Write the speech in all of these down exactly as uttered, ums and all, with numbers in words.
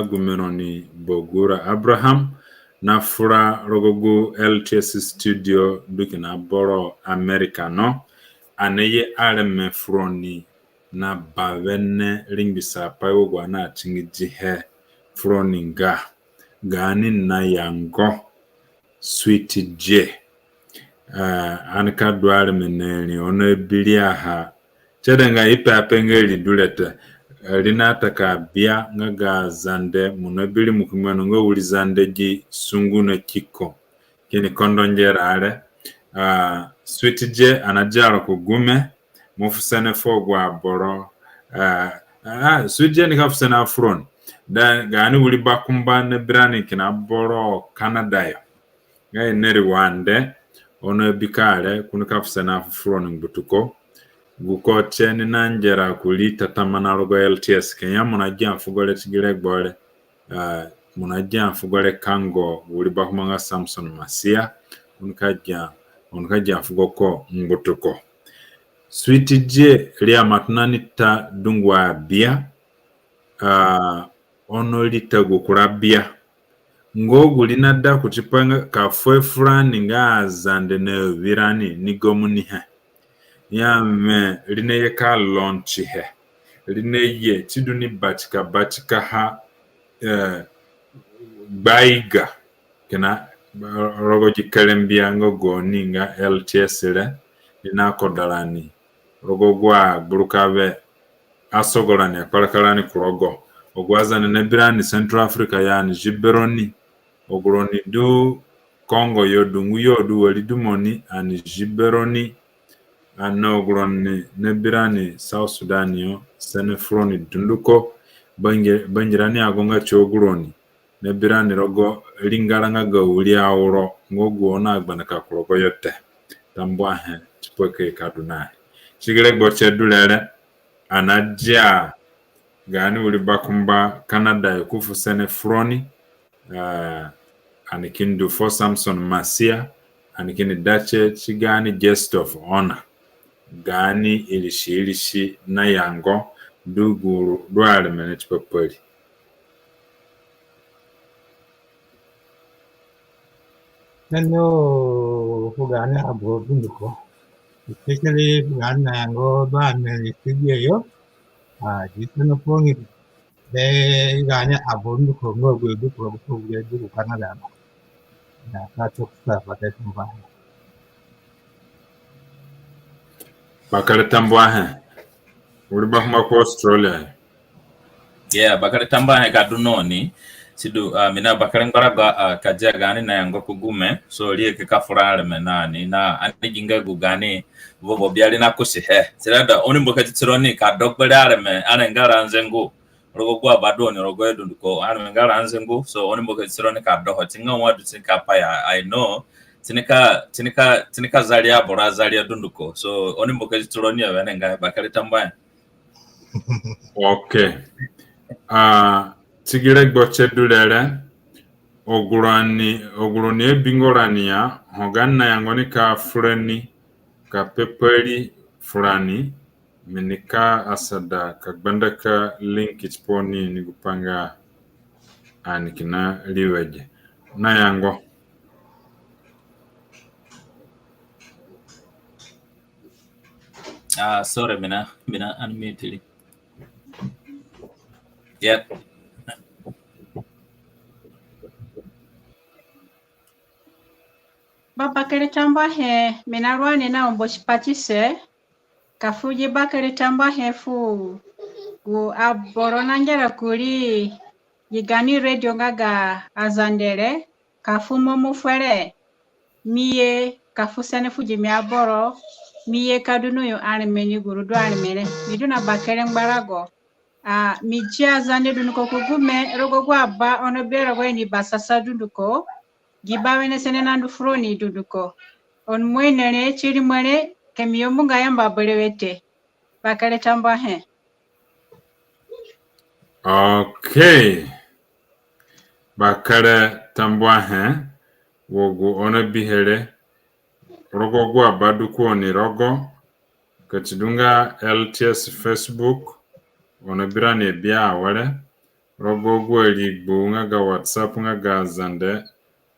gu meroni Bogura Abraham na fura rogo gu L T S studio du kina boro America no. Ani ye areme furoni na bawene ringbisa pai wa gu ani atingidihe furoni nga gaani nayango Sweet J. Ah, ani ka du areme na ri, ono bi ri aha. Si aida nga i pe ape nga ri du re te. Ri na ta ka bia nga ga Zande, mo na bi ri mo ki mano nga wiri Zande gi sungu na kiko. Kini kondo ngera re. Ah, Sweet J, ani nadia ro ku gume. Mo fu sene fu agu aboro. Ah, ah, Sweet J, ni ka fu sene afuroni. Da gaani wiri bakumba na bi rani kina boro Canada yo. Nga i neri wande, ono bi ka re, ko nika fu sene afuroni ngbutuko. Gu ko tie ni na ngera kurii tatamana rogo L T S, ka ya mo nagia fugo re ti gi regbo re. Ah, mo nagia fugo re kango wiri bakumba nga Samson Masia, ko nika gia, ko nika gia fugo ko ngbutuko. Sweet J, ri aima tona ni ta dungu abia, ah, ono ri ta gu kura bia. Nga gu ri nada kuti pa nga ka fu e furani nga Azande na awirani ni gomuni he. Ya mi ri naye ka launch he. Ri naye ti du ni batika batika ha, eh, gbaiga kina rogo gi kerembia nga gaoni nga L T S re, ni na koda rani rogo agu agburuka we asogo rani, akparaka rani ku rogo. Agu Azande na bi rani Central Africa yo ani zi be roni. Agu roni du Congo yo, dungu yo du wari du mo ni, ani zi be roni. Ani na agu roni na bi rani South Sudan yo, sene furoni dunduko. Bangi-, bangirani agonga ti agu roni na bi rani rogo ringara nga ga wiri auro, nga gu oni agbandaka ku rogo yo te. Tambuahe tipa ka i ka du na ri. Ti gi regbo tie du re re, ani nadia gaani wiri bakumba Canada yo ko fu sene furoni. Ah, ani ki ndu fuo Samson Masia, ani kini da tie ti gaani guest of honor. Gaani irisi irisi nayango du gu ru du areme re tipa pa ri. Nani o fu gaani aboro dunduko, especially fu gaani nayango du areme re ti gi yo. Ah, di sene furoni be gaani aboro dunduko nga agu du ku rogo gu du ku Canada no. Ya ka to sa pa te tumba. Bakere tambuahe. Wiri bakumba ku Australia. Yeah, bakere tambuahe ka du na oni. Sidu, ah, mi na bakere ngbarago, ah, ka dia gaani nayango ku gume. So, ri ye ka fura areme na ni. Na ani gi nga gu gaani vovo bia ri na kusi he. Si aida, oni mbakadi tironi ka do gbere areme, ani nga ra nzengu. Rogo agu aba du oni rogoho dunduko, areme nga ra nzengu. So, oni mbakadi tironi ka do ho. Ti nga wa du ti ni ka pai ya, I know. Ti ni ka, ti ni ka, ti ni ka zaria aboro azaria dunduko. So, oni mbakadi tironi ya wene nga bakere tambuahe. Okay. Ah, ti gi regbo tie du re re, agu roni, agu roni abingo rani ya, ho gaani nayango nika furani, ka pepa ri furani, mi nika asada ka gbandaka link tipa oni ni gupai nga ani kina ri wege. Nayango. Ah, sorry, mi na, mi na unmute ri. Yep. Ba bakere tambuahe, mi na rua ni na umboti patise, ka fu gi bakere tambuahe fu gu aboro nangera kurii gi gaani radio nga ga Azande re, ka fu mo mo fere, mi ye ka fu sene fu gimi aboro, mi ye ka du na yo areme ni gu ru du areme re. Mi du na bakere ngbarago. Ah, mi dia Azande dunduko ku gume, rogo agu aba oni bi rogoho ni basasa dunduko, gi bawene sene nandu furoni dunduko. Oni moi na re, ti rimo re, ka mi yambu nga yamba berewe te. Bakere tambuahe. Okay. Bakere tambuahe wa gu oni bihe re rogo agu aba du ku oni rogo. Ka ti du nga L T S Facebook, oni bi rani bia awere. rogo agu arigbu nga ga WhatsApp nga ga Zande,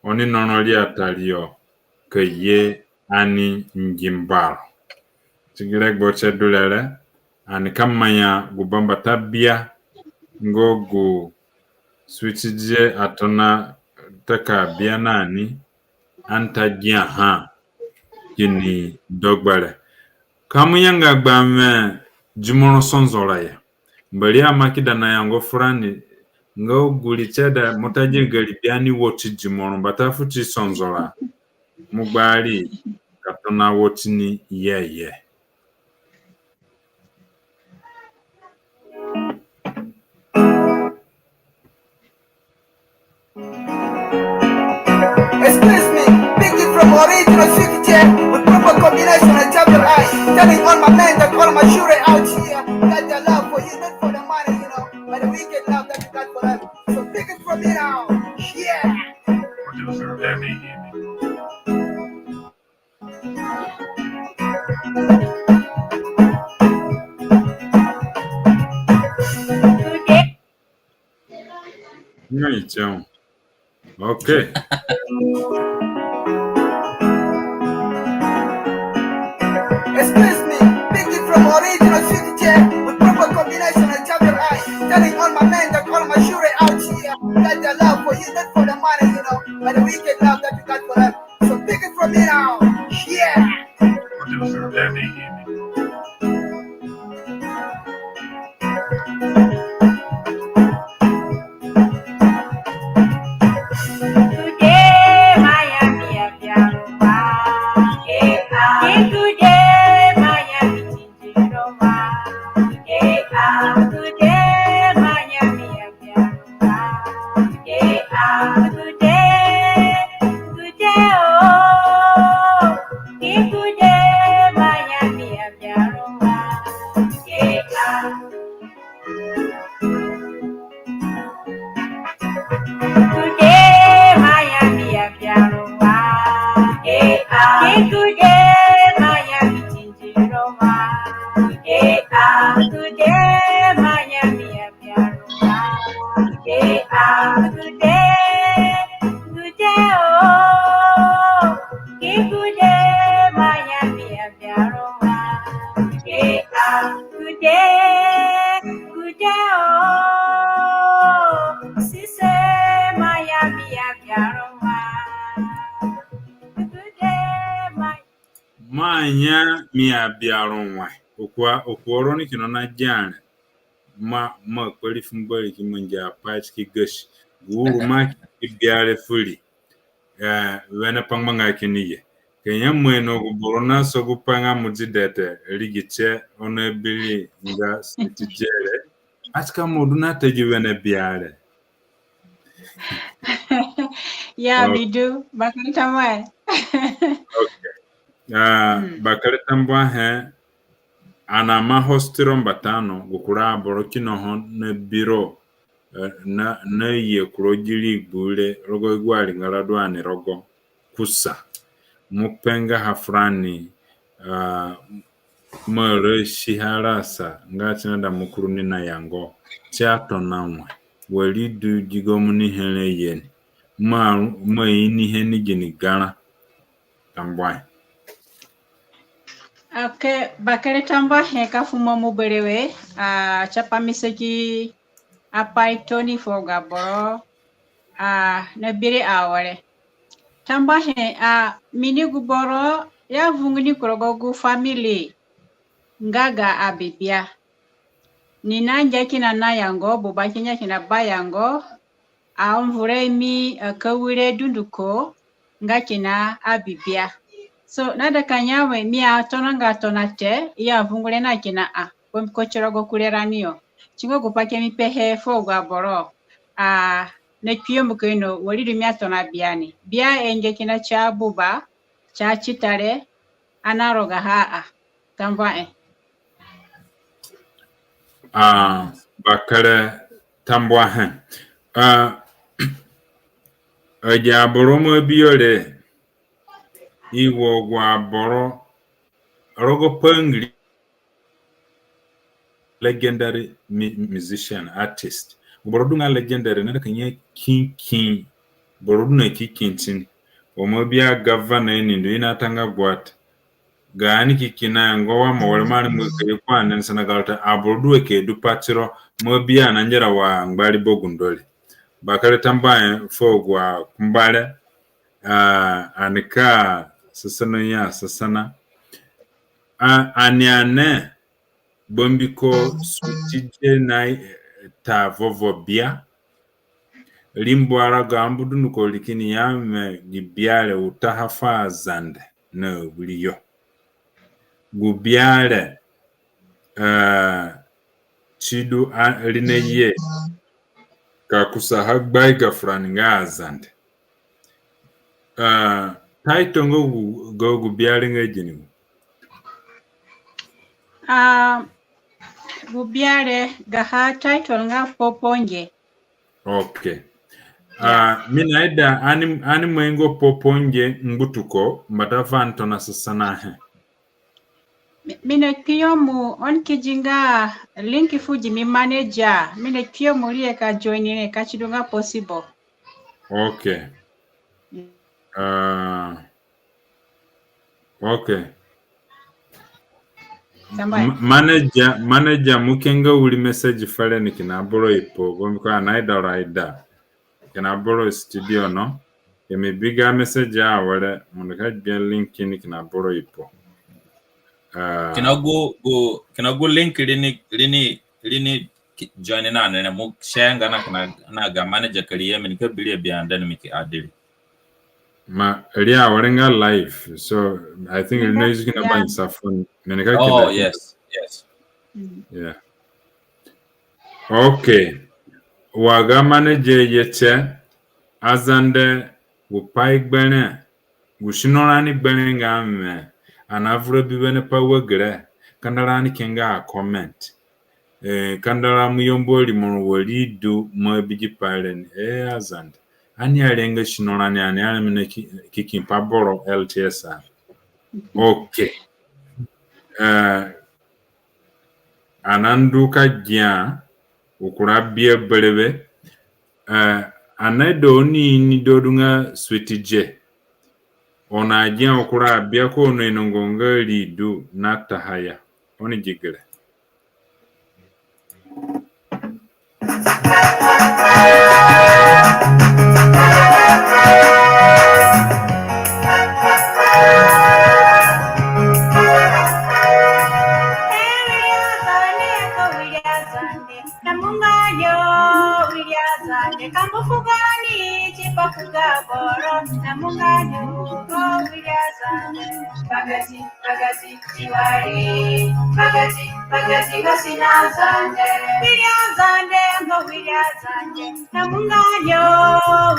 oni noro ri atari yo ka ye ani ngi mbaro. Ti gi regbo tie du re re, ani ka maa ya gu bambata bia nga gu switch die atona taka bia na ni, ani ta gia ha kini do gbere. Ka mo yanga gba wẽ Dimoro Sonzora ya, Mbori ama ki da na yango furani nga gu ri tie da mo ta gia gari bia ni wo ti Dimoro mbata fu ti Sonzora, mo gbari ka tona wo ti ni yeye. Excuse me, Biggie from original City J with proper combination and double I. Telling all my men that all my shooter out here, that their love for you, not for the money, you know, but the wicked love that you got for them. So Biggie from me now, yeah. Producer Emmy. Ngai chao. Okay. Excuse me, Biggie from original City J with proper combination and double I. Telling all my men that all my shooter out here, that their love for you, not for the money, you know, but the wicked love that you got for them. So Biggie from me now, yeah. Producer Emmy. Manya mi abia ro wai. Okua, okua ro ni kina na jare. Ma, ma kpari fu Mbori ki mangi apai ti ki gasi. Gu uru ma ki bia re fu ri. Eh, wene pangbanga kini ye. Kenya mwene gu boro na so gu panga mudi dete, rigi tie, ono biri nga siti jere. Atika mo du na tegi wene bia re. Ya, mi du. Bakere tambuahe. Okay. Ah, bakere tambuahe. Ani ama host ro mbata no, gu kura aboro kina ho na biro, eh, na, na ye kuro gi rigbu re, rogo agu aringara du ani rogo kusa. Mo pe nga ha furani, ah, mo rasiha rasa nga ti na da mo kuru ni na yango ti atona wai. Wari du gi gomuni here ye ni. Ma, ma ini he ni gini garã. Tambuahe. Okay, bakere tambuahe ka fu mo mo berewe, ah, tipa mi saki apai tooni fu agu aboro, ah, na bire awere. Tambuahe, ah, mi ni gu boro ya vungu ni ku rogo gu family nga ga abibia. Ni na ngia kina na yango, buba ki ngia kina ba yango, a vure mi, a, ka wire dunduko nga kina abibia. So, na da ka ngia we mi atonanga tona te, i ya vungu re na kina a, ko, ko ti rogo kure rani yo. Ti nga gu pai ke mi pehe fu agu aboro, a, na kpio mbu ka ino, wari du mi atona bia ni. Bia e ngia kina ti abuba, ti atitare, ana rogaha a. Tambuahe. Ah, bakere tambuahe. Ah, agi aboro mo bi yo re, i wo agu aboro rogo pangiri legendary mu-, musician, artist. Boro du nga legendary na ka nye kinkin. Boro du na ki kintin. Wa mo bia gavana ini ndu ina tanga gwat. Gaani kikina ngo wa mo were mari mo ke kwa nen sana galta aboro du ke du patiro mo bia na njera wa ngbari bogundo re. Bakere tambuahe fu agu akumba re. Ah, ani ka sasana ya sasana. Ah, ani ane bambiko Sweet J na, eh, ta vovo bia. Rimbu ara ga ambu dunduko ri kini ya me gi bia re u taha fu Azande na wiri yo. Gu bia re, eh, sidu a, ri naye ka kusaha gbaiga furani nga Azande. Eh, title nga gu, nga gu bia re nga gini? Ah, gu bia re gaha title nga Poponge. Okay. Ah, mi naida ani, ani maingo Poponge ngbutuko, mbata va ani tona sasanahe. Mi, mi nakpinyemu oni ki di nga link fu gimi manager. Mi nakpinyemu ri ka join re ka sidu nga possible. Okay. Mm. Ah, okay. Tambuahe. Ma-, manager, manager mo ke nga wiri message fere ni kina boro ipo, bambiko ani aida ro aida. Kina boro studio no. Ke mi bi ga message awere, mo nika gbia link ni kina boro ipo. Ah. Kina gu, gu, kina gu link ri ni, ri ni, ri ni ki-, join na ni re, mo share nga na kina, na ga manager ka ri ye mi nika bi ri abi and then mi ki add ri. Ma, ri awere nga live. So, I think ri na use kina bangisa phone. Mi nika keda. Oh, yes, yes. Mm. Yeah. Okay. Wa ga manager ye tie, Azande gu pai gbere, gu sino rani gbere nga me, ani avura bi wene pa wa gere, kandara ani ke nga a comment. Eh, kandara mo yambu rimoro wa ri du mo abi gi pai re ni, eh, Azande. Ani arenga sino rani, ani areme na ki, ki, ki pa boro L T S a. Okay. Eh, ani nandu ka gia, u kura bia berewe, eh, ani naida oni ini du nga Sweet J. Oni agia u kura bia ko oni inongo nga ri du na taha ya. Oni gi gere. Pagati, pagati, tiwari, pagati, pagati, nga sino Azande. Wiri Azande, ngo wiri Azande. Na munganyo,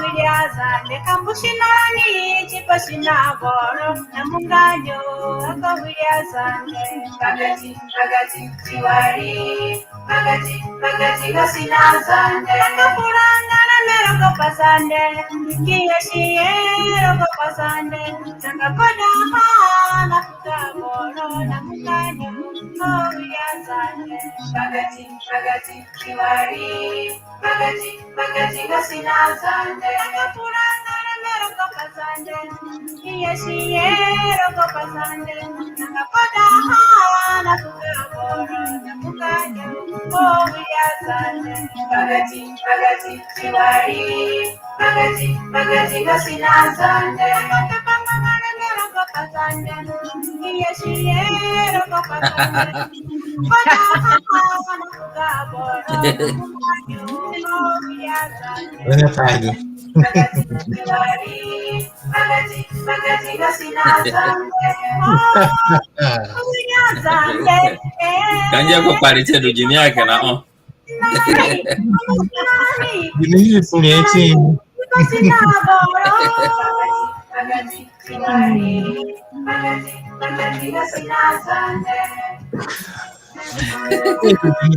wiri Azande. Kambusi nani, tipa sino aboro. Na munganyo, ngo wiri Azande. Pagati, pagati, tiwari. Pagati, pagati, nga sino Azande. Aka furanga na mero ko pa Zande. Kiye siye ro ko pa Zande. Sanga koda ha na kuta boro na munganyo. Ko wiri Azande. Pagati, pagati, tiwari. Pagati, pagati, nga sino Azande. Aka furanga na mero ko pa Zande. Kiye siye ro ko pa Zande. Sanga koda ha na kuta boro na munganyo. Ko wiri Azande. Pagati, pagati, tiwari. Pagati, pagati, nga sino Azande. Pagati, pagati, nga sino Azande. Wene pai du. Ka ngia ko kpari tie du gimi ake na o. Gini ni funi eti.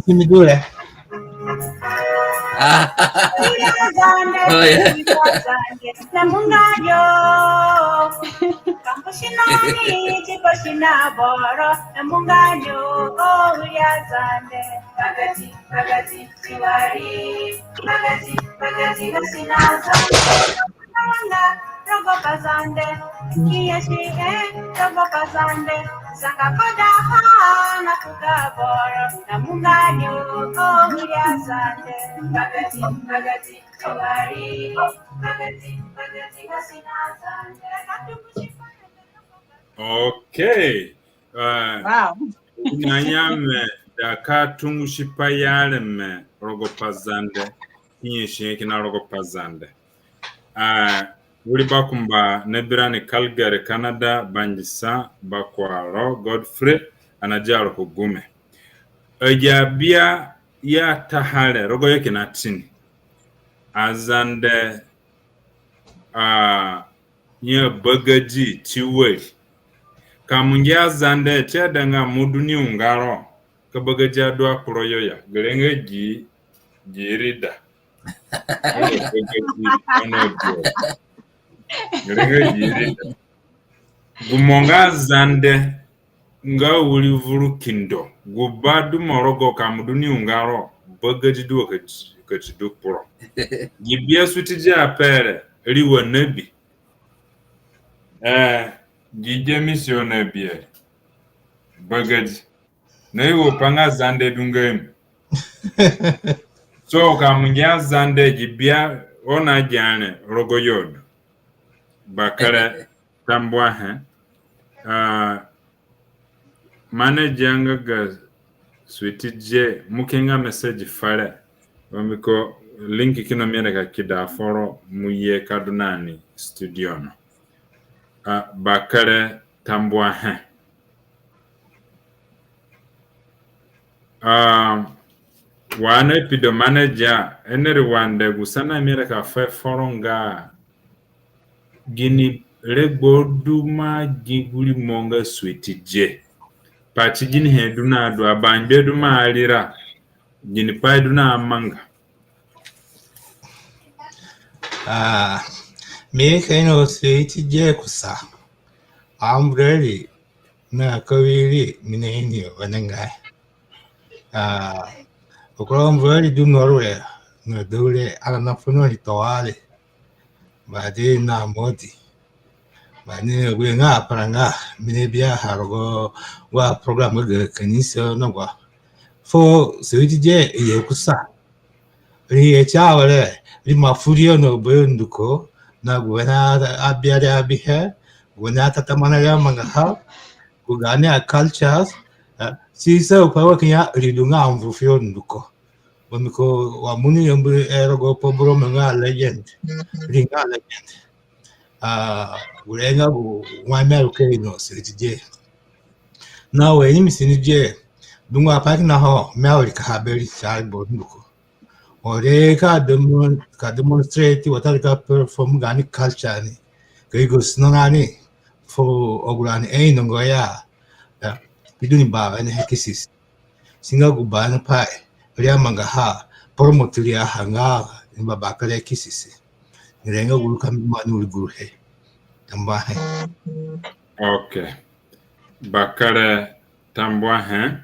Gini gure. Azande, oh, yeah. Azande, na munganyo. Kampusinani, tipasinaboro, na munganyo. Oh, Azande. Bagati, bagati, tiwari. Bagati, bagati, basina Azande. Manga, rogo pa Zande. Kiyeshi, eh, rogo pa Zande. Sanga koda ha, na kuga boro, na munganyo. Oh, Azande. Bagati, bagati. Okay. Uh, wow. Nanyame da ka tungusipai areme rogo pa Zande. Kinyesi kina rogo pa Zande. Uh, wiri bakumba na birani Calgary, Canada, bangisa bakuaro Godfrey, ana diaro ku gume. Agi abia ya tahare rogo yo kina tini. Azande, a, nye bagadi ti wari. Ka mo ngia Azande ti adanga mo du ni ungaro. Ka bagadi adu akporo yo ya. Gere nga gi, gi rida. Ono bagadi, ono gi. Gere nga gi rida. Gu mo nga Azande nga wiri vuru kindo, gu ba du mo rogo ka mo du ni ungaro, bagadi du wa ka ti, ka ti du kporo. Gi bia Sweet J ape re, ri wa nabi. Eh, gi James yo nabi re. Bagadi. Na i wo pa nga Zande du nga mi. So ka mo ngia Zande gi bia oni agia re rogo yo du. Bakere tambuahe. Ah, manager nga ga Sweet J, mo ke nga message fere. Mbiko link kina mi ere ka kida foro mo ye ka du na ni studio no. Ah, bakere tambuahe. Ah, wa ani apido manager, ene ri wande gu sana mi ere ka fuhe foro nga gini regbo du mo gi gu rimo nga Sweet J. Pati ginihe du na du abangbe du mo arira. Ginipai du na manga. Ah, mi ka ino Sweet J kusa. Ambreri na kawiri mi na ini wenengai. Ah, okoro Ambreri du Norway, na dure, ana na funo ni towale. Badi na modi. Badi ni gure nga aparanga, mi ni bia ha rogo wa program ga kanisa no gwa. Fu Sweet J ye kusa. Ri ye ti awere, ri ma fu ri yo na bayo nduko, na gu wene abia ri abihe, gu wene atatamana ri amangaha, gu gaani a cultures, eh, si sa pa wa kinya ri du nga amvu fu yo nduko. Mbiko wa mo ni yambu, eh, rogo pa boro mo nga legend. Ri nga legend. Ah, gure nga gu wa mi aru ka ino Sweet J. Na we ni mi sini je, dungu apai kina ho, mi awiri ka ha be ri ti ari boro nduko. Ore ka demon-, ka demonstrate watadu ka perform gaani culture ni. Ka yugo sino na ni fu agu rani ainonga ya. Ya, i du ni ba wene he kisisi. Si nga gu ba ni pai ri amangaha, promote ri aha nga ni ba bakere kisisi. Ni rengo guru ka mi ma ni uri guruhe. Tambuahe. Okay. Bakere tambuahe.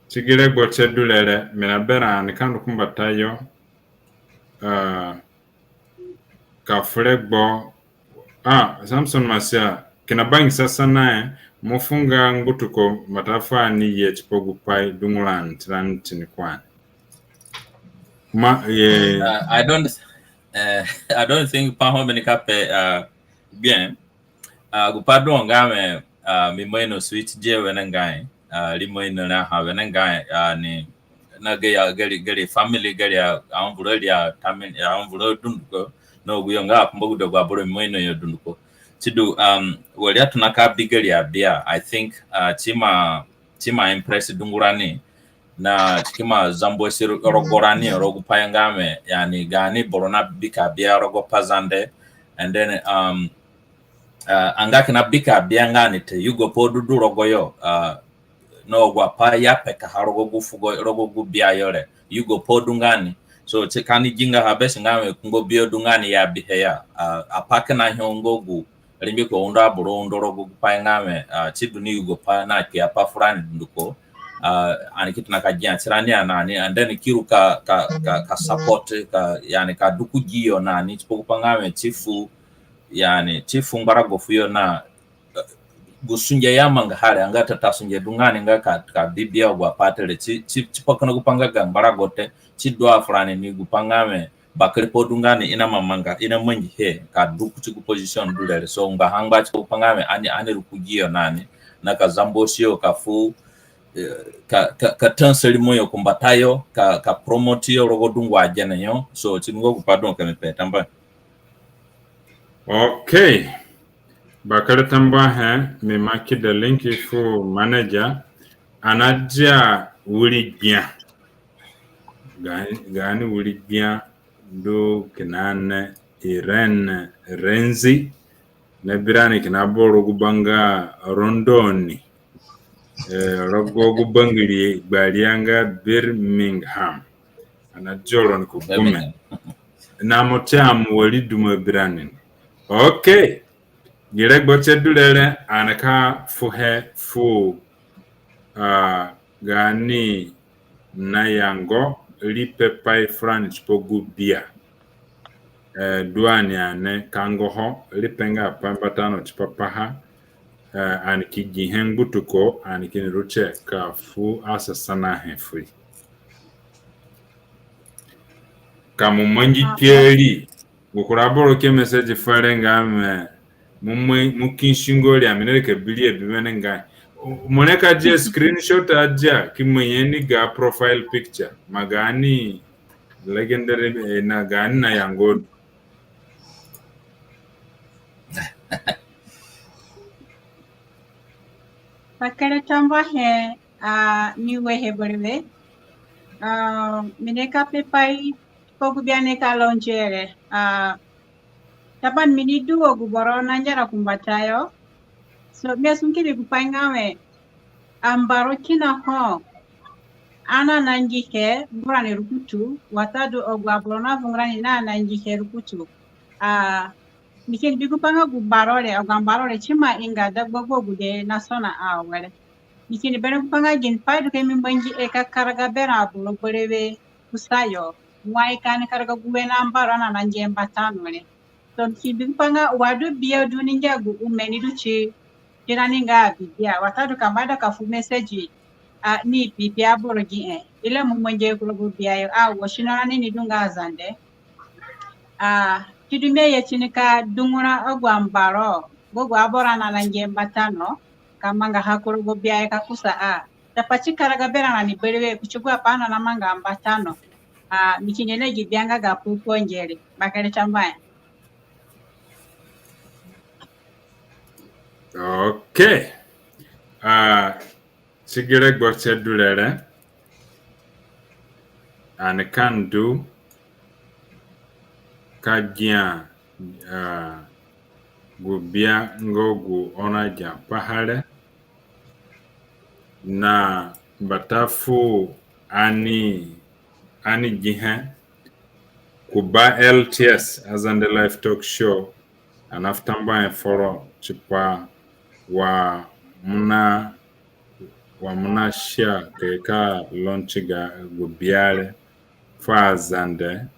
Ti gi regbo tie du re re, mi naberã ani ka ndu ku mbatayo. Ah, ka fu regbo. Ah, Samson Masia, kina bangisa sanahe, mo fu nga ngbutuko mbata fu ani ye tipa gu pai dungu rani, ti rani tini ku ani. Ma, ye. Uh, I don't, uh, I don't think pa ho mi nika pe, uh, bien. Ah, gu pa du nga mi, ah, mi ima ino Sweet J wenengai, ah, ri ima ino re ha wenengai, ah, ni na gari, gari, gari family, gari a, avunvura ri a, tami, avunvura dunduko, na agu yo nga akumbagude agu aboro mi ima ino yo dunduko. Sidu, um, wari atona ka bi gari abia, I think, ah, si ima, si ima impress dungu rani, na si ki ima zambuasi ro-, rogo rani, rogo gu pai nga mi, yani, gaani boro na bi ka bia rogo Pazande, and then, um, uh, anga kina bi ka bia nga ni te, yugo pai du du rogo yo, uh, na agu apai i apekaha rogo gu fugo, rogo gu bia yo re, yugo pai du nga ni. So ti ka ni gi nga ha be si nga wẽ kungbo bio du nga ni ya bihe ya. Ah, apai kina ho nga gu rengbe ko undo aboro undo rogo gupai nga wẽ, ah, ti du ni yugo pai na kpi apai furani dunduko. Ah, ani ki tona ka gia tirani a na ni, and then ki ru ka, ka, ka, ka support, ka, yani, ka du ku giyo na ni, tipa gupai nga wẽ ti fu, yani, ti fu ngbarago fuyo na, eh, gu sunge i amangaha re, anga tata sunge du nga ni nga ka, ka bi bia agu apai te re, ti, ti, tipa kina gupai nga ga ngbarago te, ti du a furani ni gupai nga wẽ, bakere pai du nga ni i naima manga, i namangihe, ka du kuti gu position du re re. So, ngbaha ngba tipa gupai nga wẽ, ani, ani ru ku giyo na ni, na ka zambosiyo, ka fu, eh, ka, ka, ka ta nsari moyo ku mbatayo, ka, ka promote yo rogo dungu agene yo. So, ti du nga gupai du ka mi pe. Tambuahe. Okay. Bakere tambuahe, mi ima keda link fu manager, ani nadia wiri gbia. Gaani, gaani wiri gbia du kina ni Irene Renzi, na birani kina boro gu ba nga London. Eh, rogo gu bangiri gbari a nga Birmingham. Ani nadia roni ku gume. Birmingham. Na mo ti amu wari duma birani. Okay. Gi regbo tie du re re, ani ka fuhe fu, ah, gaani nayango ripepai furani tipa gu bia. Eh, du ani ane kangoho, ripe nga apai mbata no tipa paha, eh, ani ki gihe ngbutuko, ani kini ru tie ka fu asasanahe furi. Ka mo mangi kpari, gu kura boro ke message fere nga wẽ, mo, mo, mo ki singo ri, a mi ni ka bi ri a bi wenengai. Mo ni ka dia screenshot a dia, ki mangi ni ga profile picture. Ma gaani legendary, eh, na gaani nayango. Bakere tambuahe, ah, mi wehe berewe. Ah, mi ni ka pepai ko gu bia ni ka launch re. Ah, taban mi ni du wa gu boro nangera ku mbatayo. So, mi asungu ki bi gupai nga wẽ, ambaro kina ho ani anangihe ngbarani rukutu, watadu agu aboro navungu rani na anangihe rukutu. Ah, mi kini bi gupai nga gu baro re, agu ambaro re, si ima inga dagba agu agude nasona awere. Mi kini berẽ gupai nga ginipai du ka mi mangihe ka karaga berã aboro berewe kusayo, wai ka ani karaga gu wene ambaro ani anangihe mbata no re. So mi kini bi gupai nga wa du bia du ni ngia gu ome ni du ti, tirani nga abibia, watadu ka mo ida ka fu message, ah, ni bi bia boro gihe, ila mo mangihe ku rogo bia yo, ah, wa sino rani ni du nga Azande. Ah, ti du mi aye tini ka dungura agu ambaro, gu agu aboro ani anangihe mbata no, ka mangaha ku rogo bia yo ka kusa a. Tipa ti karaga berã rani berewe kuti agu apai ani namanga mbata no. Ah, mi kini ye na gi bia nga ga pupu angeri. Bakere tambuahe. Okay. Ah, ti gi regbo tie du re re, ani ka ndu ka gia, ah, gu bia nga gu oni agia paha re, na mbata fu ani, ani gihe ku ba L T S, Azande Live Talk Show, ani nafu tambuahe foro tipa wa mo na, wa mo na share ka ye ka launch ga gu bia re fu Azande,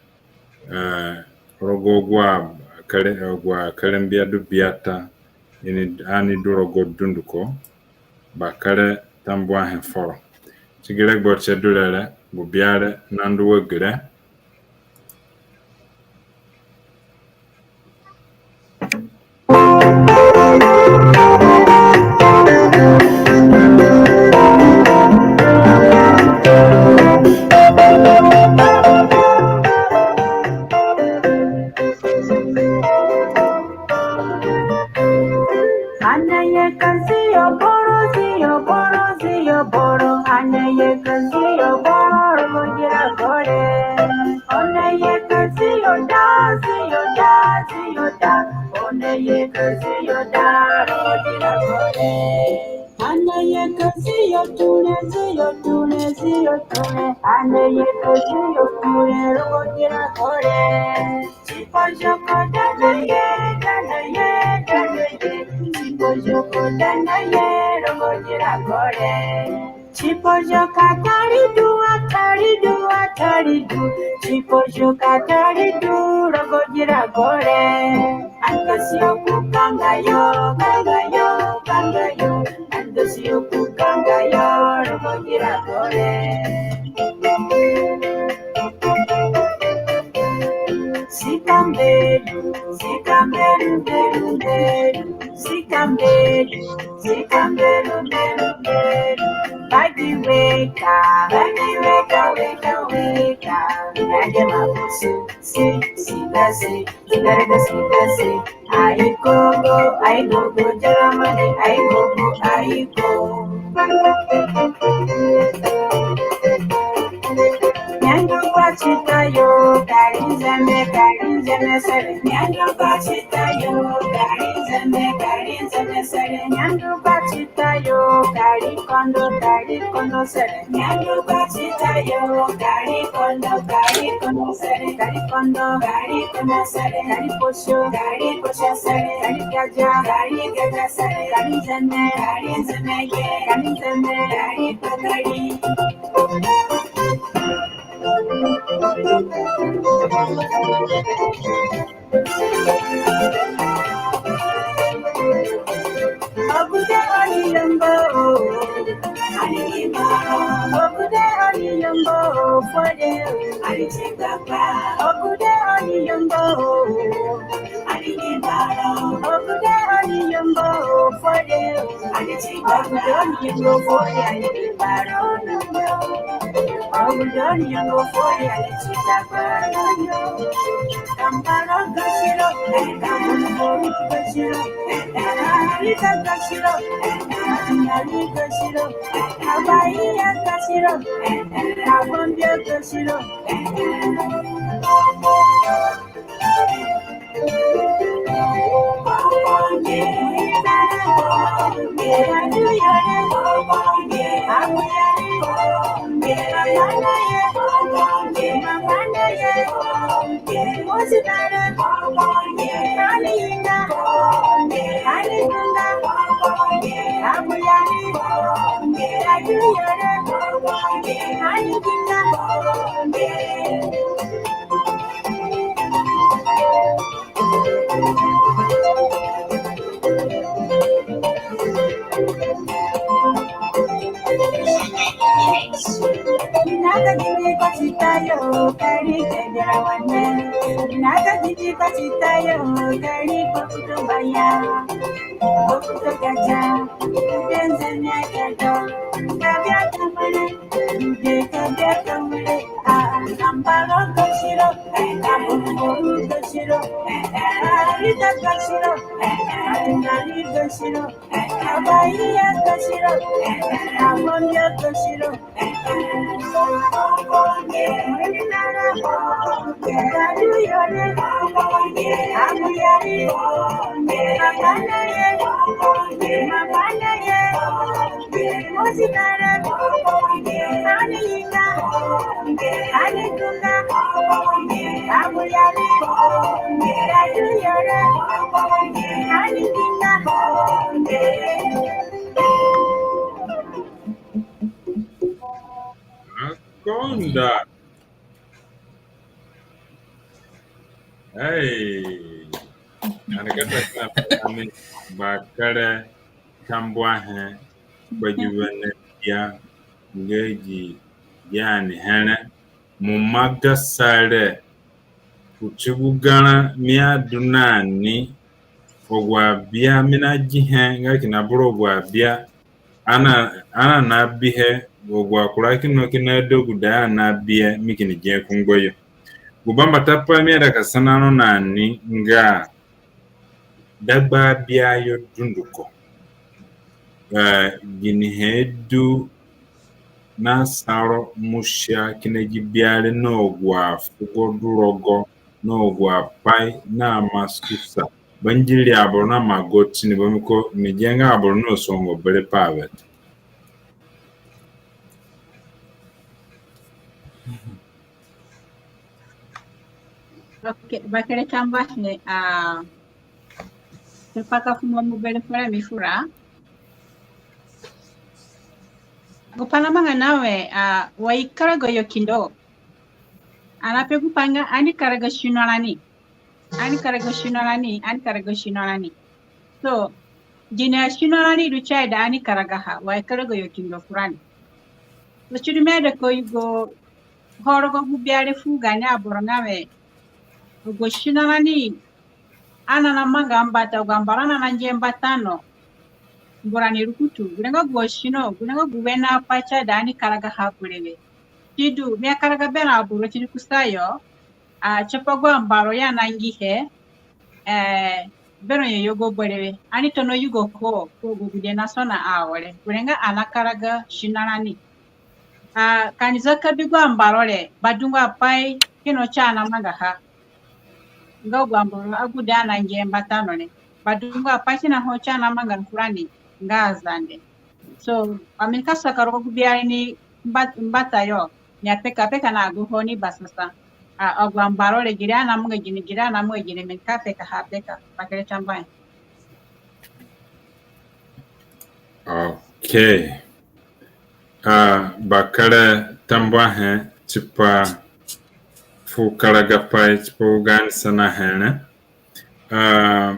eh, rogo agu akere, agu akerembia du biata, ini, ani du rogo dunduko. Bakere tambuahe foro. Ti gi regbo tie du re re, gu bia re nandu wa gere. Ane ye ka zi yo boro, zi yo boro, zi yo boro. Ane ye ka zi yo boro, gira gore. One ye ka zi yo da, zi yo da, zi yo da. One ye ka zi yo da, gira gore. Ane ye ka zi yo ture, zi yo ture, zi yo ture. Ane ye ka zi yo ture, rogo Gira gore, chipojoko danaye, danaye, danaye, chipojoko danaye, rogo gira gore. Chipojoko taridu, ataridu, ataridu, chipojoko taridu, rogo gira gore. Andasio ku kangayo, kangayo, kangayo, andasio ku kangayo, rogo gira gore. Sikambelu, sikambelu, belu, belu, sikambelu, sikambelu, belu, belu. Bagi weka, bagi weka, weka, weka. Bagi mabusu, si, si, basi, si, basi, si, basi. Aiko go, aiko go, jaramane, aiko go, aiko. Nyandu kwa chita yo, kari nzeme, kari nzeme sere. Nyandu kwa chita yo, kari nzeme, kari nzeme sere. Nyandu kwa chita yo, kari kondo, kari kondo sere. Nyandu kwa chita yo, kari kondo, kari kondo sere. Kari kondo, kari kondo sere. Kari posho, kari posho sere. Kari gaja, kari gaja sere. Kari nzeme, kari nzeme ye. Kari nzeme, kari pakari. Ogude oni yombo, ani ni baro. Ogude oni yombo, fode, ani ti gbagba. Ogude oni yombo, ani ni baro. Ogude oni yombo, fode, ani ti gbagba. Ogude oni yombo, fode, ani ni baro. Ogude oni yombo, fode, ani ti gbagba. Kampala gashiro, Kampala gashiro, Arita gashiro, Arita gashiro, Abaiya gashiro, Abombia gashiro. Inaka gini kwa chita yo, kari kegera wane. Inaka gini kwa chita yo, kari kwa kutumbaya. Kwa kutukaja, kutenze nyakado. Kabia kamane, ude kabia kamane. Ah, Kampala gashiro, Kampala gashiro, Arita gashiro, Arita gashiro. Abaiya gashiro, Abombia gashiro. Akonda. Hey. Ani ka ta kina pa ani bakere tambuahe kpadiwene dia nga gi ani here. Mo ma gasa re kuti gu garã mi adu na ni, agu abia mi nagihe nga kina boro agu abia ani, ani nabihe, agu akura kina kina adegude ani nabihe, mi kini gihe ku ngbayo. Gu bambata pai mi aida ka sana ro na ni nga dagba abia yo dunduko. Eh, ginihe du na sa ro musia kina gi bia re na agu afugo du rogo na agu apai na masusa. Bangiri aboro na mago tini bambiko mi gi nga aboro na songo bere pa bete. Ok, bakere tambuahe, ah, tipa ka fu mo mo bere fura mi fura. Gu pai namanga na we, ah, wa i karaga yo kindo. Ani ape gu pai nga ani karaga sino rani. Ani karaga sino rani, ani karaga sino rani. So, gini asino rani du si aida ani karagaha, wa i karaga yo kindo furani. So, sidu mi aida ka yugo ho rogo gu bia re fu gaani aboro nga we, agu asino rani ani namanga mbata, agu ambaro ani nangia mbata no, mbu rani rukutu, gure nga gu asino, gure nga gu wene apai si aida ani karagaha berewe. Sidu, mi akaraga berã aboro tini kusayo, ah, tipa agu ambaro i anangihe, eh, berã yo yugo berewe. Ani tona yugo ho, ho gu gude nasona awere. Gure nga ani nakaraga sino rani. Ah, ka ani zaka bi agu ambaro re, badungu apai kina si anamangaha. Nga agu ambaro agude anangia mbata no re. Badungu apai kina ho si anamanga furani nga Azande. So, ami nika saka rogo gu bia re ni mba-, mbatayo, mi apeka peka na gu ho ni basasa. Ah, agu ambaro re gire anamanga gini, gire anamanga gini, mi nika pekaha peka. Bakere tambuahe. Ok. Ah, bakere tambuahe tipa fu karagapai tipa gu gaani sanahe re. Ah,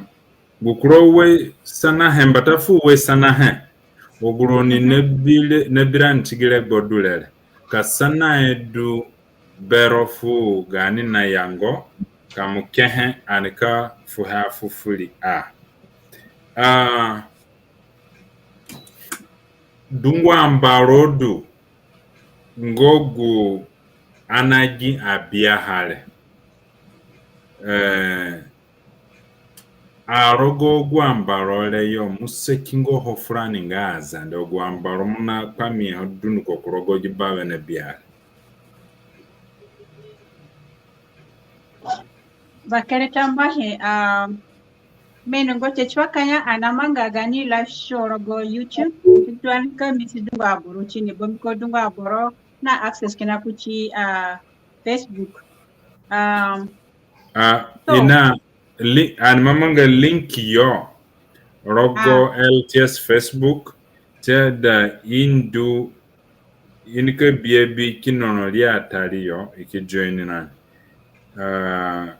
gu kura ue sanahe, mbata fu ue sanahe. Agu roni nabi re, nabi rani ti gi regbo du re re. Ka sanahe du bero fu gaani nayango, ka mo kehe ani ka fuhe afu fu ri a. Ah, dungu ambaro du nga gu ani nagi abiaha re. Eh, a rogo agu ambaro re yo, mo saki nga ho furani nga Azande, agu ambaro mo nakpamihe dunduko ku rogo gi bawene bia re. Bakere tambuahe, ah, mi inongo tie tipa ka ya ani namanga gaani live show rogo YouTube. Tipa ani ka miss dungu aboro tini, bambiko dungu aboro na access kina kuti, ah, Facebook. Um, Ah, so, ina li-, ani namanga link yo rogo, ah, L T S Facebook, si aida i ndu, i nika bi abi ki nono ri atari yo, i ki join na. Ah,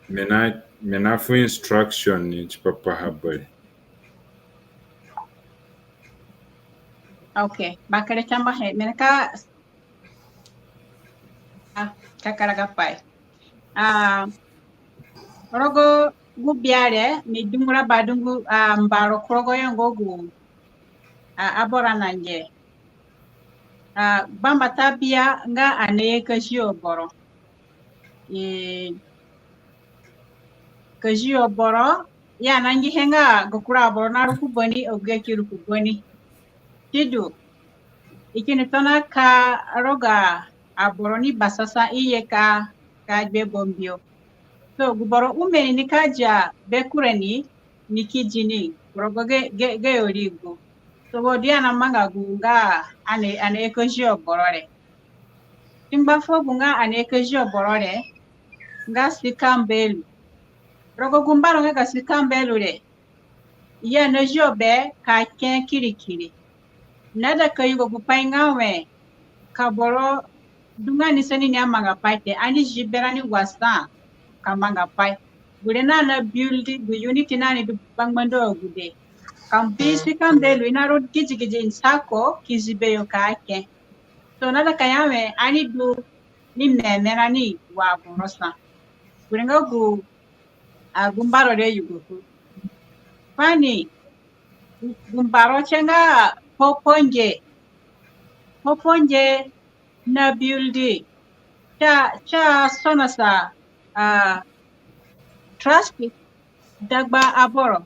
mi na, mi nafu instruction ni tipa paha bari. Ok, bakere tambuahe, mi nika, ah, ka karagapai. Ah, rogo gu bia re, mi dungura badungu, ah, mbaro ku rogoyo nga gu, ah, aboro anangia. Ah, bambata bia nga ani naye ka zio boro. Eh, ka zio boro, i anangihe nga gu kura aboro naru ku bani, agu i ki ru ku bani. Sidu, i kini tona ka roga aboro ni basasa i ye ka, ka gbe bambio. So, gu boro ome ni nika dia be kure ni, ni ki di ni, ku rogo ge, ge, gayo rigbo. So, wo du i anamanga gu nga ani, ani naye ka zio boro re. Ti ngba fuo gu nga ani naye ka zio boro re, nga si ka mbelu. Rogo gu mbaro nga ga si ka mbelu re, i anazio be ka ke kirikiri. Naida ka yugo gu pai nga we, ka boro du nga ni sa ni ni amanga pai te, ani zi berani wa sa ka manga pai. Gure na na build gu unity na ni du bangbanda agude. Ka mo bi si ka mbelu, i naru gidigidi in circle, ki zi beyo ka ke. So naida ka ya we, ani du ni memerani wa boro sa. Gure nga gu, ah, gu mbaro re yugo fu. Fani, gu mbaro tie nga poponge. Poponge na build. Ti a, ti asonasa, ah, trust dagba aboro.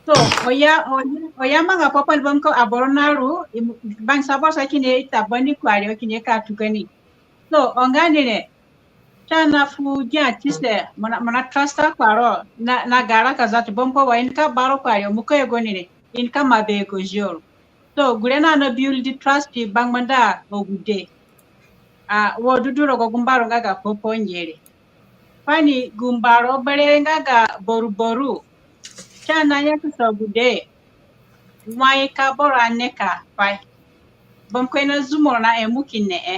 So, oya, oya, oya manga popo ni bambiko aboro naru, i mu-, bangisa boro sa kini ye ita bani kuari, o kini ye ka tuka ni. So, onga ni re, ti ana fu gia tise, mo na, mo na trust akuaro, na, na gara ka zatu bambiko wa i nika baro kuari, o mo ka yugo ni re, i nika maa be ko zio ro. So, gure na na build trust bangbanda agude. A, wo du du rogo gu mbaro nga ga popo ngere. Fani gu mbaro bere nga ga boru boru. Ti ananyakasa gude. Wai ka boro aneka pai. Bambiko i na zumo na e mo ki ne e.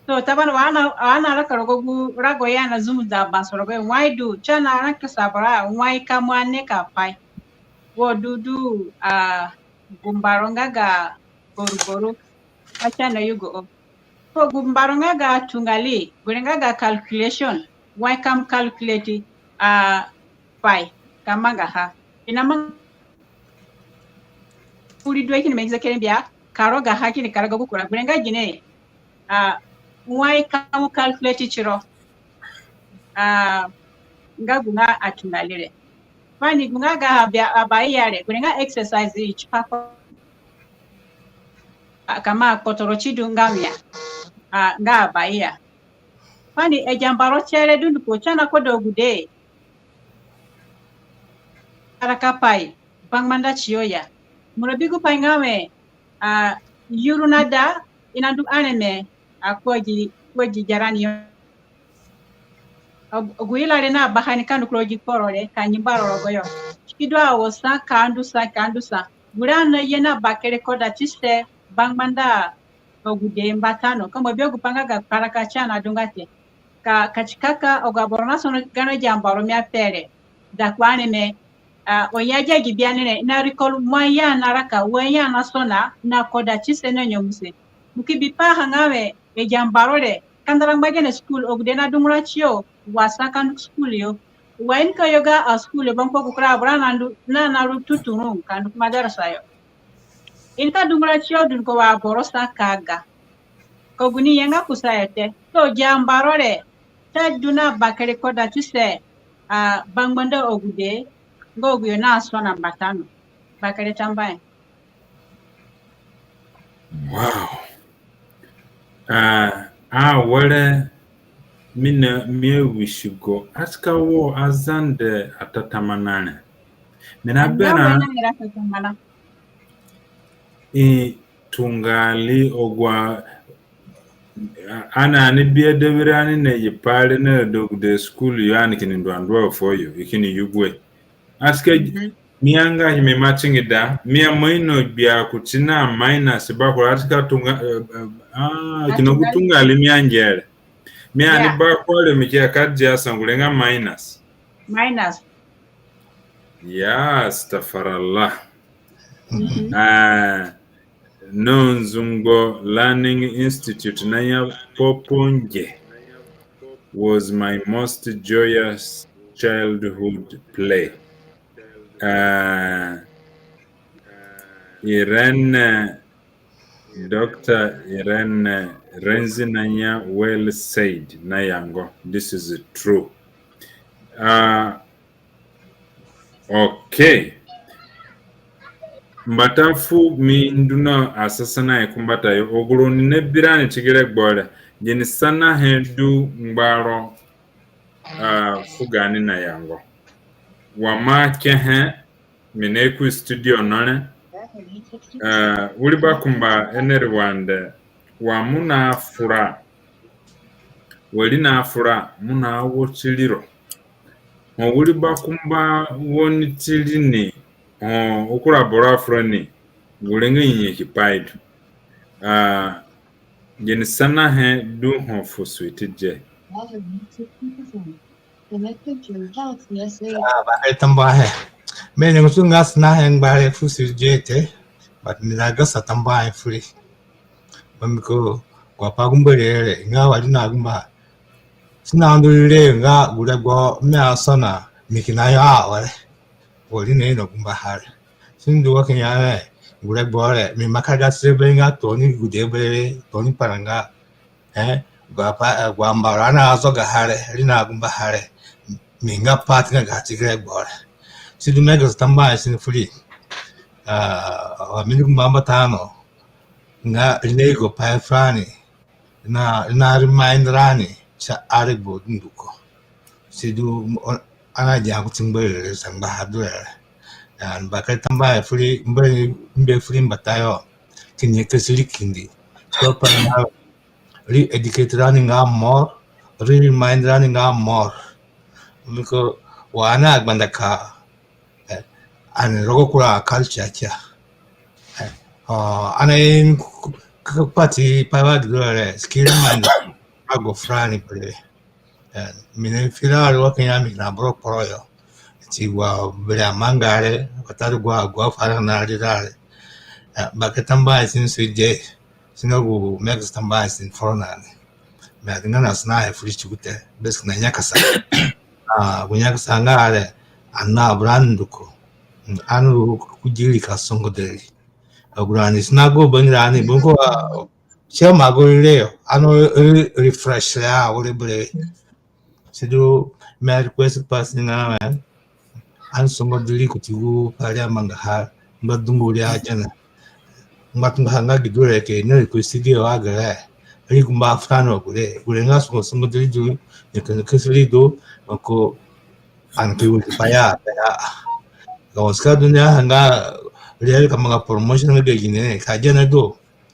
So, taban wa ana, wa ana raka rogo gu rago ya na zumu da baso rogo e. Wai du, ti ananyakasa boro, wai ka mo aneka pai. Wo du du, a, gu mbaro nga ga boru boru. A ti anayugo o. So gu mbaro nga ga tungali, gure nga ga calculation, wai ka mo calculate, a, pai, ka mangaha. I na manga uri du kini mengiza kere mbia, ka rogaha kini karaga gu kura, gure nga gine, a, wai ka mo calculate tiro, a, nga gu nga atungali re. Fani gu nga ga abia, abaiya re, gure nga exercise i tipa ko a, ka ma kpotoro ti du nga wia, a, nga abaiya. Fani agi ambaro tie re dunduko ti anakoda gude. Araka pai, bangbanda tiyo ya. Mo na bi gu pai nga we, a, yuru na da, i na ndu areme, a, ku agi, ku agi garani yo. Agu, agu ila re na baha ni ka ndu ku rogo gi kporo re, ka ngi mbaro rogoyo. Ki du a wo sa, ka ndu sa, ka ndu sa. Gure anaye na bakere kodatise, bangbanda agude mbata no. Ka mo bi gu pa nga ga kparaka ti anadunga te. Ka, ka ti kaka, agu aboro na sono gana gi ambaro mi ape re. Da ku areme, a, o ya gi agi bia ni re, i na recall mo aya na raka, wa aya na sona, na kodatise na nyemuse. Mo ki bi paha nga we, agi ambaro re, kandara ngba gene school, agude na dungura tiyo, wa sa ka ndu ku school yo. Wa i nika yo ga a school yo, bambiko gu kura aboro na ndu, na, na ru tuturu, ka ndu ku madarasa yo. I nika dungura tiyo dunduko wa aboro sa ka ga. Ka gu ni ye nga kusayo te. So agi ambaro re, ti adu na bakere kodatise, a, bangbanda agude, nga aguyo na sona mbata no. Bakere tambuahe. Wow. A, awere mi na, mi awisigo. Asika wo Azande atatamana re. Mi na berã. I tungali agu a, ani, ani bi adawirani na i pa re na agude school yo, ani kini ndu andu a fuo yo, i kini yuguhe. Asika mi anga hi mi matingi da, mi aima ino gbia kuti na minus bakure asika tunga, a, kina gu tungali mi angere. Mi ani bakure mi kia ka dia sangure nga minus. Minus. Ya, astaghfirullah. A, Nonzungbo Learning Institute na ya Poponge was my most joyous childhood play. A, Irene, Doctor Irene Renzi na ya well said na yango. This is true. A, Okay. Mbata fu mi ndu na asasanahe ku mbatayo, agu roni nabi rani ti gi regbo re, gini sanahe du ngbaro, a, fu gaani na yango. Wa mo kehe, mi ni ku studio no re, a, wiri bakumba Enerwande, wa mo nafura, wari nafura, mo nawo tiriro. Ho wiri bakumba wo ni tiri ni, ho u kura boro afura ni, gure nga nyanyaki pai du. A, gini sanahe du ho fu Sweet J? A, bakere tambuahe. Mi ni ngutu nga sanahe ngbare fu Sweet J te, but mi na gasa tambuahe furi. Bambiko gu pa gu Mbori re nga wari na gumba. Si na ndu re nga gu regbo mi asona mi kina yo awere. Wari na ino gumbaha re. Si ndu wa kina re gu regbo re mi ima karaga si be nga tooni gude be re, tooni paranga. E, gu pa, gu ambaro na zogaha re, ri na gumbaha re. Mi nga part nga ga ti gi regbo re. Sidu mi gasa tambuahe sini furi. A, wa mi ni gumba mbata no. Nga ri nayugo pai furani, na, na remind rani ti aregbo dunduko. Sidu, o, ani adia kuti Mbori re sangbaha du re. Ani bakere tambuahe furi Mbori, mbe furi mbatayo. Kini ye ka siri kindi. So pa na re-educate rani nga more, re-remind rani nga more. Mbiko wa ani agbanda ka, eh, ani rogo kura culture kia. Eh, ah, ani k-, k-, kpati pa wa gi du re, si ki remind agu furani pre. Eh, mi ni fura wa kina mi na boro kporo yo. Ti wa bere amanga re, watadu gu, gu afara na re da re. Eh, bakere tambuahe si ni si de, si nga gu mi ka si tambuahe si ni foro na ni. Mi adunga na sanahe fu ri ti gu te, bes na nyakasa. Ah, gu nyakasa nga re, ani na abura nduko. Mm, ani ru ku giri ka songoda ri. Agu rani si na gu bangirani, bungu, ah, si ma gu re yo, ani re-, refresh re, ah, were bere. Sidu, mi a request pa si nga, eh, ani songoda ri kuti gu pai re amangaha, ngba dungu ri agene. Ngbatunga ha nga gi du re ke na request gi wa gere. Ri gumba furani gure, gure nga songo, songoda ri du, ni ka, ni ka si ri du, ko ani ki wiri pa ya, pa ya. Ka wa si ka du ni a nga ri ka manga promotion nga ga gine, ka gene du.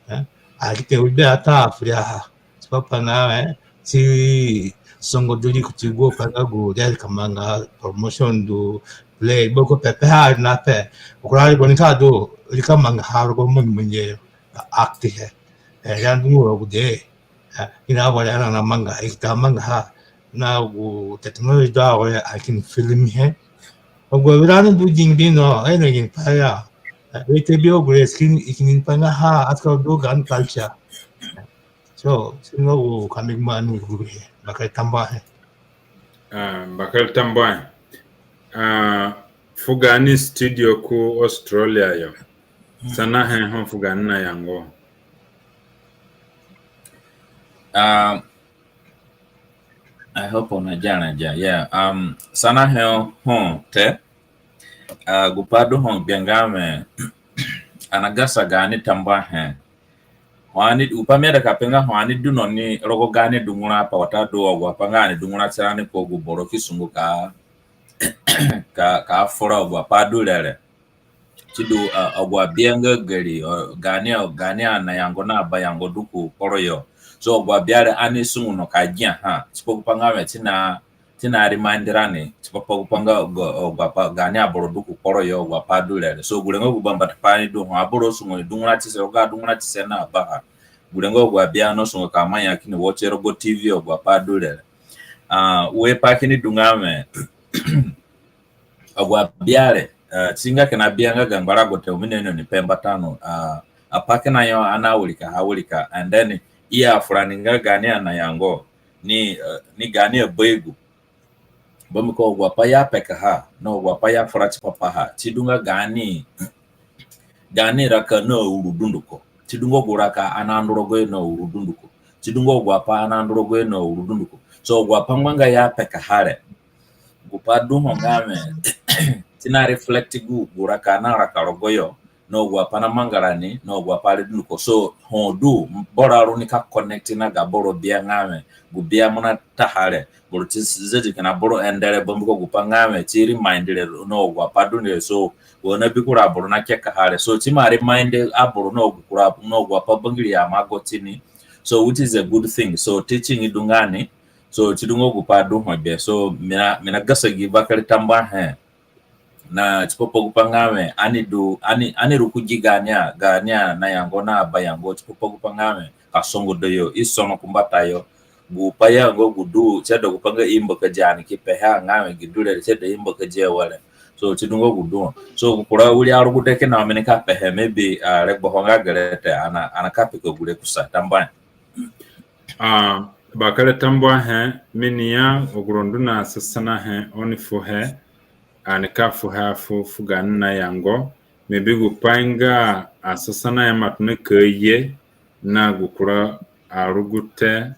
Eh? A ki te wiri be ata fu ri a ha. Tipa pa nga, eh, ti songoda ri kuti gu pai nga gu ri ka manga promotion du play, boko pepe ha na pe. Kura ri gu ni ka du, ri ka mangaha rogo mangi mangi act he. Eh, ri andungu rogo gude. Eh, i na wa ri ana na manga, i ta mangaha. Na gu technology du awere, i can film he. Agu awirani du gini gini no, eh, na gini pai ya. Eh, i te bi agu re si kini, i kini pa nga ha, atika du gaani culture. So, si nga gu ka mi gumba ni gu he, bakere tambuahe. Ah, bakere tambuahe. Ah, fu gaani studio ku Australia yo. Sanahe ho fu gaani nayango. Um, I hope una jara ja. Yeah. Um, sanahe ho te. Ah, gu pai du ho gbe nga we, ani na gasa gaani tambuahe. Ho ani, gu pai mi aida ka pe nga ho ani du no ni rogo gaani dungura apai watadu agu apai nga ani dungura tirani ku gu boro ki sungu ka, ka, ka fura agu apai du re re. Sidu, ah, agu abia nga gari, ah, gaani, gaani anayango na abayango du ku kporo yo. So agu abia re ani sungu no ka gia ha. Tipa gu pai nga we ti na, ti na remind rani tipa pa gu pai nga, gu, agu apai gaani aboro du ku kporo yo, agu apai du re re. So gure nga gu bambata pai ni du ho, aboro sungu ni dunguratise, rogo dunguratise na baha. Gure nga agu abia na sungu ka manya kini watch rogo TV, agu apai du re re. Ah, we pai kini du nga we, agu abia re, eh, si nga kina bia nga ga ngbarago te, mi ni ino ni pe mbata no, ah, apai kina yo ani na wirikaha wirika, and then i afura ni nga gaani anayango ni, eh, ni gaani abaigu. Bambiko agu apai i apekaha na agu apai i afura tipa paha, si du nga gaani, gaani raka na uru dunduko. Si du nga gu raka ani andu rogoyo na uru dunduko. Si du nga agu apai ani andu rogoyo na uru dunduko. So agu apai ngbanga i apekaha re, gu pai du ho nga we, si na reflect gu, gu raka ani araka rogoyo na agu apai namanga rani na agu apai re dunduko. So ho du, boro aru ni ka connect na ga boro bia nga we, gu bia mo nataha re, boro ti zedi kina boro ende re, bambiko gu pai nga we ti remind re na agu apai du ni re. So wa ani abi kura aboro na kekaha re. So si ma remind aboro na agu kura, na agu apai bangiri ya ma go tini. So which is a good thing. So teaching du nga ni. So si du nga gu pai du ho gbe. So mi na, mi na gasa gi bakere tambuahe. Na tipa pa gu pai nga we, ani du, ani, ani ru ku gi gaani a, gaani anayango na abayango, tipa pa gu pai nga we ka songoda yo, i sono ku mbatayo. Gu pai ya nga gu du, si aida gu pai nga i mbakadi ani ki pehe a nga we gi du re, si aida i mbakadi awere. So si du nga gu du. So gu kura wiri arugude kina mi nika pehe, maybe, ah, regbo ho nga gere te, ani na, ani na ka peka gure kusa. Tambuahe. Ah, bakere tambuahe, mi ni ya agu ro ndu na sasanahe oni fuhe, ani ka fuhe afu fu gaani nayango. Mi bi gu pai nga asasanahe ima tona ka ye na gu kura arugute,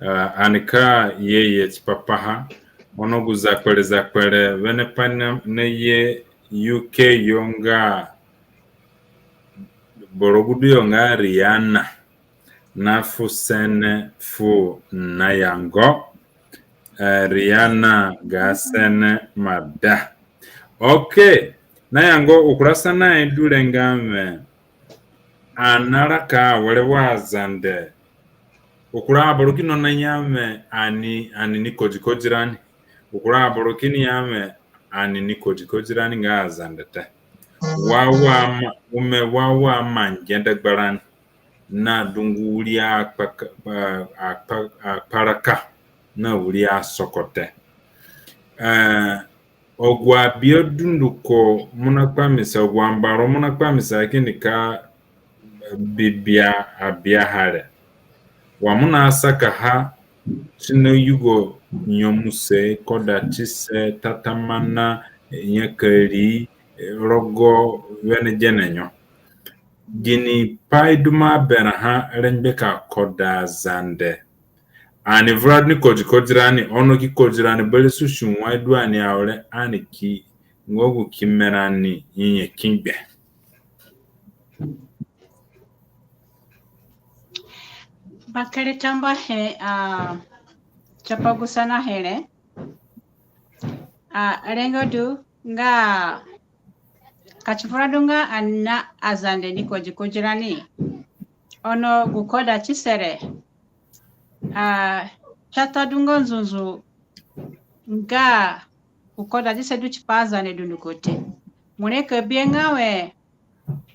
ah, ani ka ye ye tipa paha. Ono gu zakpere zakpere wene pai na, na ye UK yo nga boro gu du yo nga Rihanna. Na fu sene fu nayango. Eh, Rihanna ga sene mada. Okay. Nayango, gu kura sanahe du re nga we, ani naraka awere wa Zande. Gu kura aboro kini ya wẽ ani, ani ni kodi kodi rani. Gu kura aboro kini ya wẽ ani ni kodi kodi rani nga Azande te. Wa, wa ma, ome wa, wa mangi dagbarani na dungu wiri akpa, akpa, akparaka na wiri asokote. Eh, agu abia dunduko mo nakpamisa, agu ambaro mo nakpamisa kini ka bibia abiaha re. Wa mo nasakaha, si nayugo nyemuse, kodatise, tatamana, nyakari, rogo wene gene yo. Ginipai du mo aberãha rengbe ka koda Azande? Ani vura du ni kodi kodi rani, ono ki kodi rani bere susi wai du ani awere, ani ki nga gu ki merani nyanyaki gbe. Bakere tambuahe, ah, tipa gu sanahe re. Ah, rengo du nga ka si vura du nga ani na Azande ni kodi kodi rani, ono gu kodatise re, ah, si ata du nga nzunzu nga gu kodatise du tipa Azande dunduko te. Mo nika bihe nga wẽ,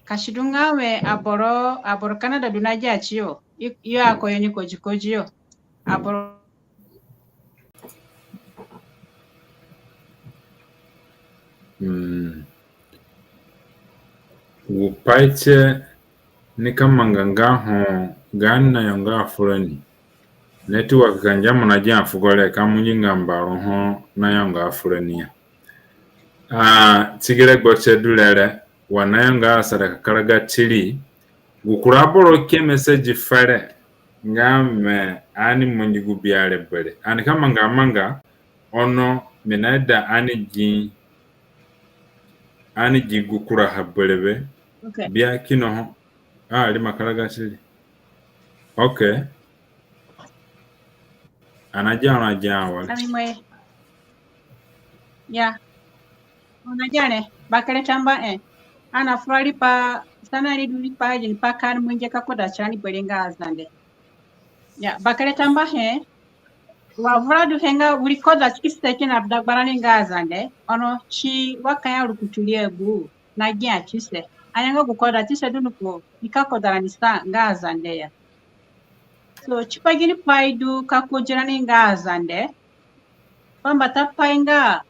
ka si du nga wẽ aboro, aboro Canada du na gia tiyo, i, yo ako yo ni kodi kodi yo. Aboro. Mm. Gu pai tie nika manga nga ho gaani nayonga furani. Network ka ngia mo na gia fugo re ka mo ngi nga mbaro ho nayonga furani ya. Ah, ti gi regbo tie du re re, wa nayonga asada ka karaga tiri, gu kura boro ke message fere nga wẽ ani mangi gu bia re bere. Ani ka manga amanga, ono mi naida ani gi, ani gi gu kuraha berewe. Okay. Bia kina ho. Ah, rimo karaga tiri. Okay. Ani nagia ro agia awere. Ani mue. Ya. Ani nagia re, bakere tambuahe. Ani nafura riipa, sana ni du riipa, ginipai ka ani mangi ka koda tirani bere nga Azande. Ya, bakere tambuahe. Wa vura du he nga wiri kodatise kina dagbarani nga Azande, ono si wa ka ya rukutu ri agu na gia tise. Anga nga gu kodatise dunduko nika koda rani sa nga Azande ya. So, tipa ginipai du ka kodi rani nga Azande, bambata pai nga,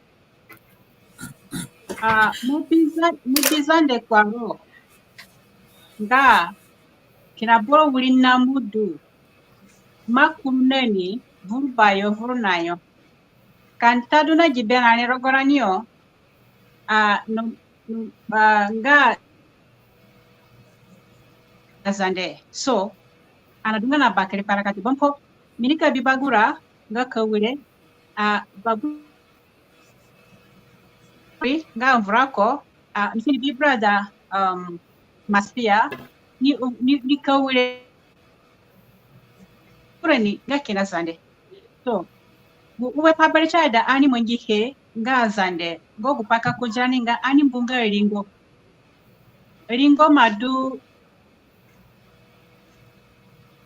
ah, mo bi Za-, mo bi Zande kporo nga kina boro wiri na mo du, ma kuru na ni, vuru bayo, vuru nayo. Ka ani ta du na gi berã re rogo rani yo, ah, no, no, ah, nga Azande. So, ani adunga na bakere kparakpata bambiko mi nika bi bagura nga ka wire, ah, bagu-, nga vura ko, ah, mi si ni bi brother, um, Masia, ni, ni, ni ka wire kura ni nga kina Zande. So, gu ue pa bere si aida ani mangihe nga Azande, nga gu pai ka kodi rani nga ani mbu nga ringo. Ringo ima du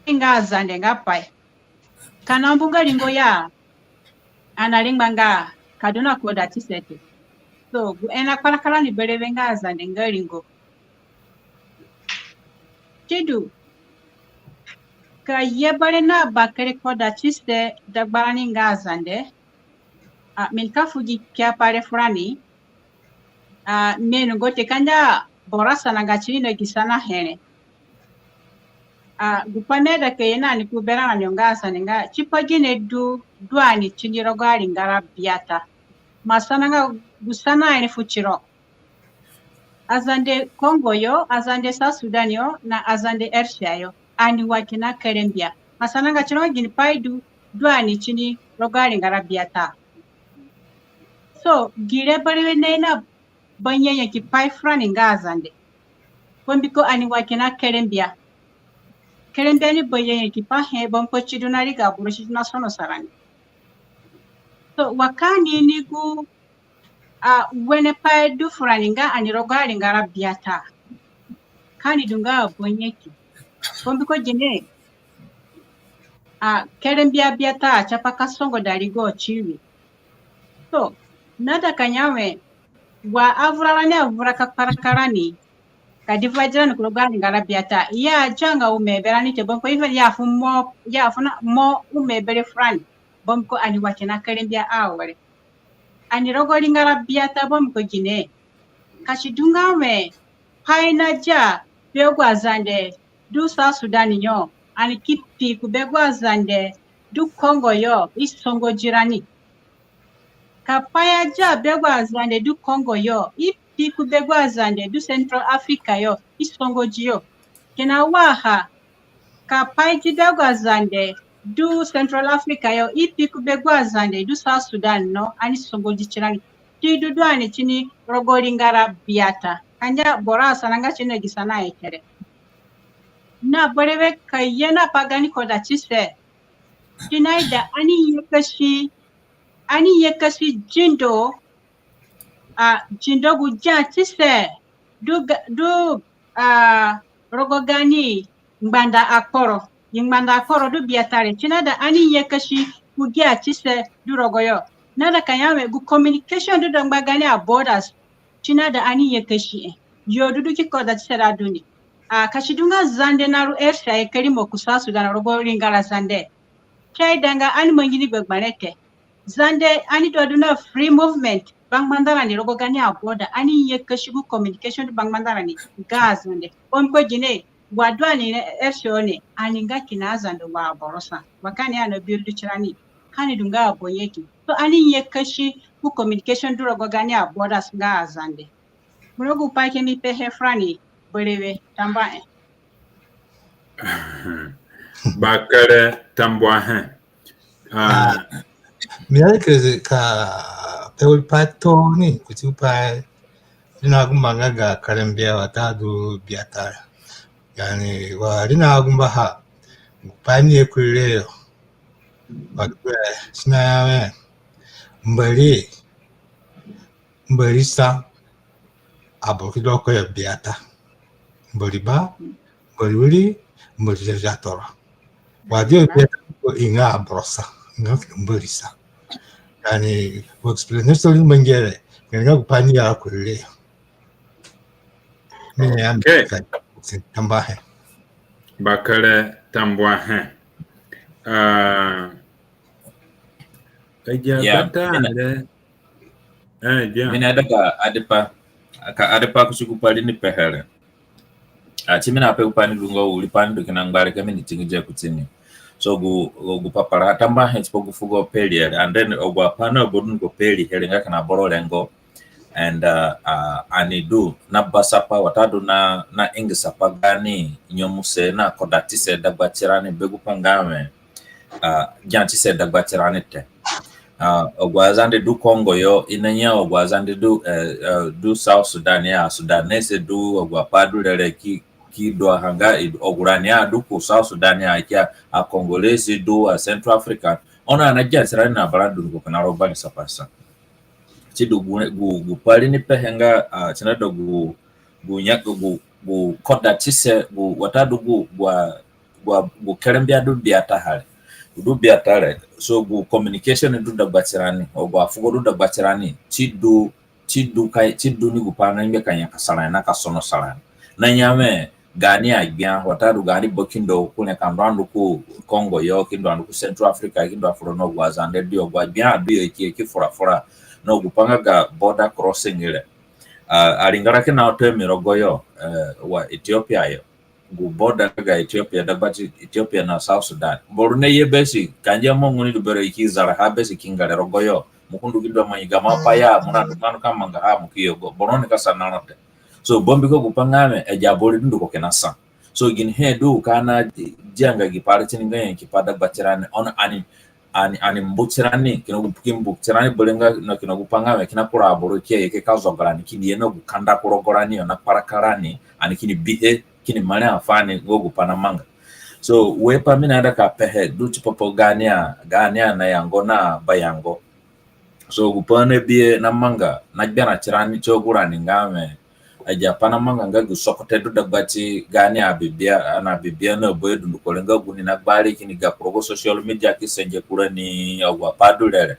nga Azande nga pai. Ka ani mbu nga ringo ya, ani aringba nga ka du na kodatise te. So, gu he nakparaka rani berewe nga Azande nga ringo. Sidu, ka ye bere na bakere kodatise dagbarani nga Azande, ah, mi nika fu gi kpiapai re furani, ah, mi ainongo te ka ngia boro asananga tini na gi sanahe re. Ah, gu pai mi aida ka ye na ni ku berã rani yo nga Azande nga, tipa gine du, du ani tini rogo aringara biata. Mo asananga gu sanahe re fu tiro. Azande Congo yo, Azande South Sudan yo, na Azande Eritrea yo, ani wa kina kerembia. Mo asananga tiro ginipai du, du ani tini rogo aringara biata. So, gi re berewe naye na banyanyaki pai furani nga Azande. Bambiko ani wa kina kerembia. Kerembia ni banyanyaki pai he, bambiko si du na riga boro, si du na sonosa rani. So, wa ka ani ini gu, ah, wene pai du furani nga ani rogo aringara biata, ka ani du nga abanyaki. Bambiko gine, A, kerembia biata a tipa ka songoda rigo ti wi. So, na da ka ya we, wa avura rani avura ka kparaka rani, ka divide rani ku rogo aringara biata. Ya, zanga ume berani te, bambiko even ya fu mo, ya fu na mo ume bere furani. Bambiko ani wa kina kerembia awere. Ani rogo ringara biata bambiko gine. Ka si du nga we, pai nadia be agu aZande du South Sudan yo, ani ki pi ku be agu aZande du Congo yo, i songodi rani. Ka pai adia be agu aZande du Congo yo, i pi ku be agu aZande du Central Africa yo, i songodi yo. Kina wa ha, ka pai gi be agu aZande du Central Africa yo, i pi ku be agu aZande du South Sudan no, ani songodi tirani. Ti du du ani tini rogo ringara biata. Ka ngia boro asananga tini gi sanahe kere. Na berewe ka ye na pa gaani kodatise. Ti naida ani nyakasi, ani nyakasi zindo, a, zindo gu diatise du ga-, du, a, rogo gaani ngbanda akporo, i ngbanda akporo du biata re. Ti naida ani nyakasi gu diatise du rogoyo. Na da ka ya we gu communication du dagba gaani aborders. Ti naida ani nyakasi he. Yo du du ki kodatise ra du ni. A, ka si du nga Zande naru ersi aye ka rimo ku South Sudan rogo ringara Zande. Ti aidanga ani mangi ni gbegberẽ te. Zande ani du adu na free movement bangbanda rani rogo gaani aborder, ani nyakasi gu communication du bangbanda rani nga Zande. Bambiko gine, wa du ani na ersi one, ani nga kina Zande wa aboro sa. Wa ka ani ana build tirani, ka ani du nga abanyaki. So ani nyakasi gu communication du rogo gaani aborders nga Zande. Mo rogo pai ke mi pehe furani berewe, tambuahe. Bakere tambuahe. A, mi aida ka pe wiri pai tooni kuti gu pai i nagumba nga ga kerembia watadu biata. Yani, wa i nagumbaha, gu pai ni ye kurii re yo. Wa du, e, si naya we, Mbori, Mbori sa, aboro ki du koyo biata. Mbori ba, Mbori wiri, Mbori ziazia Toro. Wa dio biata ko i nga aboro sa, i nga Mbori sa. Yani, gu explanation ni mangi re, nga gu pai ni ya kurii re. Mi ya mi ka tambuahe. Bakere tambuahe. A, agi agbata re. Mi naida ka add pa, ka add pa kuti gu pai ni pehe re. A, ti mi na pe gu pai ni du nga wiri pai ni du kina ngbare ka mi ni tingi dia kuti ni. So gu, gu papara tambuahe tipa gu fugo pe ri re. And then agu apai na aboro du ni ko pe ri he re nga kina boro rengo. And, a, a, ani du na basapa watadu na, na ingisapa gaani nyemuse na kodatise dagba tirani be gu pai nga we, a, diatise dagba tirani te. A, agu aZande du Congo yo, i naya agu aZande du, e, e, du South Sudan ya, Sudanese du, agu apai du re re ki, ki du a ha nga, i du, agu rani adu ku South Sudan ya, ki a, a Congolese du, a Central African. Ono ani nadia tirani na bara du ni ko kina rogo banisapasa. Ti du gu, gu, gu pai ni pehe nga, a, ti naida gu, gu nya, gu, gu kodatise, gu watadu gu, gu a, gu a, gu kerembia du biata ha re. Du biata re. So gu communication du dagba tirani, agu afugo du dagba tirani. Ti du, ti du ka, ti du ni gu pai na ngbe ka nyakasa rani na ka sonosa rani. Na ya we, gaani agbia, watadu gaani bakindo, ku ni ka ndu andu ku Congo yo, ki ndu andu ku Central Africa, ki ndu afura na agu aZande du yo, agu agbia adu yo ki, ki fura fura. Na gu pai nga ga border crossing re. A, aringara kina ho te mi rogoyo, e, wa Ethiopia yo. Gu border ga Ethiopia, dagba ti Ethiopia na South Sudan. Boro naye besi, ka ngia mo nguni du bero i ki zara ha besi ki ngere rogoyo. Mo ki ndu ki ndu amangi gamo apai ya, mo na ndu ka mangaha, mo ki yugo. Boro ni ka sana ro te. So, bambiko gu pai nga we, agi aboro dunduko kina sa. So, ginihe du ka ani dia nga gi pai re ti ni nga nyaki pai dagba tirani, ono ani, ani, ani mbu tirani, kina gu, ki mbu tirani berewe nga, na kina gu pai nga we, kina kura aboro ki ye ki ka zoga rani, kini ye na gu kanda ku rogo rani yo, na kparaka rani, ani kini bihe, kini mare afani, nga gu pai namanga. So, wai pai mi naida ka pehe, du tipa pa gaani a, gaani anayango na bayango. So, gu pai nabihe namanga, na gbera tirani ti agu rani nga we, Agi apai namanga nga gu sogote du dagba ti gaani abibia, ani abibia na bayo dunduko re nga gu ni nagbari kini ga ku rogo social media ki senge kurani agu apai du re.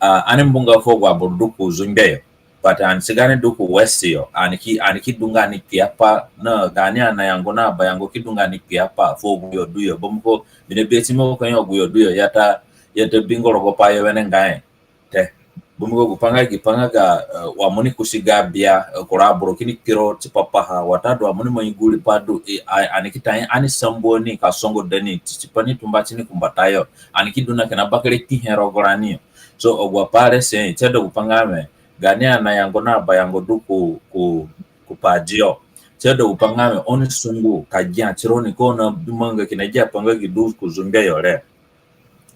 Ah, ani mbunga fu agu aboro du ku zungbe yo. But ani ti gaani du ku West yo, ani ki, ani ki du nga ni kpiapai, na gaani anayango na abayango ki du nga ni kpiapai fu agu yo du yo. Bambiko mi nabi ti mi ko ka nyo agu yo du yo, ya ta, ya ta bingo rogo pai yo wenengai te. Bambiko gu pai nga gi pai nga ga, eh, wa mo ni kusi ga bia, eh, kura aboro kini kpi ro tipa paha, watadu wa mo ni mangi gu riipa du, eh, a-, ani ki ta ni, ani sambu ni ka songoda ni, ti, tipa ni tumba tini ku mbatayo. Ani ki du na kina bakere kpihe rogo rani yo. So, agu apai re si, si aida gu pai nga wẽ, gaani anayango na abayango du ku, ku, ku padi yo. Si aida gu pai nga wẽ, oni sungu ka gia tironi, ko nabi manga kina agi apai nga gi du ku zungbe yo re,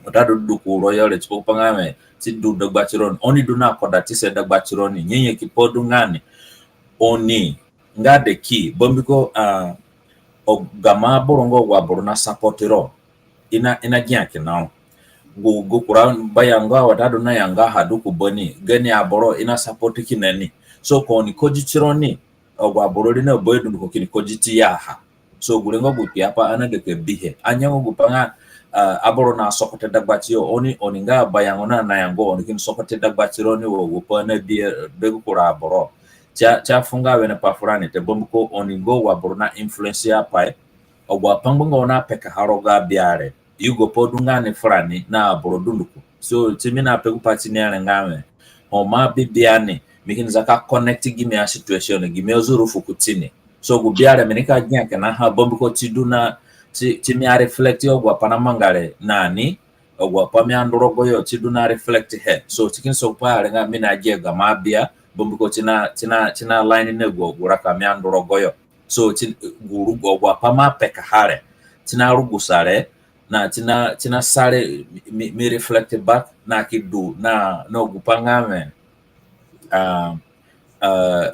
watadu du ku uro yo re, tipa gu pai nga wẽ, si du dagba tironi, oni du na kodatise dagba tironi, nyanyaki pai du nga ni, oni nga de ki, bambiko, ah, o, gamo aboro nga agu aboro na support ro, i na, i nagia kina ro. Gu, gu kura bayango a watadu nayango a ha du ku bani, gani aboro i na support kina ni. So ka oni kodi tironi, agu aboro re na bayo dunduko kini kodi tiyo a ha. So gure nga gu kpiapai ani naida ka bihe. Anya nga gu pai nga, ah, aboro na sogote dagba tiyo, oni, oni nga abayango na anayango, oni kini sogote dagba tironi wa gu pai nabi, eh, be gu kura aboro. Ti a, ti afunga wene pai furani te, bambiko oni nga agu aboro na influence apai. Agu apai ngbanga oni apekaha rogo abia re, yugopai du nga ni furani na aboro dunduko. So ti mi nape gu pai ti ni re nga wẽ, ho mo abibia ni, mi kini za ka connect gimi asituation, gimi azurufu kutini. So gu bia re mi nika gia kina ha, bambiko ti du na, ti, ti mi areflect agu apai namanga re na ni, agu apai mi andu rogoyo ti du na reflect he. So ti kini sa gu pai re nga mi nagia gamo abia, bambiko ti na, ti na, ti na line na gu, gu raka mi andu rogoyo. So ti, gu rugu, agu apai mo apekaha re, ti na rugusa re, na ti na, ti na sa re, mi, mi reflect back, na ki du na, na gu pai nga wẽ, ah, ah,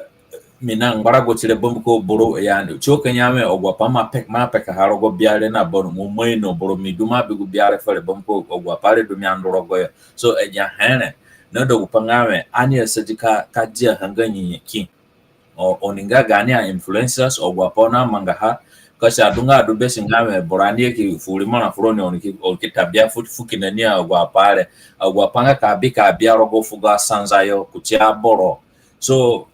mi na ngbarago ti re, bambiko boro ya, ti o ka nya wẽ agu apai mo ape, mo apekaha rogo bia re na boro, mo ima ino boro, mi du mo abi gu bia re fere, bambiko agu apai re du mi andu rogoyo. So agi ahe re naida gu pai nga wẽ, ani asadi ka, ka diaha nga nyanyaki. O, oni nga gaani a influencers, agu apai oni amangaha. Ka si adunga adu be si nga wẽ, boro ani ye ki fu rimara furoni, oni ki, oni ki ta bia fu, fu kina ni agu apai re. Agu apai nga ka bi, ka bia rogo fugo asanza yo kuti aboro. So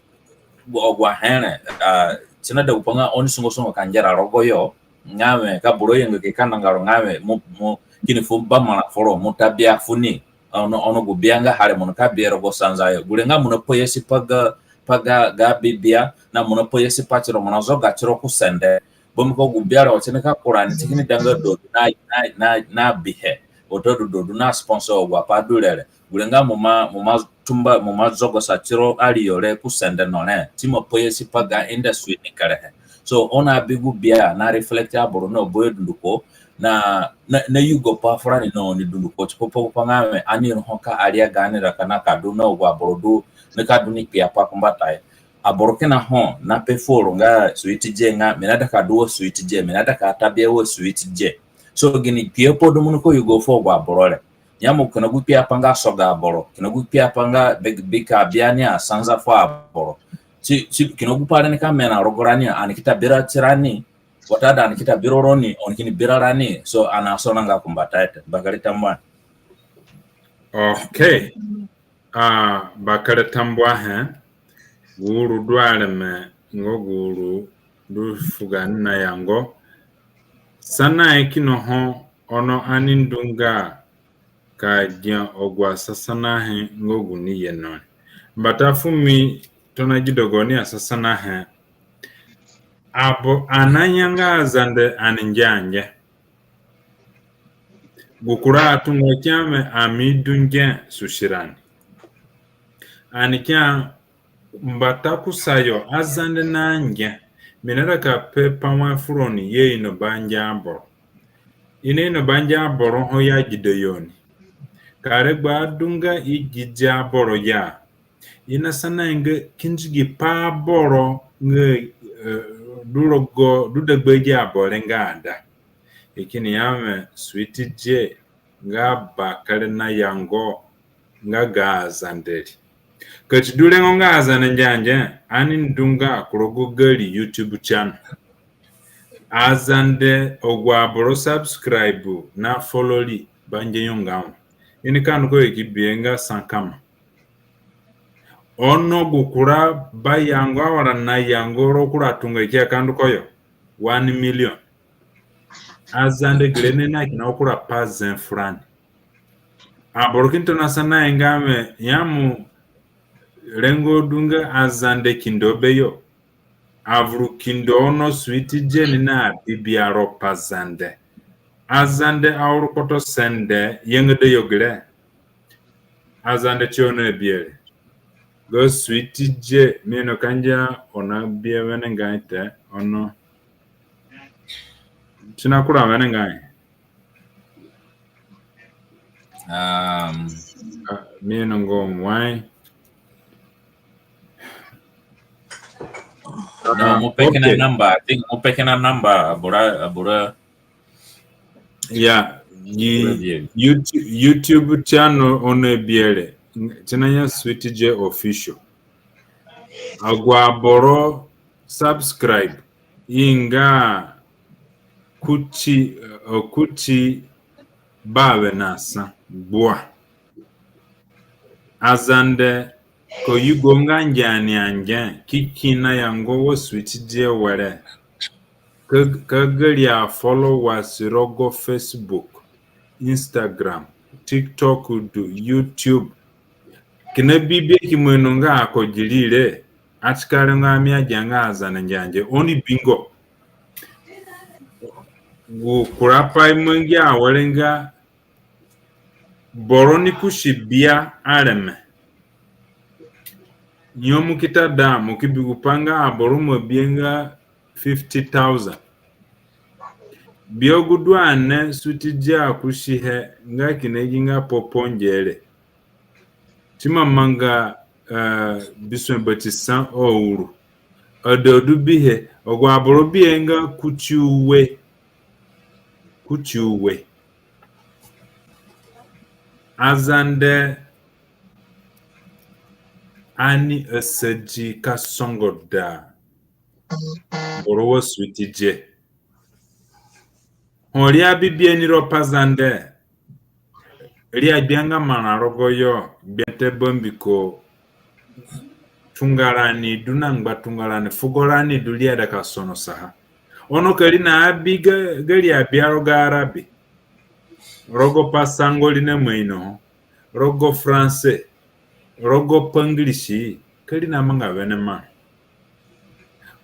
agu ahe re, ah, ti naida gu pai nga oni sungo sungo ka ngera rogoyo, nga wẽ ka boro yangaki ka nanga ro nga wẽ, mo, mo kini fu bamara foro, mo ta bia fu ni. Ono, ono gu bia nga ha re mo nika bia rogo sanza yo. Gure nga mo na payasi pa ga, pa ga, ga bibia, na mo na payasi pa tiro, mo na zoga tiro ku sende. Bambiko gu bia re wa ti nika kura ni, ti kini da nga dodu na, na, na, na bihe, watadu dodu na sponsor agu apai du re re. Gure nga mo ma, mo ma tumba, mo ma zogosa tiro ariyo re ku sende no re, ti ima payasi pa ga industry ni kerehe. So oni abi gu bia na reflect aboro na bayo dunduko, na, na, na yugopai furani na oni dunduko, tipa gu pai nga wẽ, ani ino ho ka aria gaani raka na ka du na agu aboro du, na ka du ni kpiapai ku mbatayo. Aboro kina ho nape foro nga Sweet J, nga mi naida ka du wa Sweet J, mi naida ka ta bia wa Sweet J. So gini kpiapai du mo nika yugo fu agu aboro re? Ya mo kina gu kpiapai nga soga aboro, kina gu kpiapai nga bi, bi ka bia ni asanza fu aboro. Ti, ti, kina gu pai re nika mena rogo rani, ani ki ta bira tirani, watadu ani ki ta bira roni, oni kini bira rani. So ani asonanga ku mbatayo te. Bakere tambuahe. Okay. Ah, bakere tambuahe. Gu uru du areme nga gu uru du fu gaani nayango. Sanahe kina ho, ono ani ndunga ka gia agu asasanahe nga gu ni ye no ni. Mbata fu mi tona gi dogo ni asasanahe, abo, ani naya nga Azande ani nge ange. Gu kura atunga kia mi, ami du nge susi rani. Ani kia mbata kusayo, Azande nange. Mi naida ka pe pa wai furoni, i aino bange aboro. I naino bange aboro ho i agida yo ni. Ka regbo adunga i gidi aboro ya, i nasanahe nga kindi gi pa aboro nga, eh, du rogo, du dagba agi aboro re nga ada. I kini ya mi Sweet J nga bakere nayango nga ga Azande ri. Ka ti du rengo nga Azande nge ange, ani ndu nga ku rogo gari YouTube channel. Azande, agu aboro subscribe na follow ri, bange yo nga wa. I nika ndu koyo ki bihe nga sa kama. Ono gu kura bayango awere na yango rogo kura tunga ki a ka ndu koyo, one million. Azande, gere ni na kina kura pa zee furani. Aboro kini tona sa na inga me, ya mo rengo du nga Azande kindo beyo. Avuru kindo ono Sweet J ni na bibia ro Pazande. Azande auru kpoto sende yengede yo gere. Azande ti ono ebiere. Ga Sweet J, mi ino ka ngia oni abia wenengai te, ono. Ti na kura wenengai. Um, Ah, mi ino nga wai. No, ah, mo pe kina, okay, number. I think mo pe kina number, abura, abura. Yeah, the YouTube, YouTube channel ono ebiere. Ti na ya Sweet J Official. Agu aboro subscribe. I nga kuti, eh, kuti bawe na sa gbua. Azande, ka yugo nga nge ani ange, ki kina yango wa Sweet J were. Ka, ka gari a followers rogo Facebook, Instagram, TikTok du, YouTube. Kina bibia ki mo ino nga ako gi ri re, ati ka rengo ami agia nga Azande nge ange, oni bingo. Gu kura pai mangi awere nga boro ni kusi bia areme. Nyo mo ki ta da, mo ki bi gu pa nga aboro mo bia nga fifty thousand. Bia gu du ane Sweet J akusihe nga kina gi nga popo ngere. Ti ma manga, eh, bisue bati sa auru. Ada du bihe, agu aboro bihe nga kuti ue. Kuti ue. Azande, ani asadi ka songoda boro wa Sweet J. Ho ri abibia ni ro Pazande, ri agbia nga marã rogoyo, gbia te, bambiko tungarani du na ngba tungarani, fugorani du ri aida ka sonosaha. Ono ka ri na abi ga, ga ri abia rogo Arabi, rogo Pasango ri na maino ho, rogo France, rogo Pangirisi, ka ri na manga wene ma.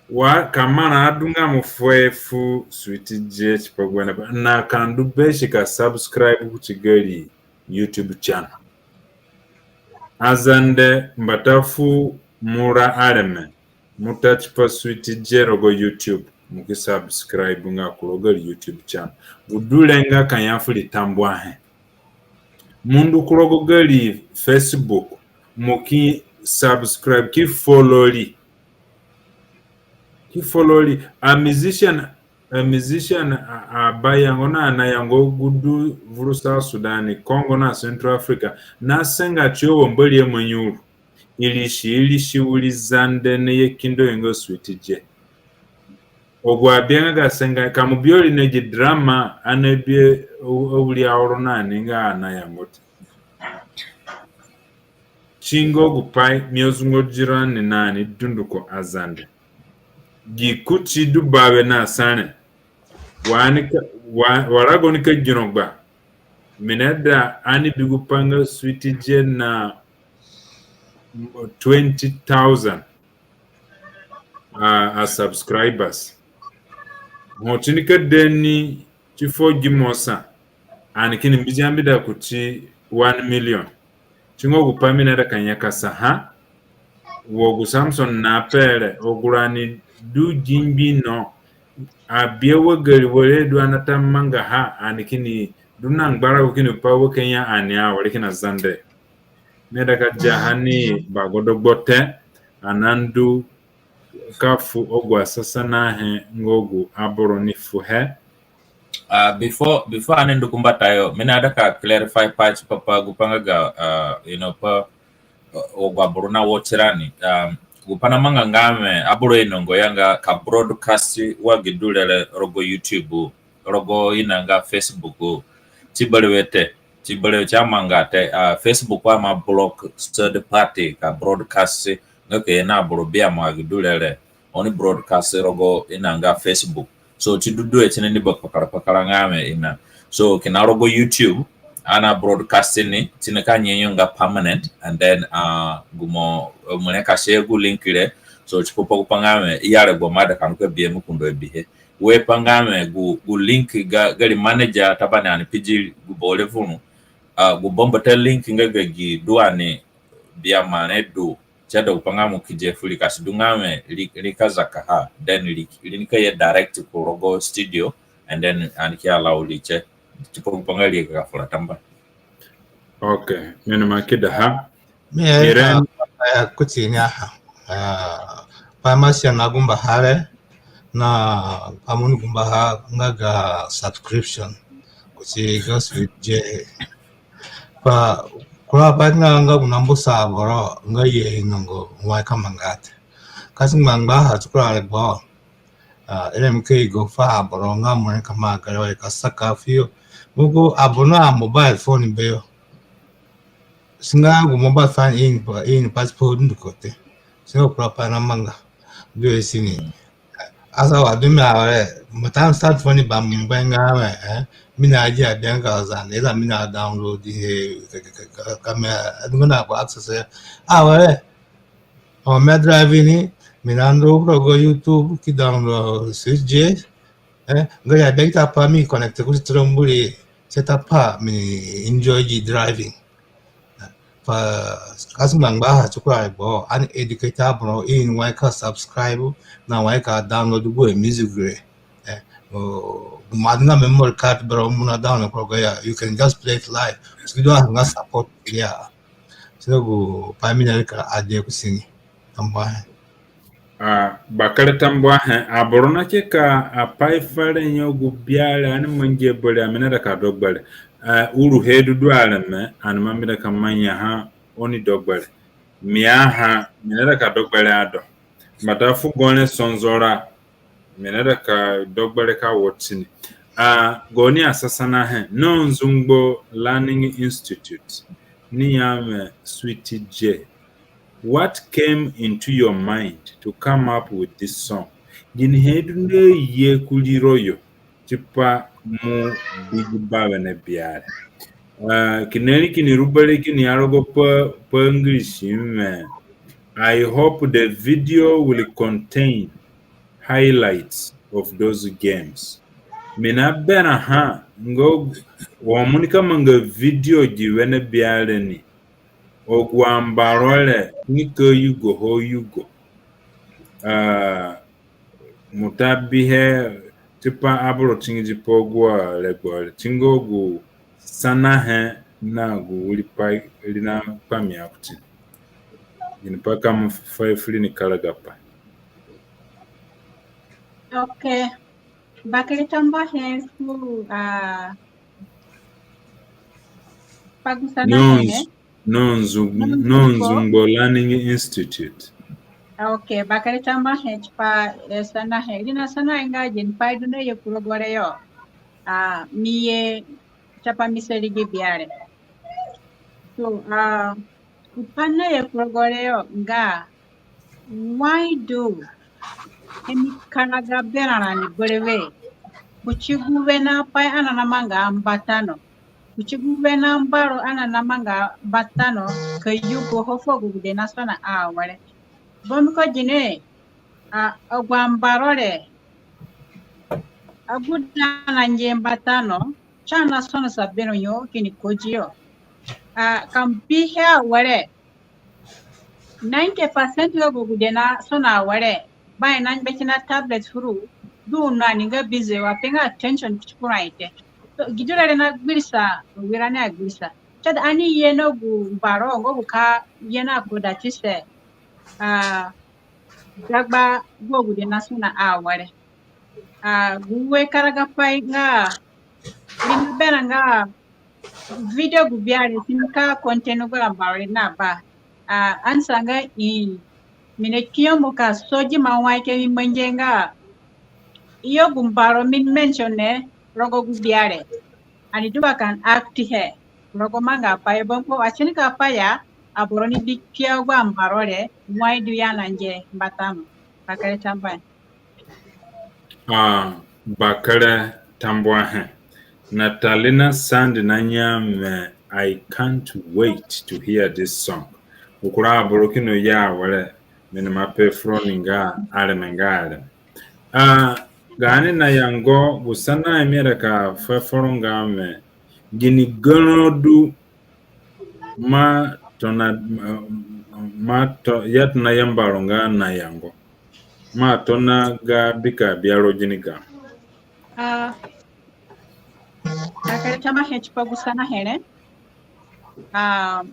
Wa ka marã adunga mo fuhe fu Sweet J tipa gu wene ba, na ka ndu be si ka subscribe kuti gari YouTube channel. Azande, mbata fu mo ra areme, mo ta tipa Sweet J rogo YouTube, mo ki subscribe nga ku rogo gari YouTube channel. Gu du re nga ka ya fu ri tambuahe. Mo ndu ku rogo gari Facebook, mo ki subscribe, ki follow ri. Ki follow ri. A musician, a musician, a, abayango na anayango gu du vuru South Sudan, Congo na Central Africa, na senga tiyo wa Mbori amangi uru. Irisi, irisi wiri Zande ni ye kindo yo nga Sweet J. Agu abia nga ga senga, ka mo bi ori na gi drama, ani abi a, awiri auru na ni nga anayango te. Ti nga gu pai mi azungo di rani na ni dunduko Azande. Gi kuti du bawe na sa re. Wa ani ka, wa, wa rago ni ka gino gba. Mi naida ani bi gu pa nga Sweet J na twenty thousand a, a subscribers. Ho ti ni ka de ni ti fuo gimo sa, ani kini mbidi ambida kuti one million. Ti nga gu pa mi naida ka nyakasaha wa gu Samson na pe re, agu rani du gi ngbi no, abia wa gari were du ani ata mangaha, ani kini du na ngbarago kini pa wa ka ya ani awere kina Zande. Mi aida ka diaha ni bagodo gbote, ani nandu ka fu agu asanahe nga agu aboro ni fuhe. Ah, before, before ani ndu ku mbatayo, mi naida ka clarify pa tipa pa gu pa nga ga, ah, you know, pa, agu aboro na watch rani. Um, gu pai namanga nga wẽ, aboro ainonga ya nga ka broadcast wa gi du re re rogo YouTube, rogo ina nga Facebook, ti berewe te, ti berewe ti amanga te. Uh, Facebook ima block third party ka broadcast, nga ka ye na aboro biama gi du re re. Oni broadcast rogo ina nga Facebook. So ti du duhe tini ni bakpakara kpakara nga wẽ ina. So kina rogo YouTube, ani na broadcast ni, tini ka nye yo nga permanent, and then, uh, gu mo, uh, mo ni ka share gu link re. So tipa gu pai nga wẽ, i aregbo mo aida ka ndu ka bihe, mo ka ndu ka bihe. Wẽ pai nga wẽ, gu, gu link ga, gari manager, tabani ani pidi gu boro vuru. Uh, gu bambata link nga ga gi du ani biama re du. Si aida gu pai nga mo ki dihe fu ri, ka si du nga wẽ ri, ri ka zakaha, then ri, ri nika ye direct ku rogo studio, and then ani ki allow ri tie. Tipa gu pai nga ri ka fura. Tambuahe. Okay, mi ni ma ki daha. Mi ere, kuti ni aha. Ah, pai mo asia na gumbaha re, na pai mo ni gumbaha nga ga subscription. Kuti ga Sweet J. Pa kura pai nga, nga gu nambusa aboro nga ye inongo wai ka manga te. Ka si ngbangbaha ti kura regbo. Ah, ere mi ka yugo fu aboro nga mo ni ka manga gere wai ka saka fuyo. Gu aboro na mobile phone beyo. Si nga gu mobile phone ini, ini pa tipa dunduko te. Si nga kura pai namanga. Duhe si ni. Asa wa du mi awere, mo ta start phone ba mi ngba nga wẽ, eh, mi na adi abia nga Zande, ida mi na download he, ka, ka, ka, ka, ka mi adunga na ko access he. Awere, o mi a drive ni, mi na ndu rogo YouTube, ki download Sweet J, eh, nga ya bia ki ta pa mi connect ku tiro mburi, si ta pa mi enjoy gi driving. Pa, ka si ngbangbaha ti kura regbo, ani educate aboro in wai ka subscribe, na wai ka download gu music re. Eh, o, gu mo adu nga memory card bero mo na download ku rogo ya, you can just play it live. Si du a nga support ya. Si du gu pai mi na ka adi ku sini. Tambuahe. Ah, bakere tambuahe, aboro na ke ka apai fere nyo gu bia re ani mangi bere, mi naida ka do gbere. Ah, uru he du du areme, ani ima mi da ka mangaha oni do gbere. Mi aha, mi naida ka do gbere ado. Mbata fu gone sonzora, mi naida ka do gbere ka wo tini. Ah, goni asanahe, no Nzungbo Learning Institute, ni ya mi Sweet J. What came into your mind to come up with this song? Ginihe du ni ye kurii ro yo tipa mo bi gi bawene bia re? Ah, kina ri kini ruba re kini ya rogo pa, pa English mi, I hope the video will contain highlights of those games. Mi naberãha nga wa mo nika manga video gi wene bia re ni, agu ambaro re nika yugo ho yugo. Ah, mo ta bihe tipa aboro tingidi pa agu aregbo re, tingo gu sanahe na gu wiri pai ri na kpamia kuti ni. Gini pai ka mo fuhe fu ri ni karagapai? Okay. Bakere tambuahe fu, ah, pa gu sanahe. No Nzu-, no Nzungbo Learning Institute. Okay, bakere tambuahe tipa, eh, sanahe. Ri na sanahe nga gini pai du na ye ku rogo re yo. Ah, mi ye tipa mi seri gi bia re. So, ah, gu pai na ye ku rogo re yo nga, why do ani karaga berã rani berewe kuti gu wene apai ani namanga mbata no, kuti gu wene ambaro ani namanga mbata no, ka yugo ho fu agude nasona awere? Bambiko gine, a, agu ambaro re, agude ani nangia mbata no, si anasonosa berã yo kini kodi yo. A, ka mo bihe awere, ninety percent nga gu agude nasona awere, ba i nangbe kina tablet furu, du na ni nga busy wa pe nga attention kuti kura i te. So, gi du re na gbirisa, wira ni agbirisa. Ted ani ye na gu mbaro, nga gu ka ye na kodatise, a, dagba gu agude nasona awere. A, gu ue karagapai nga, ri naberã nga video gu bia re si nika continue gu ambaro re na ba. Ah, answer nga ii. Mi ni kpinyemu ka sogi ma wai ke mi mangi nga iyo gu mbaro mi mention ne rogo gu gbia re. Ani du ba kan act he rogo manga pai, bambiko atini ka pai ya aboro ni bi kpia gu ambaro re, wai du ya na nge mbata no. Bakere tambuahe. Ah, bakere tambuahe. Natalina Sandi na nya me, I can't wait to hear this song. Gu kura aboro kina ye awere, mi ni ma pe furoni nga areme nga areme. Ah, gaani nayango, gu sanahe mi aida ka fuhe furoni nga me, gini garã du ma tona, ma, ma to, ya tona yamba ro nga nayango. Ma tona ga bika bia ro gini ga. Ah, bakere tambuahe tipa gu sanahe re. Ah,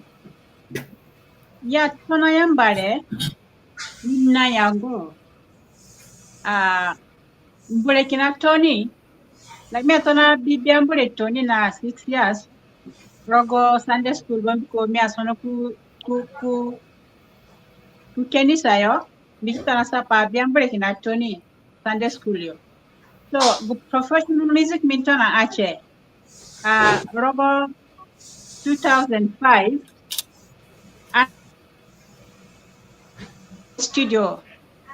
ya tona yamba re, nayango. Ah, mbure kina tooni, like mi atona bi bia mbure tooni na six years, rogo Sunday school, bambiko mi asono ku, ku, ku, ku kenisa yo, mi ki tona sa pa bia mbure kina tooni Sunday school yo. So, gu professional music mi tona a tie, ah, rogo two thousand five, a studio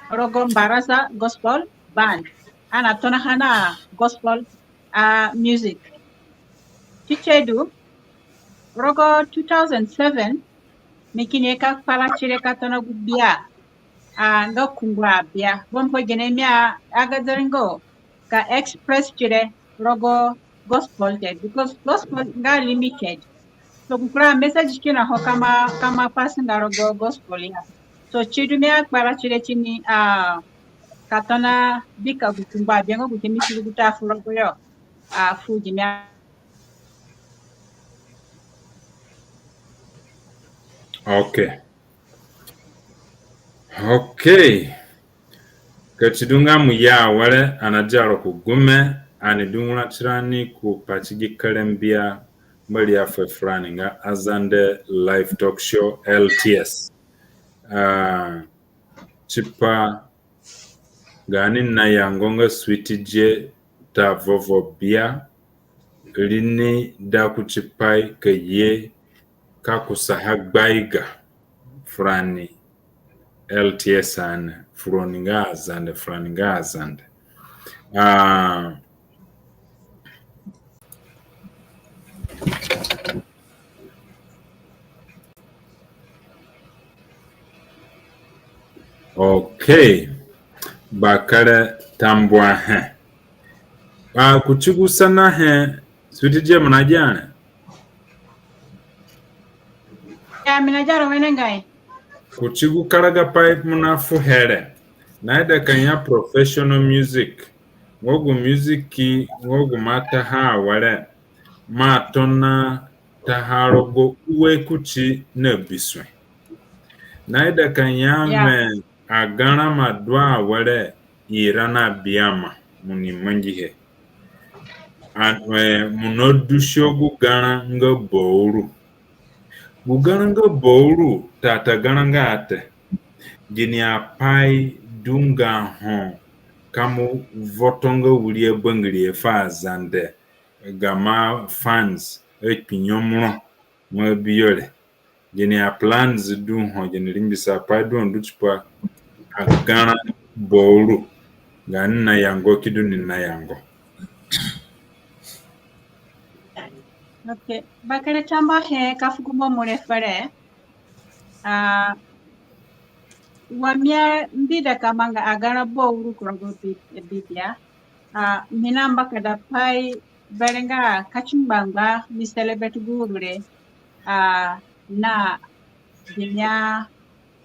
rogo Mbaraza Gospel Band. Ani atona ha na gospel, ah, music. Ti tie du, rogo two thousand seven, mi kini ye ka kpara tire ka tona gu gbia, ah, nga Kungbo Abia. Bambiko gene mi a, agadere nga ka express tire rogo gospel te, because gospel nga limited. So gu kura message kina ho ka ma, ka ma pass nga rogo gospel ya. So si du mi akpara tire tini, ah, ka tona bika gu Kungbo Abia nga gu ki mi ti rugu ta fu rogo yo, ah, fu gi mi a. Okay. Okay. Ka si du nga mo ye awere, ani nadia ro ku gume, ani du ngura tirani ku pati gi kere mbia Mbori afuhe furani nga Azande Live Talk Show, L T S. Ah, tipa gaani nayango nga Sweet J ta vovo bia, ri ni da kuti pai ka ye ka kusaha gbaiga furani L T S ane, furoni nga Azande, furani nga Azande. Ah, okay. Bakere tambuahe. Ah, kuti gu sanahe, Sweet J, mo nagia re? Ya, mi nagia ro wenengai. Kuti gu karagapai mo nafuhe re, naida ka ya professional music, nga gu music, nga gu mo ataha awere, mo atona taha rogo ue kuti na bisue. Naida ka ya, ya, me agarã mo adu awere, ira na biama, mo ni mangihe. And, eh, mo nadusi gu garã nga Bauru. Gu garã nga Bauru, tata garã nga te. Gini apai du nga ho ka mo voto nga wiri abangirihe fu Azande, gamo fans akpinyemu ro mo abi yo re? Gini aplans du ho, gini ringbisapai du ho du tipa agarã Bauru, gaani nayango ki du ni nayango? Okay. Bakere tambuahe ka fu gu mo mo re fere. Ah, wa mi a mbida ka manga agarã Bauru ku rogo Bi-, Bibia. Ah, mi na mbakadapai berewe nga ka ti ngbangba mi celebrate gu uru re, ah, na gimi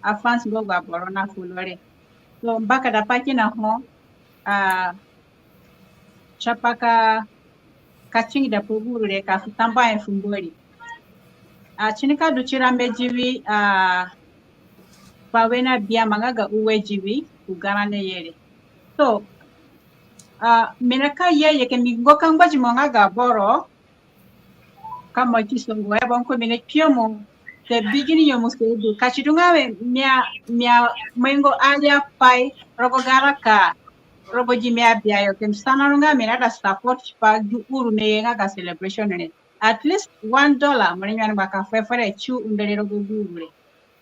afans nga agu aboro na follow re. So, mbakadapai kina ho, ah, tipa ka, ka tingida pa gu uru re ka fu tambuahe fu Mbori. Ah, si nika du ti rame diwi, ah, pa we na biama nga ga ue diwi ku garã naye re. So, ah, mi nika ye ye ke mi ngo ka ngbadimo nga ga boro ka mo ki songo ya, bambiko mi ni kpinyemu Ka bi gini nyemuse du. Ka si du nga mi, mi a, mi a mangi aria pai rogo ga raka, rogo gi mi abia yo, ka mi sana ro nga mi naida support tipa gi uru naye nga ga celebration re. At least one dollar, mo ni ngbani ngba ka fuhe fere ti undo re rogo gi uru re.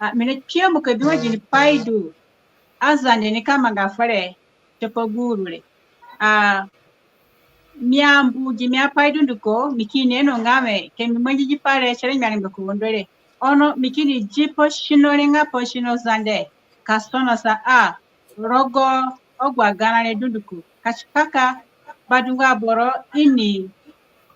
Ah, mi ni kpio mo ka bi wa gini pai du Azande nika manga fere tipa gi uru re. Ah, mi ambu gi mi apai dunduko, mi kini ino nga mi, ka mi mangi gi pai re, si re mi arengbanga ka undo re. Ono mi kini di pa sino re nga pa sino Zande ka sonosa a rogo agu agarã re dunduko. Ka si kaka badungu aboro ini,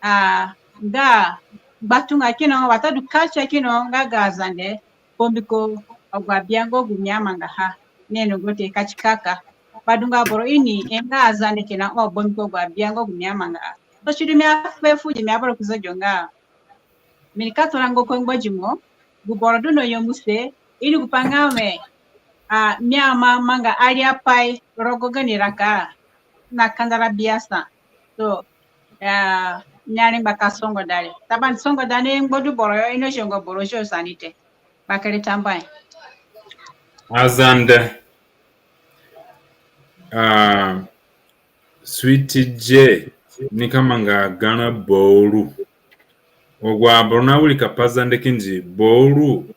ah, nga ngbatunga kina, watadu culture kina nga ga Azande, bambiko agu abia nga gu mi amangaha. Mi ainongo te ka si kaka badungu aboro ini, e nga Azande kina, o bambiko agu abia nga gu mi amangaha. So si du mi afuhe fu gi mi aboro kusa yo nga mi nika tona nga ko ngbadimo, gu boro du na nyemuse, ini gu pa nga mi, ah, mi aima manga aria pai rogo gani raka na kandara biasa. So, ah, mi arengba ka songoda re. Taban songoda ni ngba du boro yo, i nazenga boro zio sani te. Bakere tambuahe. Azande. Ah, Sweet J nika manga garã bauru. Agu aboro nawirika pa Zande kindi bauru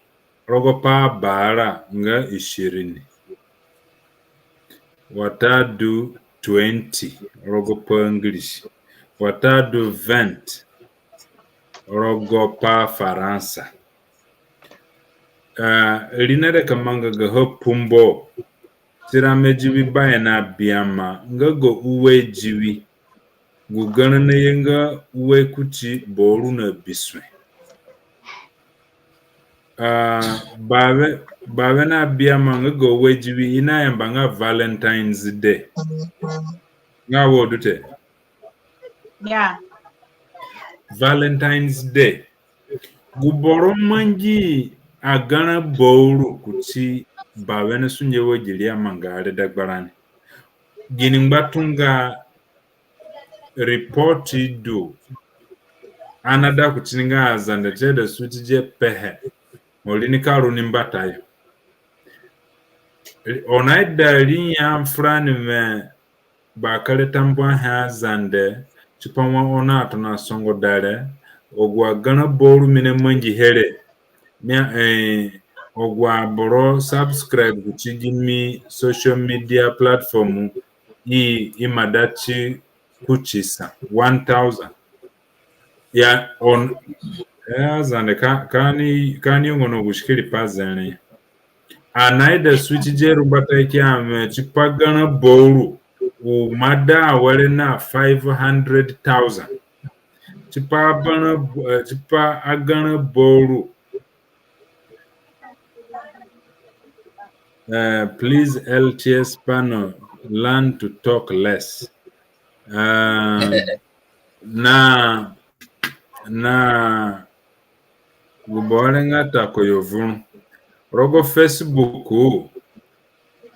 rogo pa Bara nga ishirini. Watadu twenty rogo pa English. Watadu vingt rogo pa Faransa. Ah, ri naida ka manga gaha pumbo. Ti rame diwi bawe na biama nga ga ue diwi. Gu garã naye nga ue kuti bauru na bisue. Ah, bawe, bawe na biama nga ga ue diwi i nayamba nga Valentine's Day. Nga wo du te? Yeah. Valentine's Day. Gu boro mangi agarã bauru kuti bawe na sunge wa gi ri amanga re dagbarani. Gini ngbatunga report du ani ada kuti ni nga Azande te da Sweet J pehe. Oni nika ru ni mbatayo. Oni aida ri ya furani mi Bakere tambuahe Azande, tipa wa oni atona songoda re, agu agarã bauru mi namangihe re. Mi a, eh, agu aboro subscribe kuti gi mi social media platform, i, i ima da ti kuti sa, one thousand. Ya, oni, ya, Azande ka, ka ani, ka ani ongono gu sikiri pa zere. Ani naida Sweet J ru mbata ki ya mi tipa garã bauru, u ima da awere na five hundred thousand. Tipa agarã, eh, tipa agarã bauru. Eh, please, L T S panel, learn to talk less. Eh, na, na, gu boro nga Takoyo vuru rogo Facebook, ku,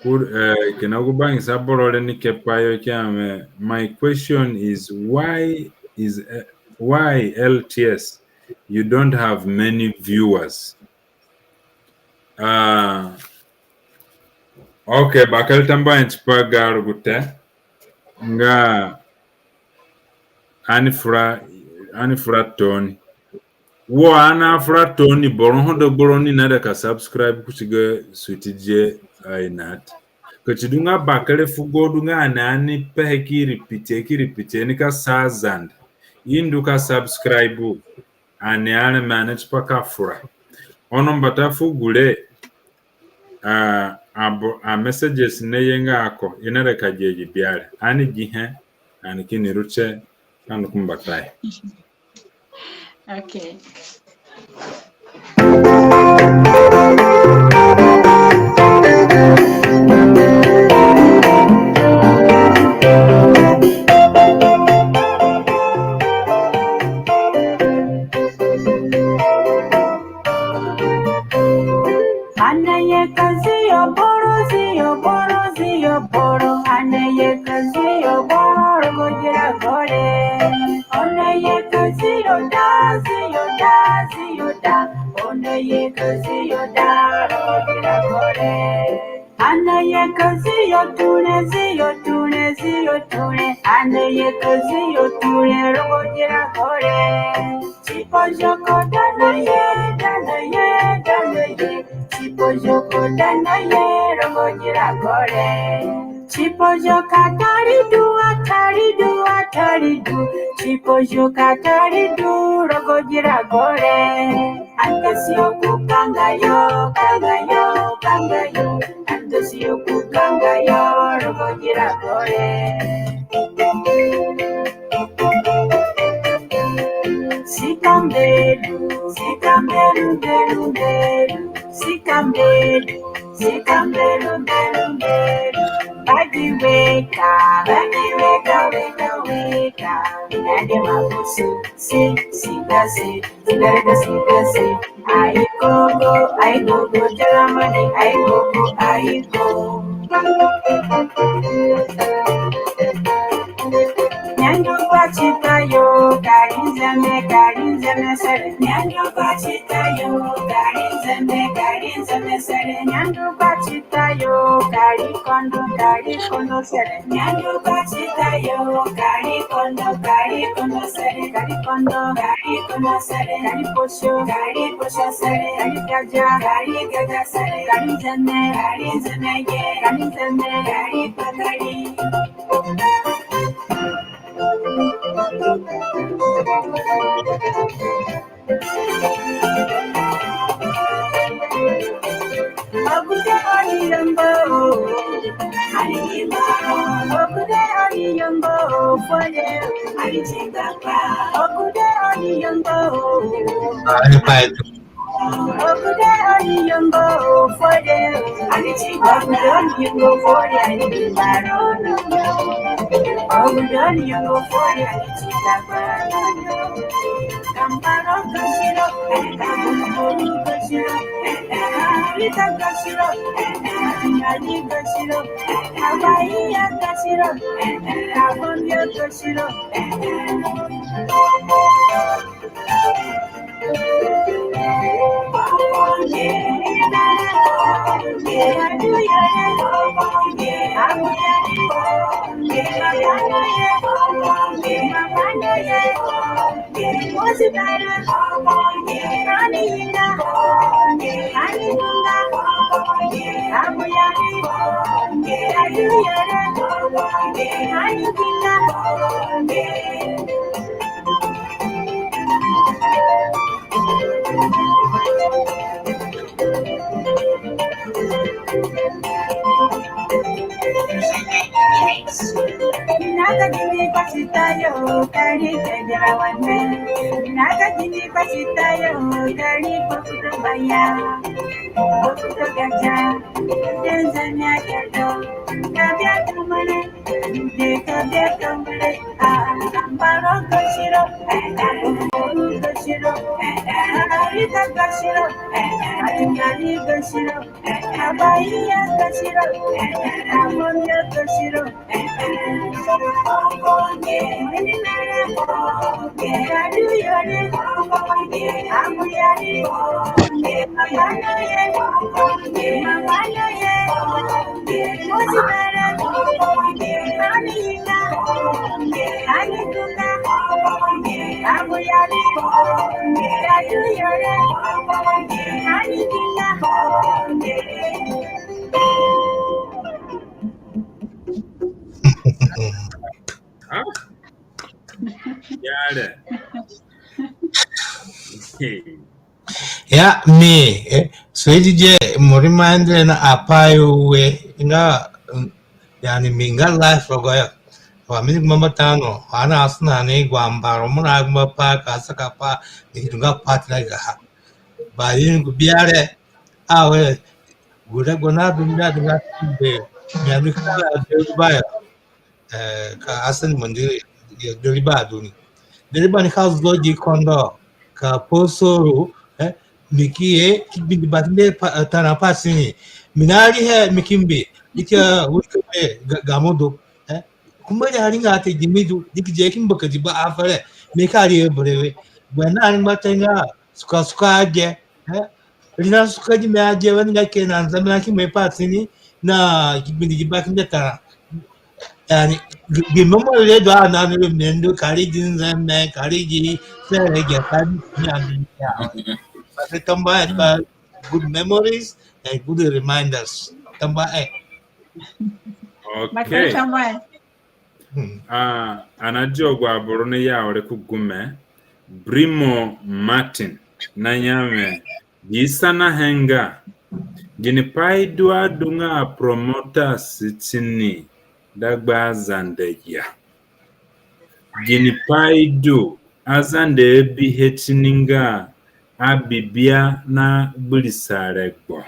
eh, kina gu bangisa boro re ni kepayo ki ya mi, my question is, why is, eh, why L T S you don't have many viewers? Ah, okay, bakere tambuahe tipa ga rugute nga ani fura, ani fura tooni. Wo ani afura tooni, boro ho dagba roni naida ka subscribe kuti ga Sweet J Ainat. Ka si du nga bakere fugo du nga ani, ani pehe ki repeat, ki repeat, ni ka sa Zande. I ndu ka subscribe, ani areme ani tipa ka fura. Ono mbata fu gure, a, a bo-, a messages naye nga ako, i naida ka gia gi bia re. Ani gihe, ani kini ru tie, ani ku mbatayo. Okay. Ane ye ka zio boro, zio boro, zio boro. Ane ye ka zio boro, rogo gira gore. Ane ye ka zio da, zio da, zio da. Ane ye Ka zio da rogo gi rago re. Ana ye ka zio tune, zio tune, zio tune. Ana ye ka zio tune rogo gi rago re. Tipa zio ko dana ye, dana ye, dana ye. Tipa zio ko dana ye rogo gi rago re. Tipa zio ka tari du, a tari du, a tari du. Tipa zio ka tari du rogo gi rago re. Ando zio ku kanga yo, kanga yo, kanga yo. Ando zio ku kanga yo rogo gi rago re. Sika mbelu, sika mbelu, mbelu, mbelu. Sika mbelu, sika mbelu, mbelu, mbelu. Bagi weka, bagi weka, weka, weka. Nande mabusu, si, sika, si, sika, sika, si. Ai gogo, ai gogo, Germany, ai gogo, ai gogo. Nyandu kwa tita yo, kari nzeme, kari nzeme sere. Nyandu kwa tita yo, kari nzeme, kari nzeme sere. Nyandu kwa tita yo, kari kondo, kari kondo sere. Nyandu kwa tita yo, kari kondo, kari kondo sere. Kari kondo, kari kondo sere. Kari posho, kari posho sere. Kari gaja, kari gaja sere. Kari nzeme, kari nzeme ye. Kari nzeme, kari pakari. Ogude oni yongo, ogude oni yongo, fole, ogude oni yongo. Ani pai. Ogude oni yongo fore, ani ti baro. Ogude oni yongo fore, ani ti baro. Ogude oni yongo fore, ani ti baro. Kambaro gashiro, kambaro gashiro, rita gashiro, ani gashiro, abaya gashiro, kabonya gashiro. Naga gini pasita yo, kari kedra wane. Naga gini pasita yo, kari pokuto baya. Pokuto gaja, denza nya kedo. Kabia tumare. Deka deka mre, ah, ambaro gashiro, ah, gashiro, ah, rita gashiro, ah, atingari gashiro, ah, abaya gashiro, ah, amonya gashiro. Ha? Yare. Ya, mi, eh, so idi je, mo remind re na apai ue, nga, mm, yani mi nga life rogoyo. Wa mi ni gumba tano, ana asuna ni gumba ro, mo na gumba pa, ka saka pa, mi ki du nga partner gaha. Ba yin gu biare, a we, gu re gu na du mi a du nga be, mi a du ka la de ba ya. Eh, ka asan mandiri, ya, Deriba du ni. Deriba ni ka zo gi kondo, ka poso ru, eh, mi ki ye, ki bi ni ba tinde pa, eh, tana pa si ni. Mi na ri he, mi ki mbi, i ka wi ka be, ga, ga mo du, eh. Kumba ri a ri nga te gi mi du, di ki je ki mba ka di ba afere, mi ka ri he berewe. Gbe na ri ngba te nga, suka, suka age, eh. Ri na suka gi me adia wani nga ke na nzame na ki me pa tini na gi bindi gi baki nda ta. Yani, gi, gi memory re du a na ni re mendu kari gi nzame, kari gi sere gi kari gi ami ya. Bakere tambuahe pa good memories and good reminders. Tambuahe. Bakere Okay. tambuahe. Hmm. Ah, ani nadia agu aboro ni ya awere ku gume, Brimo Martin, na ya wẽ, gi sanahe nga, ginipai du adunga promoters tini dagba Azande ya? Ginipai du Azande abihe tini nga abibia na gbirisa regbo?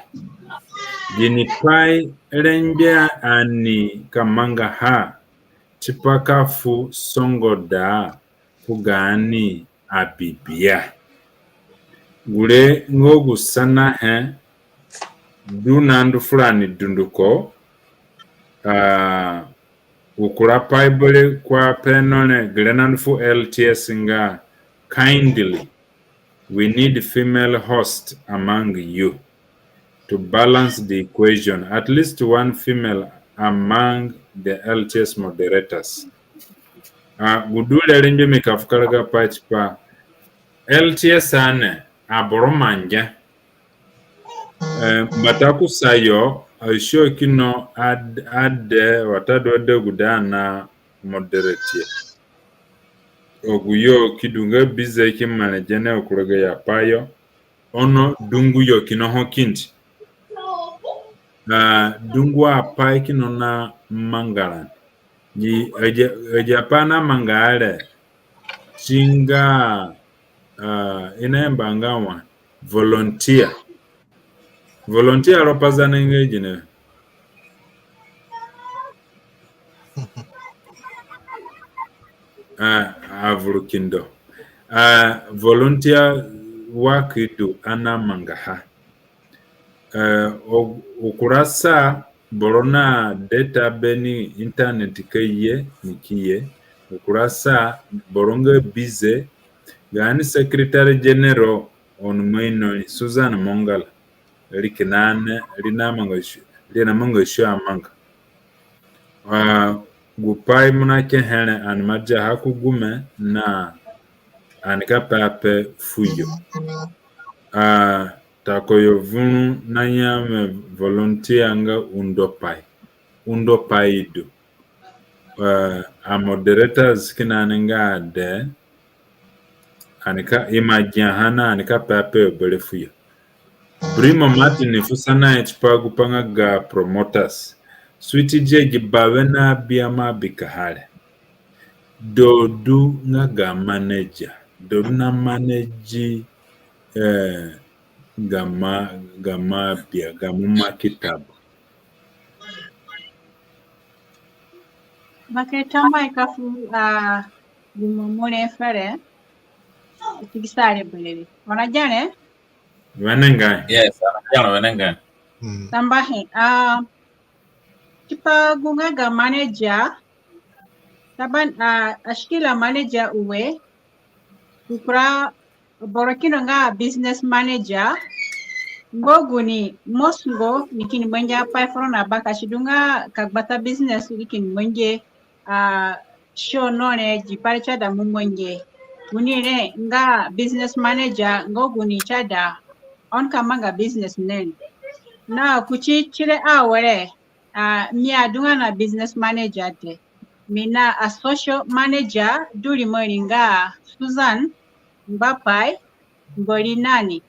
Ginipai rengbe ani ka mangaha tipa ka fu songoda fu gaani abibia? Gure nga gu sanahe du nandu furani dunduko. Ah, gu kura pai bere ko ape no re, gere nandu fu L T S nga, kindly, we need female host among you to balance the equation, at least one female among the L T S moderators. Ah, gu du re rengbe mi ka fu karagapai tipa L T S ane, aboro mangi. Eh, mbata kusayo, a show kino ad-, ade, watadu adegude ana moderate. Agu yo ki du nga busy ki manage na gu kura gayo apai yo. Ono dungu yo kino ho kindi. Ah, dungu apai kino namanga rani. Gi agi, agi apai namanga re, si nga, ah, i nayamba nga wa volunteer. Volunteer rogo Pazande nga gine? Ah, avuru kindo. Ah, volunteer work du ani namangaha. Eh, o-, gu kura sa boro na data beni internet ka ye, ni ki ye. Gu kura sa boro nga busy. Gaani Secretary General, oni ima ino ri, Susan Mongala. Ri kina ni, ri namanga show, ri namanga show amanga. Ah, gupai mo nakehe re, ani ima diaha ku gume na ani ka pe ape fuyo. Ah, Takoyo Vurũ na ya wẽ volunteer nga undo pai. Undo pai du. Eh, a moderators kina ni nga ade, ani ka ima giaha na ani ka pe ape bere fuyo. Brimo Martin fu sanahe tipa gupai nga ga promoters. Sweet J, gi bawe na biama bikaha re, do du nga ga manager, do du na manage, eh, gamo, gamo bia, gamo maktab. Bakere tambuahe ka fu, ah, gu mo mo re fere. Ti gi sa re berere. Wa na gere? Wenengai. Yes, wa na gere wenengai. Mm. Tambuahe. Ah, tipa gu nga ga manager. Taban, ah, ashikila manager ue. Gu kura boro kino nga business manager, nga gu ni mo sungo ni kini mangi apai foro na baka si du nga ka gbata business ni kini mangi, ah, show no re, gi pai re si aida mo mangi. Gu ni re nga business manager, nga gu ni si aida oni ka manga business ni re. Na kuti tire awere, ah, mi adunga na business manager te. Mi na a social manager du rimo ri nga Susan Ngbapai Mbori Nani.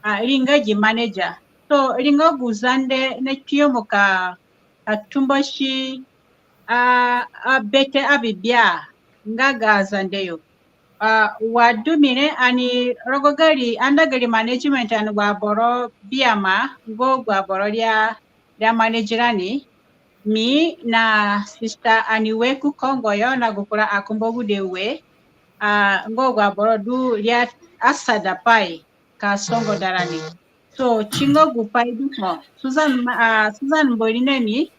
Ah, ri nga gi manager. So, ri nga gu Zande na kpinyemu ka, ka tumbosi, ah, ah, bete abibia nga ga Zande yo. Ah, wa du mi re ani rogo gari, anda gari management ani gu aboro biama, nga gu aboro ria, ria manage rani. Mi na sister ani ue ku Kongo yo na gu kura akumbagude ue, ah, nga gu aboro du ria asada pai ka songoda rani. So, si nga gu pai du ho. Susan, ah, Susan Mbori Nani,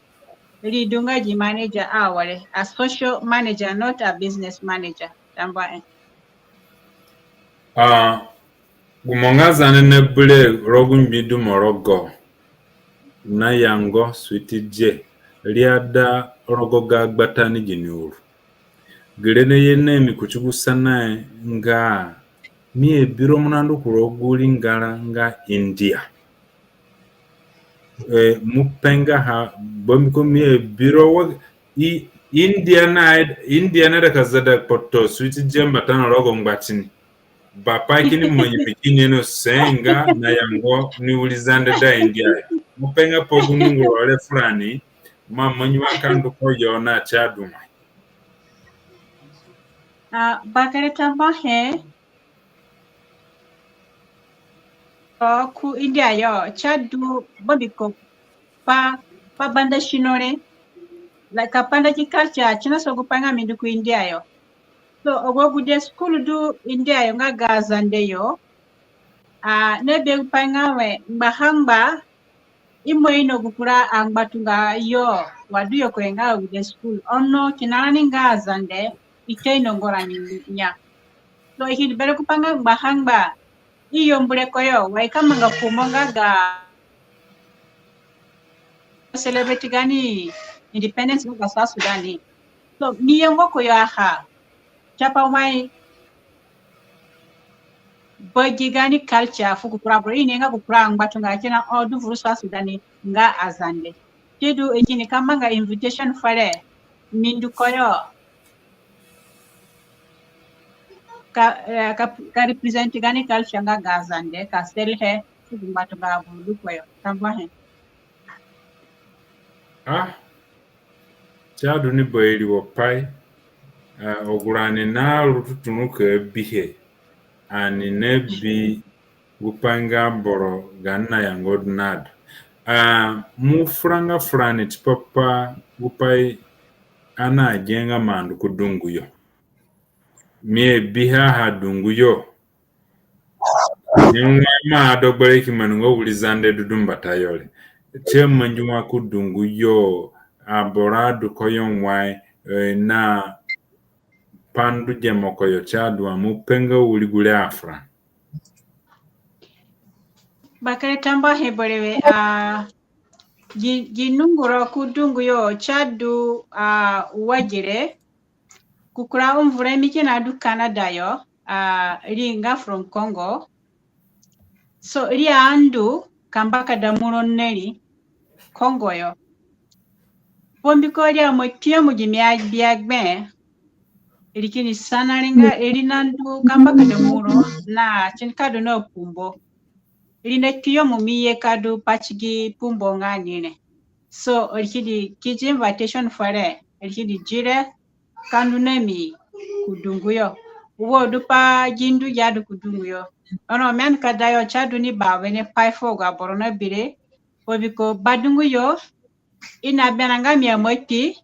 ri du nga gi manager awere, a social manager, not a business manager. Tambuahe. Ah, Gu mo nga Zande na bire rogo gu ngbi du mo rogo na yango Sweet J, ri ada rogo ga gbata ni gini uru. Gere na ye na mi kuti gu sanahe nga mi abi ro mo na ndu ku rogo gu ringara nga India. Eh, mo pe nga ha, bambiko mi abi ro wa, i, India na, India na ida ka zada kpoto Sweet J mbata na rogo ngbatini. Bapai kini mangi mi kini no senga na yango ni wiri Zande da India yo. Mo pe nga pa gu nunguro re furani, mo mangi wa ka ndu koyo na ti adunga. Ah, bakere tambuahe. O, ku India yo, ti adu bambiko pa, pa banda sino re, like, ka panda ki culture, ti na so gu pai nga mi ndu ku India yo. So, agu agude school du India yo nga ga Azande yo. Ah, na bi gu pai nga we, ngbaha ngba, i ima ino gu kura angbatunga yo, wa du yo koyo nga agude school. Ono kina rani nga Azande, i ta ino ngo rani ya. So, i kini berẽ gu pai nga ngbaha ngba, i yambu re koyo, wa i ka manga fumo nga ga celebrate gaani independence nga ga South Sudan ni. So, mi ye ngo koyo aha, tipa wai, bagi gaani culture fu gu kura aboro, i ni nga gu kura angbatunga kina o du vuru South Sudan ni nga Azande. Ti du i kini ka manga invitation fere, mi ndu koyo ka, eh, ka, ka represent gaani culture nga ga Azande, ka sell he fu gu ngbatunga aboro du koyo. Tambuahe. Ah, ti adu ni ba iriwo pai, eh, agu rani na rututu ru ka bihe, ani na bi gu pai nga boro gaani na yango du na du. Ah, mo fura nga furani tipa pa gu pai ani agianga mo andu ku dungu yo. Mi abihe aha dungu yo. Ni wai mo ado gbere ki mangi nga wiri Zande du du mbatayo re. Ti amangi wa ku dungu yo, aboro adu koyo wai, eh, na pa ndu gemo koyo ti adu wa mo pe nga wiri gure afura. Bakere tambuahe berewe, ah, gi, gi nunguro ku dungu yo ti adu, ah, wa gi re, gu kura unvuremi kina du Canada yo, ah, ri nga from Congo. So, ri andu ka mbakada muro na ri Congo yo. Bambiko ri aima kpinyemu gimi abia gbe, ri kini sana ri nga ri na ndu ka mbakada muro na tini ka du na pumbo. Ri na kpinyemu mi ye ka du pati gi pumbo nga ni re. So, ri kini ki di invitation fere, ri kini di re, ka ndu na mi ku dungu yo. Wo du pa gi ndu gi adu ku dungu yo. Ono mi anika da yo ti adu ni bawene pai fu agu aboro na bi re. Bambiko badungu yo, i na berã nga mi aima kpi,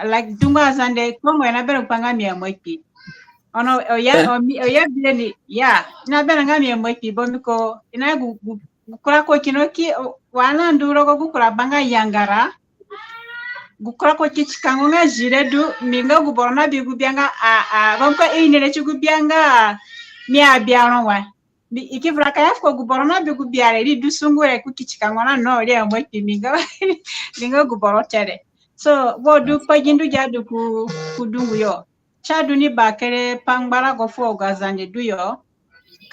like, dungu Azande, Congo, i na berã pa nga mi aima kpi. Ono, oya, eh? O mi, oya bi re ni, ya, i na berã nga mi aima kpi, bambiko, i na gu, gu, gu kura ko kino ki, o, wa na ndu rogo gu kura ba nga yangara, gu kura ko ki ti kango nga zire du, mi nga gu boro na bi gu bia nga, a, a, bambiko i ini re ti gu bia nga, mi abia ro wa. Mi, i ki vura ka ya fuko gu boro na bi gu bia re, ri du sungu re ku ki ti kango na no, ri aima kpi mi nga, mi nga gu boro te re. So, wo du pa gi ndu gi adu ku, ku dungu yo. Ti adu ni bakere pa ngbarago fu agu Azande du yo,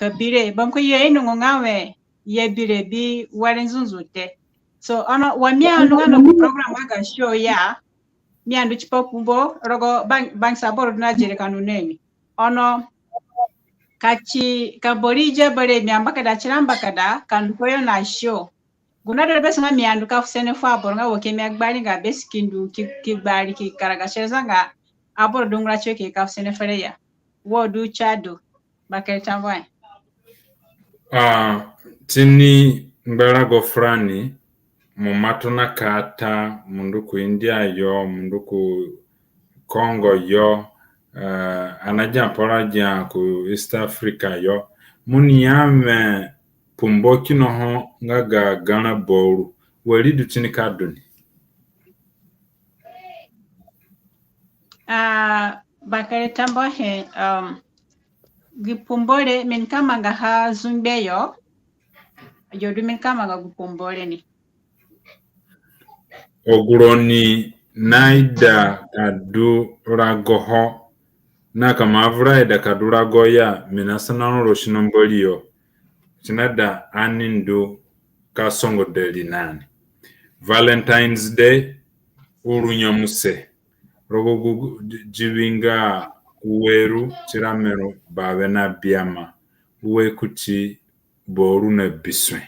ka bi re, bambiko yo i nungo nga we, i abi re bi were nzunzu te. So, ono, wa mi anunga no ku program nga ga show ya, mi andu tipa pumbo, rogo bang-, bangisa boro du na zire ka ndu na mi. Ono, ka ti, ka bori je bere mi ambakada tira mbakada, ka ndu koyo na show. Gu na du re bes nga mi andu ka fu sene fu aboro nga wo ke mi agbari nga bes ki ndu ki, ki gbari ki karaga sere zanga aboro dungura tiyo ke ka fu sene fere ya. Wo du ti adu. Bakere tambuahe. Ah, tini ngbarago furani, mo ima tona ka ta, mo ndu ku India yo, mo ndu ku Congo yo, eh, ani na gia pa ra gia ku East Africa yo. Mo ni ya mi pumbo kina ho nga ga garã bauru. Wari du tini ka du ni. Ah, bakere tambuahe, um, Gi pumbo re mi nika mangaha zungbe yo. Yo du mi nika manga gu pumbo re ni. Agu roni naida ka du rago ho, na ka mo vura ida ka du rago ya, mi nasana ro sino Mbori yo, si naida ani ndu ka songoda ri na ni. Valentine's Day, uru nyemuse rogo gu diwi nga ue ru ti rame ru bawe na biama, ue kuti bawe ru na bisue.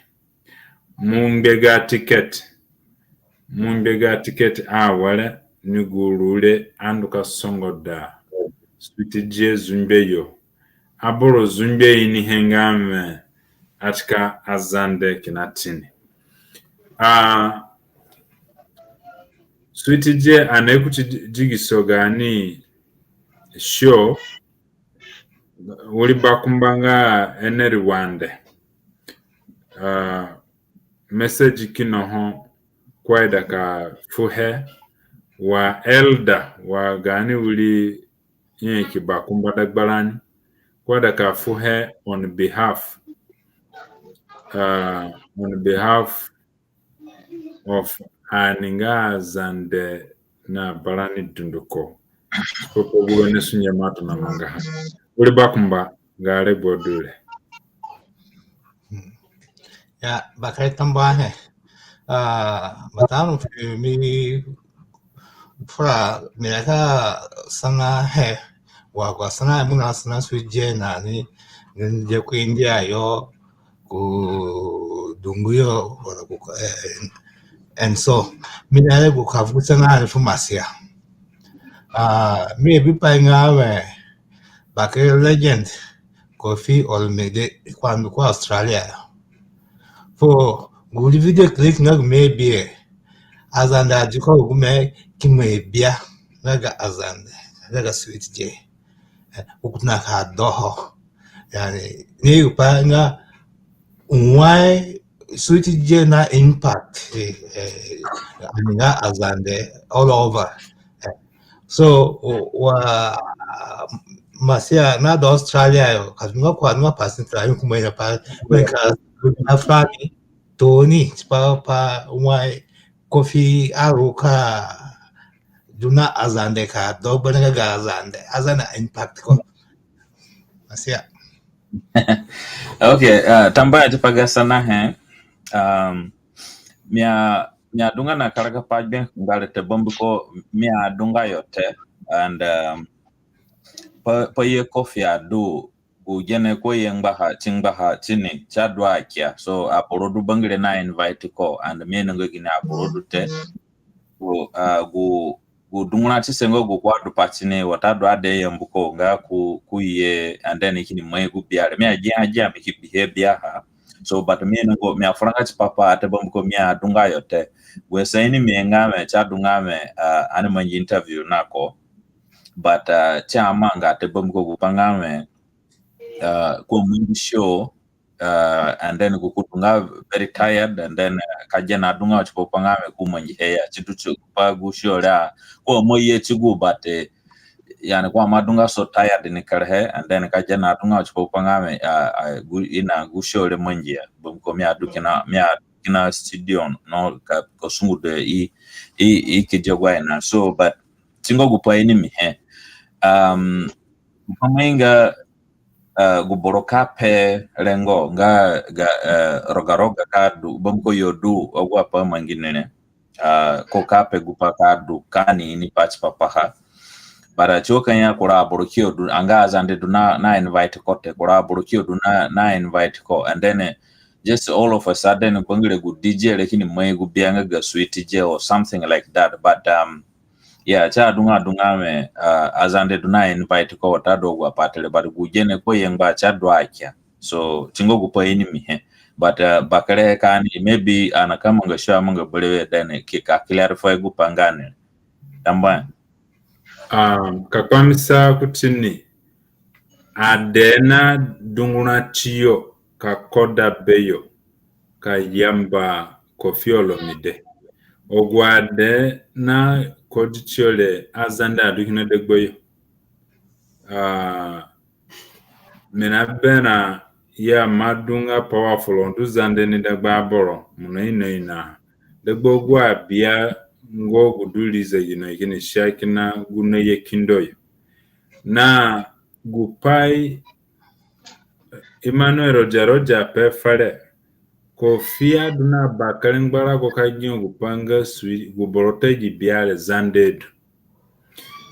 Mo ngbe ga ticket, mo ngbe ga ticket awere ni gu ru re andu ka songoda Sweet J zungbe yo. Aboro zungbe ini he nga wẽ, atika Azande kina tini. Ah, Sweet J, ani kuti digiso gaani show, wiri bakumba nga Henry Wande. Ah, message kina ho ko aida ka fuhe wa elder wa gaani wiri nyanyaki bakumba dagbarani, ko aida ka fuhe on behalf, ah, on behalf of ani nga Azande na barani dunduko. Tipa pa gu wene sunge mo atona mangaha. Wiri bakumba, ga regbo du re. Ya, bakere tambuahe. Ah, mbata no fu mi fura mi nika sanahe wa gu asanahe mo nasana Sweet J na ni, ni ye ku India yo, ku dungu yo, wala ku, eh, and so mi naye gu ka fu sanahe fu Masia. Ah, mi bi pai nga wẽ bakere legend Koffi Olomide, ko andu ku Australia. Fu gu video clip nga gu mi abi e, Azande adi ko gu mi ki mo bia nga ga Azande, nga ga Sweet J. Eh, u kutona ka doho. Yani, ni gu pai nga why Sweet J na impact, eh, eh, ani nga Azande all over. Eh, so, wa, Masia na du Australia yo, ka du nga ko adu nga pa Central yo, ku mo ina pa, mo ka na furani tooni tipa pa why Koffi aru ka du na Azande ka do gbere nga ga Azande, Azande impact ko. Masia. Okay, ah, tambuahe tipa ga sanahe. Um, mi a, mi adunga na karagapai gbe nga re te, bambiko mi adunga yo te. And, um, pa, pa ye Koffi adu, gu gene ko ye ngbaha, ti ngbaha tini, ti adu akia. So, aboro du bangire na invite ko, and mi ainonga gini aboro du te. Gu, ah, gu, gu dunguratise nga gu ko adu pati ni, watadu ade yambu ko nga ko, ko ye, and then i kini mai gu bia re. Mi agia agia, mi ki bihe biaha. So, but mi ainonga, mi afuranga tipa pa te bambiko mi adunga yo te. Gu sa ini mi nga wẽ, si adunga wẽ, ah, ani mangi interview na ko. But, ah, si amanga te bambiko gu pai nga wẽ, ah, ko mangi show, ah, and then gu ko du nga very tired, and then, ah, ka gene adunga tipa pa nga wẽ ko mangihe ya. Si du tipa gu show re, ah, ko ima ye ti gu, but, eh, yani ko ima du nga so tired ni kerehe, and then ka gene adunga tipa pa nga wẽ, ah, ah, gu, i na gu show re mangi ya. Bambiko mi adu kina, mi adu kina studio no ka, ka sungu de i, i, i ki dia gu aina. So, but si nga gu pai ini mi he. Um, gu pai nga, ah, gu boro ka pe rengo nga ga, eh, roga roga ka du, bambiko yo du agu apai mangi ni re. Ah, ko ka pe gu pai ka du ka ni ini pati papaha. Bara si wo ka ya kura aboro ki yo du, anga Azande du na, na invite ko te, kura aboro ki yo du na, na invite ko. And then, eh, just all of a sudden, bangire gu DJ re kini mai gu bia nga ga Sweet J or something like that. But, um, yeah, si adunga, adunga wẽ, uh, Azande du na invite ko watadu agu apai re, but gu gene ko ye ngba si adu akia. So, si nga gu pai ini mi he. But, uh, bakere ka ni, maybe ani ka manga show amanga berewe, then ki ka clarify gu pai nga ni. Tambuahe. Um, ka kpamisa kuti ni, ade na dungura tiyo ka koda beyo ka yamba Koffi Olomide. Agu ade na kodi tiyo re, Azande adu kina dagbayo. Ah, Mi naberã ya mo adunga powerful, ho du Zande ni dagba aboro, mo naino ino. Dagba agu abia nga gu du rii zegino, i kini sia kina gu naye kindo yo. Na gupai Emmanuel Roger Roger ape fere, Kofi adu na bakere ngbarago ka gia gupai nga Swi-, gu boro ta gi bia re Zande du.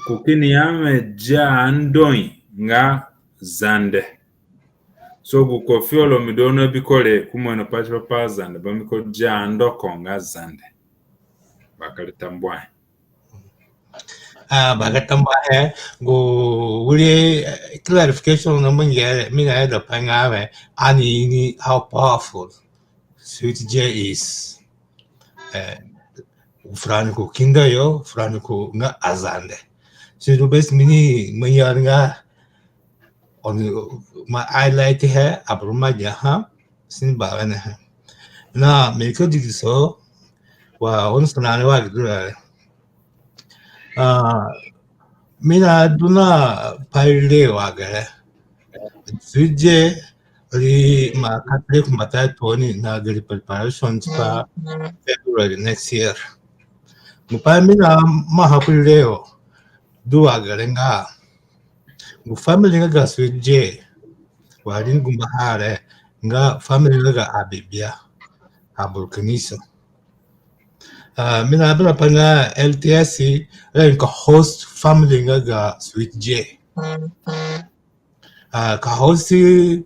Ko kini ya wẽ dia andoi nga Zande. So gu Kofi Olomide ono bi ko re, ko ima ino pa tipa pa Zande, bambiko dia ando ko nga Zande. Bakere tambuahe. Ah, bakere tambuahe. Gu wiri, eh, clarification na mi nge, mi naida pa nga wẽ, ani ini how powerful Sweet J is. Eh, furani ku kindo yo, furani ku nga Azande. Si du bes mi ni manyar nga, oni ma highlight he, aboro ma gia ha, si ni ba wene he. Na mi ko digi so, wa oni sana ni wa gi du re. Ah, mi nadu na pai re wa gere. Sweet J, ri ma kati re ku mbata tooni na gari preparation tipa February next year. Gupai mi namaha kuri re yo du wa gere nga gu family nga ga Sweet J, wa ri ni gumbaha re, nga family nga ga Abibia, aboro Kanisa. Ah, mi naberã pa nga L T S re ka host family nga ga Sweet J. Ah, ka host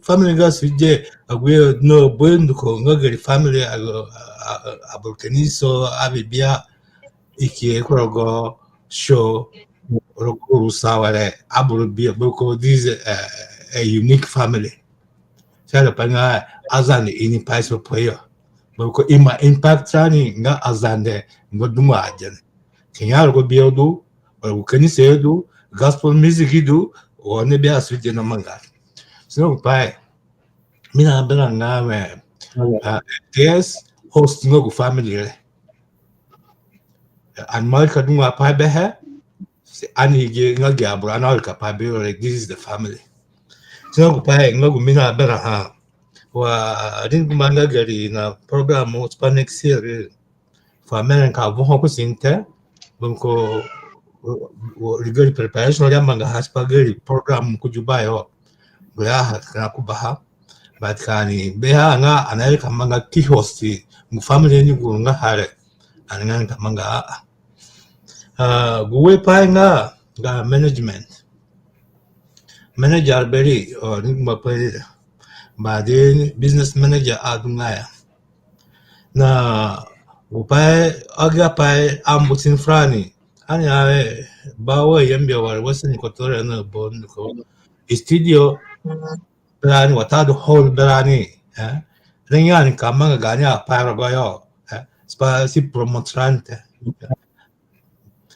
family nga Sweet J, agu yo na bue nduko nga gari family, agu, a, a, aboro Kanisa, Abibia, i ki ye ku rogo show, rogo rusa were, aboro bi, bambiko this is a, a unique family. Si aida pa nga Azande ini pai so pa yo. Bambiko i ima impact rani nga Azande ngba dungu agene. Kina rogo bi yo du, rogo kanisa yo du, gospel music du, wa ni bi a Sweet J namanga. Si na gupai mi naberã nga wẽ, ah, L T S host nga gu family re. Ani ima rika dungu apai behe, si ani gi nga gi aboro ani arika pai beyo re, this is the family. Si na gupai nga gu mi naberãha, wa ri ni gumba nga gari na program tipa next year, fu America vo ho ku sinte, bambiko, o, o, ri gari preparation ri amangaha tipa gari program ku Juba yo. Gure aha kina ku baha. But ka ani bihe nga ani arika manga ki host gu family ni gu nga ha re. Ani nga ni ka manga a. Ah, gu we pai nga ga management. Manager beri, o, ni gumba pai re. But then business manager adunga ya. Na gupai, agi apai ambu tini furani. Ani awe, bawe Yambio wari Western Equatoria na bo niko. Studio berani, watadu hall berani, eh? Rengbe ani ka manga gaani apai rogoyo, eh? Tipa si promote rani te.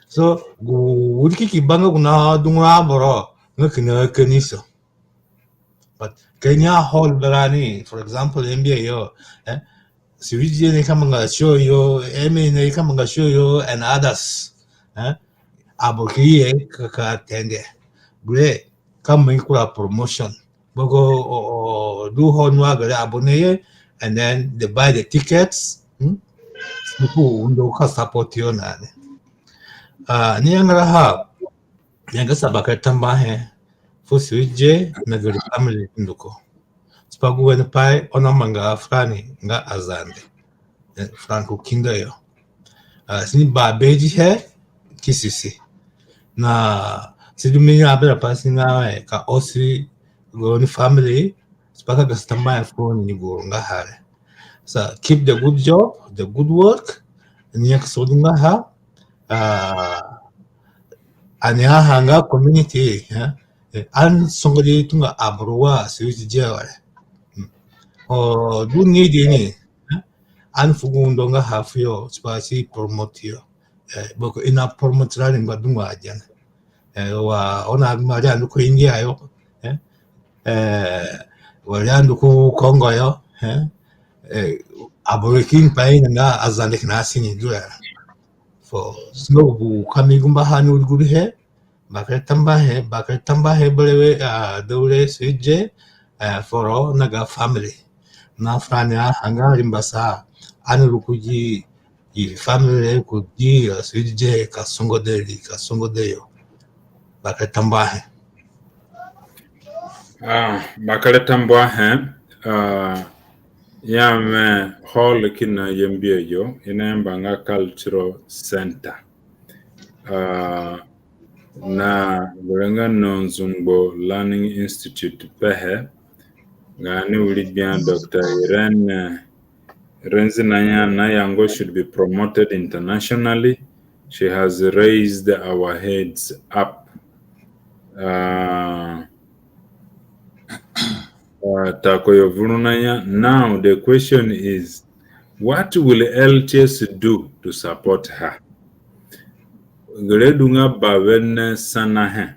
So, gu wiri kiki ba nga gu nadungura aboro nga kina kanisa. But kina hall berani, for example, Yambio yo, eh? Sweet J ni ka manga show yo, Emi ni ka manga show yo, and others, eh? Aboro ki ye ka, ka attend. Gure, ka mangi kura promotion. Bambiko, o, o, du ho ni wa gere aboro ni ye, and then they buy the tickets, hmm? People undo ka support yo na ni. Ah, ni yangaraha, yanga sa bakere tambuahe fu Sweet J na gari family dunduko. Tipa gu wene pai oni namanga furani nga Azande. Eh, furani ku kindo yo. Ah, si ni ba bedi he, ki susi. Na si du mi naberã pa si nga, eh, ka osi gaoni family, tipa ka gasa tambuahe fu oni ni gu nga ha re. So, keep the good job, the good work, ni nyakasa du nga ha, ah, ani aha nga community, eh, eh, ani songodi tunga aboro wa Sweet J ware. Hmm. O, du ni di ni, eh, ani fu gu undo nga ha fuyo, tipa si promote yo. Eh, bambiko i na promote rani ngba dungu agene. Eh, wa oni agumba ri andu ku India yo, eh, eh, wa ri andu ku Congo yo, eh, eh, aboro ki ni pai nga Azande kina si ni du ya. Fu, si nga gu ka mi gumbaha ni wiri guru he, Bakere tambuahe, bakere tambuahe berewe, ah, Daure Sweet J, eh, foro na ga family. Na furani a hanga rimbasa, ani ru ku gi, gi family ku gi, ah, Sweet J ka sungo de ri, ka sungo de yo. Bakere tambuahe. Ah, bakere tambuahe, ah, ya mi hall kina Yambio yo, i nayamba nga Cultural Center. Ah, na gure nga Nzungbo Learning Institute pehe, gaani wiri gbia Doctor Irene Renzi Nanya Nayango should be promoted internationally. She has raised our heads up. Uh, uh, Takoyo Vurunanya. Now the question is, what will L T S do to support her? Gere du nga bawene sanahe.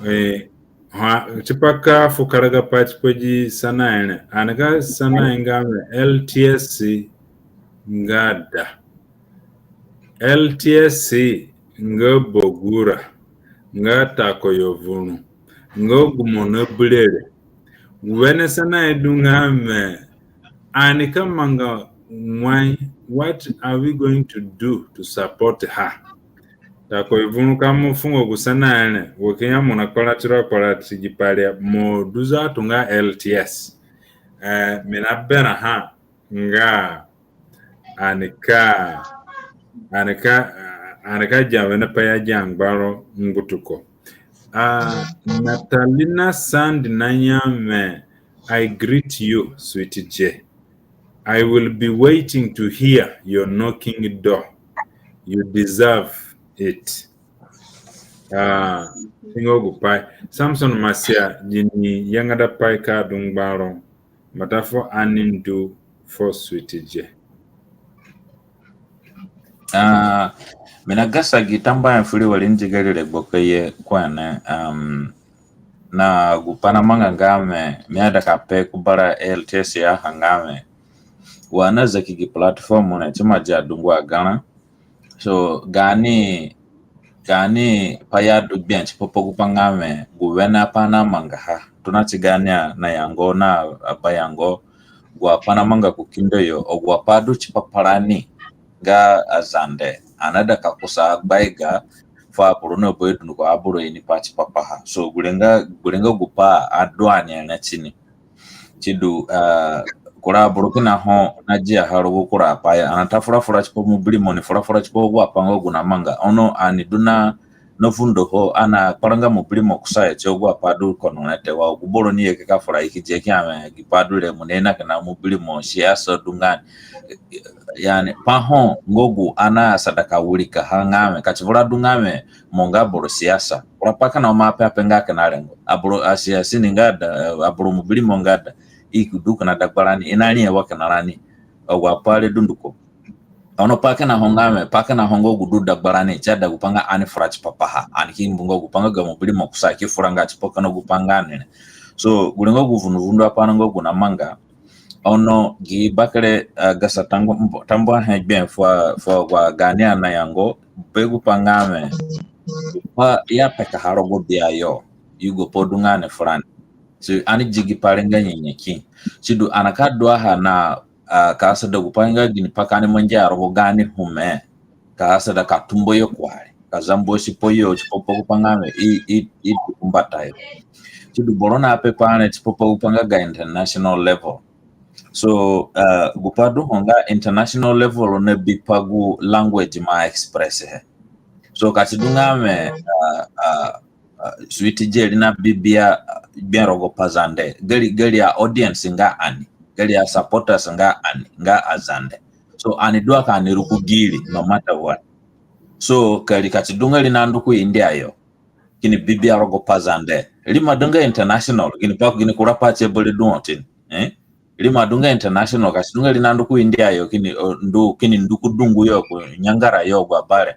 Eh, ha, tipa ka fu karagapai tipa gi sanahe re. Ani ka sanahe nga mi L T S nga da. L T S nga Bogura, nga Takoyo Vurũ, nga gu mo nabi re. Wene sanahe du nga mi, ani ka manga wai, what are we going to do to support her? Takoyo Vurũ, ka mo fu nga gu sanahe re, wa kina mo nakpara tiro akpara ti gi pai re, mo du zatu nga L T S. Eh, mi naberã ha nga ani ka, ani ka, ani ka gia wene pai ya gia ngbaro ngbutuko. Ah, Natalina Sand Nanya mi, I greet you, Sweet J. I will be waiting to hear your knocking door. You deserve it. Ah, singo gu pai. Samson Masia, gini yangada pai ka du ngbaro mbata fuo ani ndu fuo Sweet J? Ah, mi nagasa gi tambuahe fu ri wari ndigari regbo ka ye ku ani, um, na gu pai namanga nga mi, mi aida ka pe ku bara L T S ya ha nga mi, wa ani azaki gi platform re ti ima dia dungu agarã. So, gaani, gaani pai ya du gbe tipa pa gu pai nga mi, gu wene apai namangaha. Tona ti gaani a, Nayango na Abayango, agu apai namanga ku kindo yo, agu apai du tipa parani nga Azande, ani aida ka kusa gbaiga fu aboro na bayo dunduko, aboro ini pai tipa paha. So, gure nga, gure nga gu pai adu ani re tini. Sidu, ah, kura aboro kina ho nadiaha rogo kura apai ya, ani ata fura fura tipa mobirimo ni, fura fura tipa agu apai nga gu namanga. Ono ani du na, na fundo ho, ani akparanga mobirimo kusayo ti agu apai du kono re te. Wa gu boro ni ye ke ka fura, i ki dia ki ya mi, gi pai du re mo naye na kina mobirimo, siasa du nga ni. Yani, pa ho nga gu ani asada ka wirikaha nga mi, ka ti vura du nga mi, mo nga boro siasa. Kura pai kina ho mo ape ape nga kina rengo. Aboro asiasi ni nga da, eh, aboro mobirimo nga da. I ki du kina dagbarani, i nariahe wa kina rani. Agu apai re dunduko. Ono pai kina ho nga mi, pai kina ho nga gu du dagbarani, si aida gu pai nga ani fura tipa paha, ani ki mbu nga gu pai nga ga mobirimo kusa ki furanga tipa kina gu pai nga ni re. So, gure nga gu vundu vundu apai nga gu namanga. Ono gi bakere, eh, gasa tambu-, tambuahe gbe fu, fu agu gaani a Nayango, be gu pai nga mi, pai i apekaha rogo bia yo, yugo pai du nga ni furani. So, ani di gi pai re nga nyanyaki. Sidu ani ka duaha na, ah, ka asada gu pai nga gini pai ka ani mangiha rogo gaani hume, ka asada ka tumba yo kuari, ka zambuasi pa yo tipa pa gu pai nga mi, i, i, i du ku mbatayo. Sidu boro naape pai re tipa pa gu pai nga ga international level. So, ah, gu pai du ho nga international level nabi pa gu language mo a express he. So, ka ti du nga mi, ah, ah, ah, Sweet J ri nabi bia, ah, gbe rogo Pazande. Gari, gari a audience nga ani. Gari a supporters nga ani, nga Azande. So, ani du a ka ani ru ku giri, no matter what. So, kari ka ti du nga ri nandu ku India yo, kini bi bia rogo Pazande, ri ima du nga international, gini pa, gini kura pai ti bere du ho tini, eh? Ri ima du nga international, ka ti du nga ri nandu ku India yo, kini, o, ndu, kini ndu ku dungu yo, ku nyangara yo, agu aba re.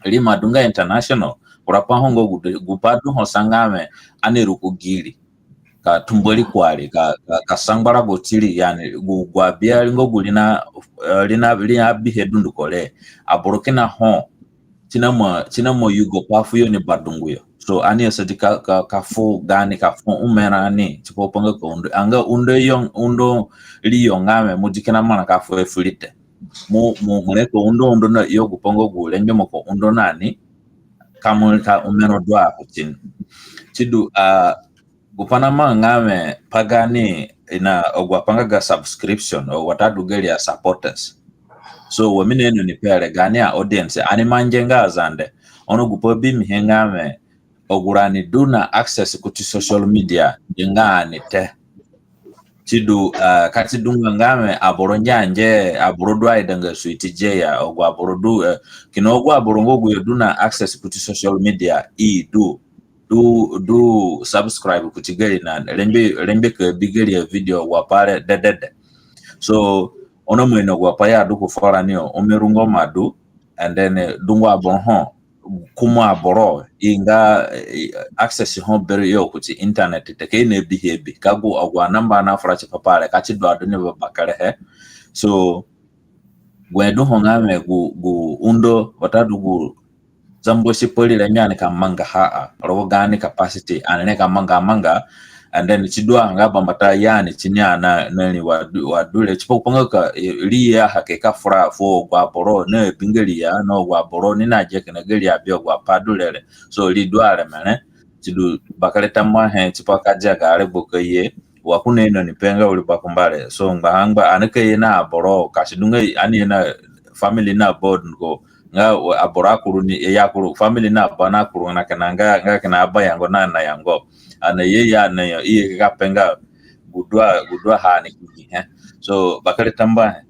Ri ima du nga international, kura pai ho nga gu, gu pai du ho sa nga mi, ani ru ku giri. Ka tumba ri kuari, ka, ka, ka sa ngbarago tiri, yani, gu, gu abia ri nga gu ri na, eh, ri na, ri nabihe dunduko re. Aboro kina ho, ti na ma, ti na ma yugo pa fu yo ni badungu yo. So ani asadi ka, ka, ka fu gaani, ka fu umerani tipa pa nga ka undo, anga undo yo, undo ri yo nga wẽ mo di kina marã ka fu he fu ri te. Mo, mo, mo re ka undo undo na yo gu pa nga gu rengbe mo ka undo na ni, ka mo, ka umero du a kutini. Ti du, ah, gu pa na manga nga wẽ pa gaani, i na agu apai nga ga subscription, o watadu gari a supporters. So wa mi naino ni pe re, gaani a audience, ani mangi nga Azande. Ono gu pa bi mi he nga wẽ, agu rani du na access kuti social media, ngia nga ani te. Ti du, ah, ka ti du nga nga wẽ aboro ngia nge, aboro du aidanga Sweet J ya, agu aboro du, eh, kina agu aboro nga agu yo du na access kuti social media, i du, du, du subscribe kuti gari na, rengbe, rengbe ka bi gari a video agu apai re dedede. So, ono mo ino agu apai ya du ku fuo rani yo, umeru nga mo adu, and then, eh, dungu aboro ho, kumu aboro, i nga, eh, access ho bere yo kuti internet te, ka i na bihe bi, ka gu agu anamba na fura tipa pa re, ka ti du adu ni ba bakere he. So, gu he du ho nga wẽ gu, gu undo, watadu gu zambuasi pa ri re mi ani ka mangaha a rogo gaani capacity, ani re ka manga amanga, and then ti du a nga bambata ya ni ti ni a na, na ri wa du, wa du re, tipa gu pa nga ka, eh, ri ya ha ke ka fura fu agu aboro na bi nga ri ya, na agu aboro ni na ye kina gari a bi agu apai du re re. So ri du areme re, ti du bakere tambuahe tipa ka dia ga regbo ka ye, wa ko naino ni pe nga wiri bakumba re. So ngbaha ngba ani ka ye na aboro, ka si du nga ani ye na family na board ngo, nga aboro akuru ni, ya akuru, family na ba na akuru na kina nga, nga kina aba yango na, na yango. Ana ye ya na yo, i ye ka pe nga gu du a, gu du a ha ni ki gi he. So bakere tambuahe.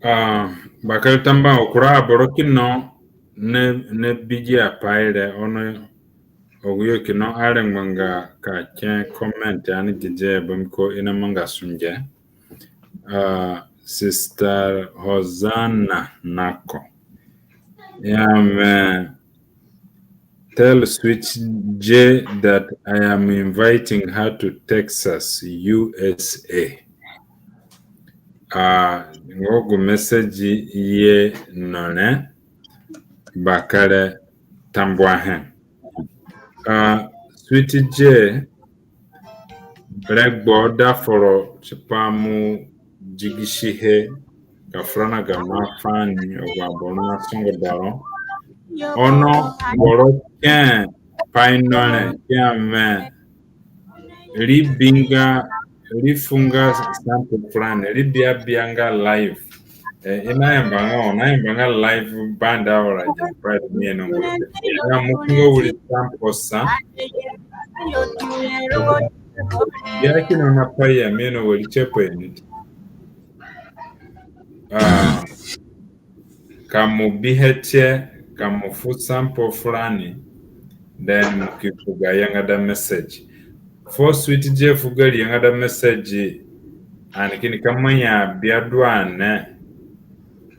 Ah, bakere tambuahe, kura aboro kino na, na bi gi apai re, ono agu yo kino arengbanga ka ke comment ani gide, bambiko i na manga sunge. Ah, Sister Hosanna Nako. Ya wẽ, tell Sweet J that I am inviting her to Texas, U S A. Ah, nga gu message ye no re, bakere tambuahe. Ah, Sweet J, regbo da foro tipa mo digisihe ka fura na gamo afani, agu aboro na songoda ro. Ono boro ke pai no re, ya wẽ, ri bi nga, ri fu nga sample furani, ri bi a bi a nga live. Eh, i na yamba nga, na yamba nga live band, aora je pride mi ino. Ya mo ku nga wiri sample sa. Ya kina na pai ya mi ino wiri chepe ni. Ah, ka mo bihe tie, ka mo fu sample furani, then mo ki fu ga yangada message. Fuo Sweet J fu gari yangada message, ani kini ka manya bia du ane,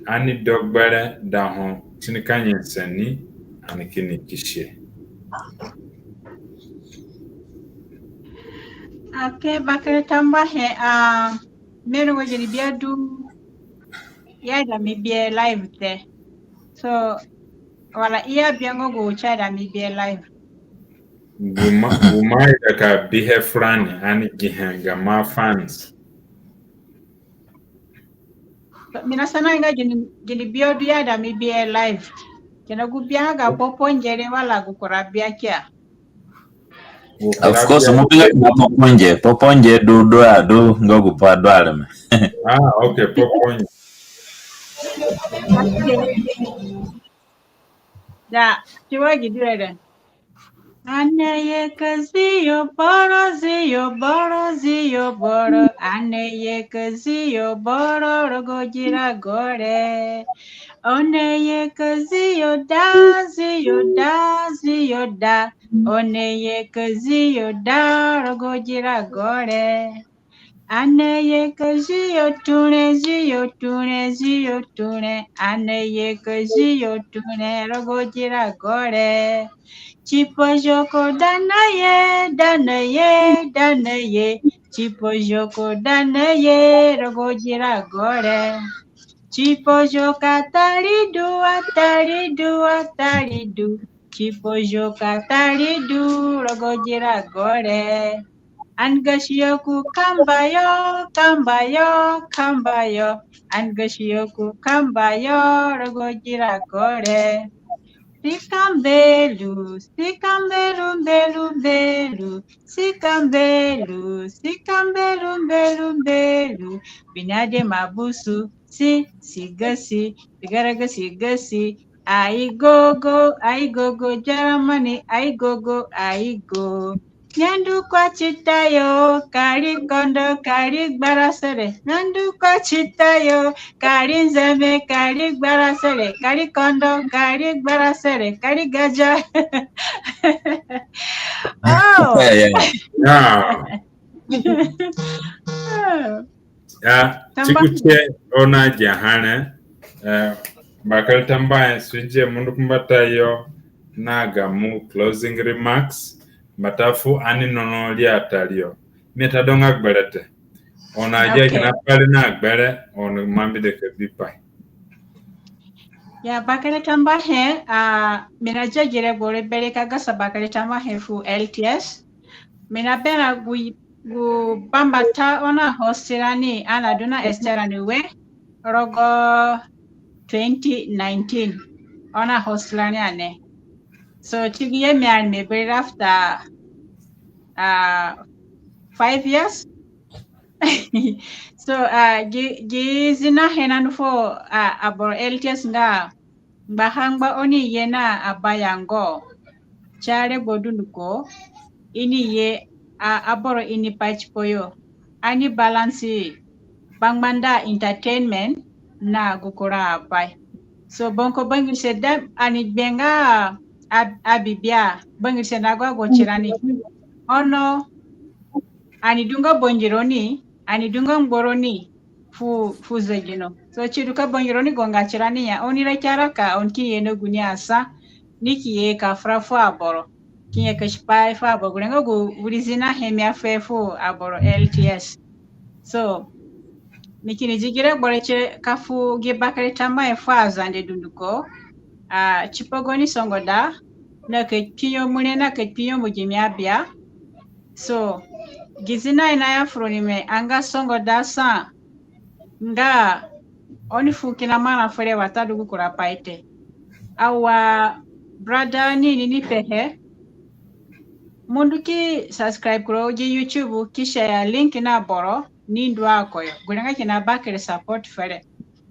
ani do gbere da ho, tini ka nyasa ni, ani kini kisi. Okay, bakere tambuahe, ah, mi ni wa gini bia du ya da mi bia live te. So, wala i ya bia nga gu cha da mi bia live. Gu mo, gu mo aida ka bihe furani, ani gihe gamo fans. Mi na sana nga gini, gini bia du ya da mi bia live. Kina gu bia nga ga popo ngere wala gu kura bia kia. Of course, mo bi nga kina popo nge, popo nge du, du a, du nga gu pa du areme. Ah, okay, popo nge. Okay. Da, ki wa gi du re. Ane ye ka zi yo boro, zi yo boro, zi yo boro. Ane ye ka zi yo boro, rogo gi rago re. One ye ka zi yo da, zi yo da, zi yo da. One ye ka zi yo da, rogo gi rago re. Ane ye ka zi yo ture, zi yo ture, zi yo ture. Ane ye ka zi yo ture, rogo gi rago re. Tipa zoko da na ye, da na ye, da na ye. Tipa zoko da na ye, rogo gi rago re. Tipojo ka taridu, ataridu, ataridu. Tipojo ka taridu rogo gi rago re. Ani gasiyo ku kamba yo, kamba yo, kamba yo. Ani gasiyo ku kamba yo rogo gi rago re. Si kambelu, si kambelu, mbelu, mbelu. Si kambelu, si kambelu, mbelu, mbelu. Binade mabusu, si, si gasi, si garaga si gasi. Ai gogo, ai gogo, Germany, ai gogo, ai go. Nyandu kwa titayo, kari kondo, kari gbarasere. Nyandu kwa titayo, kari nzeme, kari gbarasere, kari kondo, kari gbarasere, kari gaja. Oh. Yeah. Yeah. Oh. Ya, Tamba- ti gu tie oni agia ha re, eh, bakere tambuahe. Si gi mo ndu ku mbatayo na gamo closing remarks, mbata fu ani nono ri ata ri yo. Mi ata donga gbere te. Oni agia, okay, kina pai re na gbere, oni ima mbeda ka bi pai. Ya, bakere tambuahe, ah, mi nagia gi regbo re bere ka gasa bakere tambuahe fu L T S. Mi naberã gu, gu bambata oni ahost rani, ani adu na host rani we, rogo twenty nineteen. Oni ahost rani ane. So, ti gi ye mi areme bere after, ah, five years. So, ah, gi, gi zinahe nanu fu, ah, aboro L T S nga ngbaha ngba oni ye na abayango. Ti aregbo dunduko, i ni ye, ah, aboro i ni pai tipa yo. Ani balance bangbanda entertainment na gu kura apai. So, bambiko bangirise da ani gbe nga a, abibia, bangirise na gu agu tirani. Ono ani du nga bangironi, ani du nga ngbaroni fu, fu zegino. So, si du ka bangironi gonga tirani ya, oni raki araka, oni ki ye na guni asa, ni ki ye ka fura fu aboro, ki ye ka si pai fu aboro. Gure nga gu wiri zinahe mi afuhe fu aboro L T S. So, mi kini di gi regbo re tie ka fu gi bakere tambuahe fu aZande dunduko, ah, tipa gaoni songoda, na ka kpinyemu re, na ka kpinyemu gimi abia. So, gi zinahe naya fu roni we, anga songoda sa nga oni fu kina marã fere watadu gu kura pai te. Our brother ni, ni, ni pehe, mo ndu ki subscribe ku rogo gi YouTube, ki share link na boro ni ndu a koyo. Gure nga kina bakere support fere.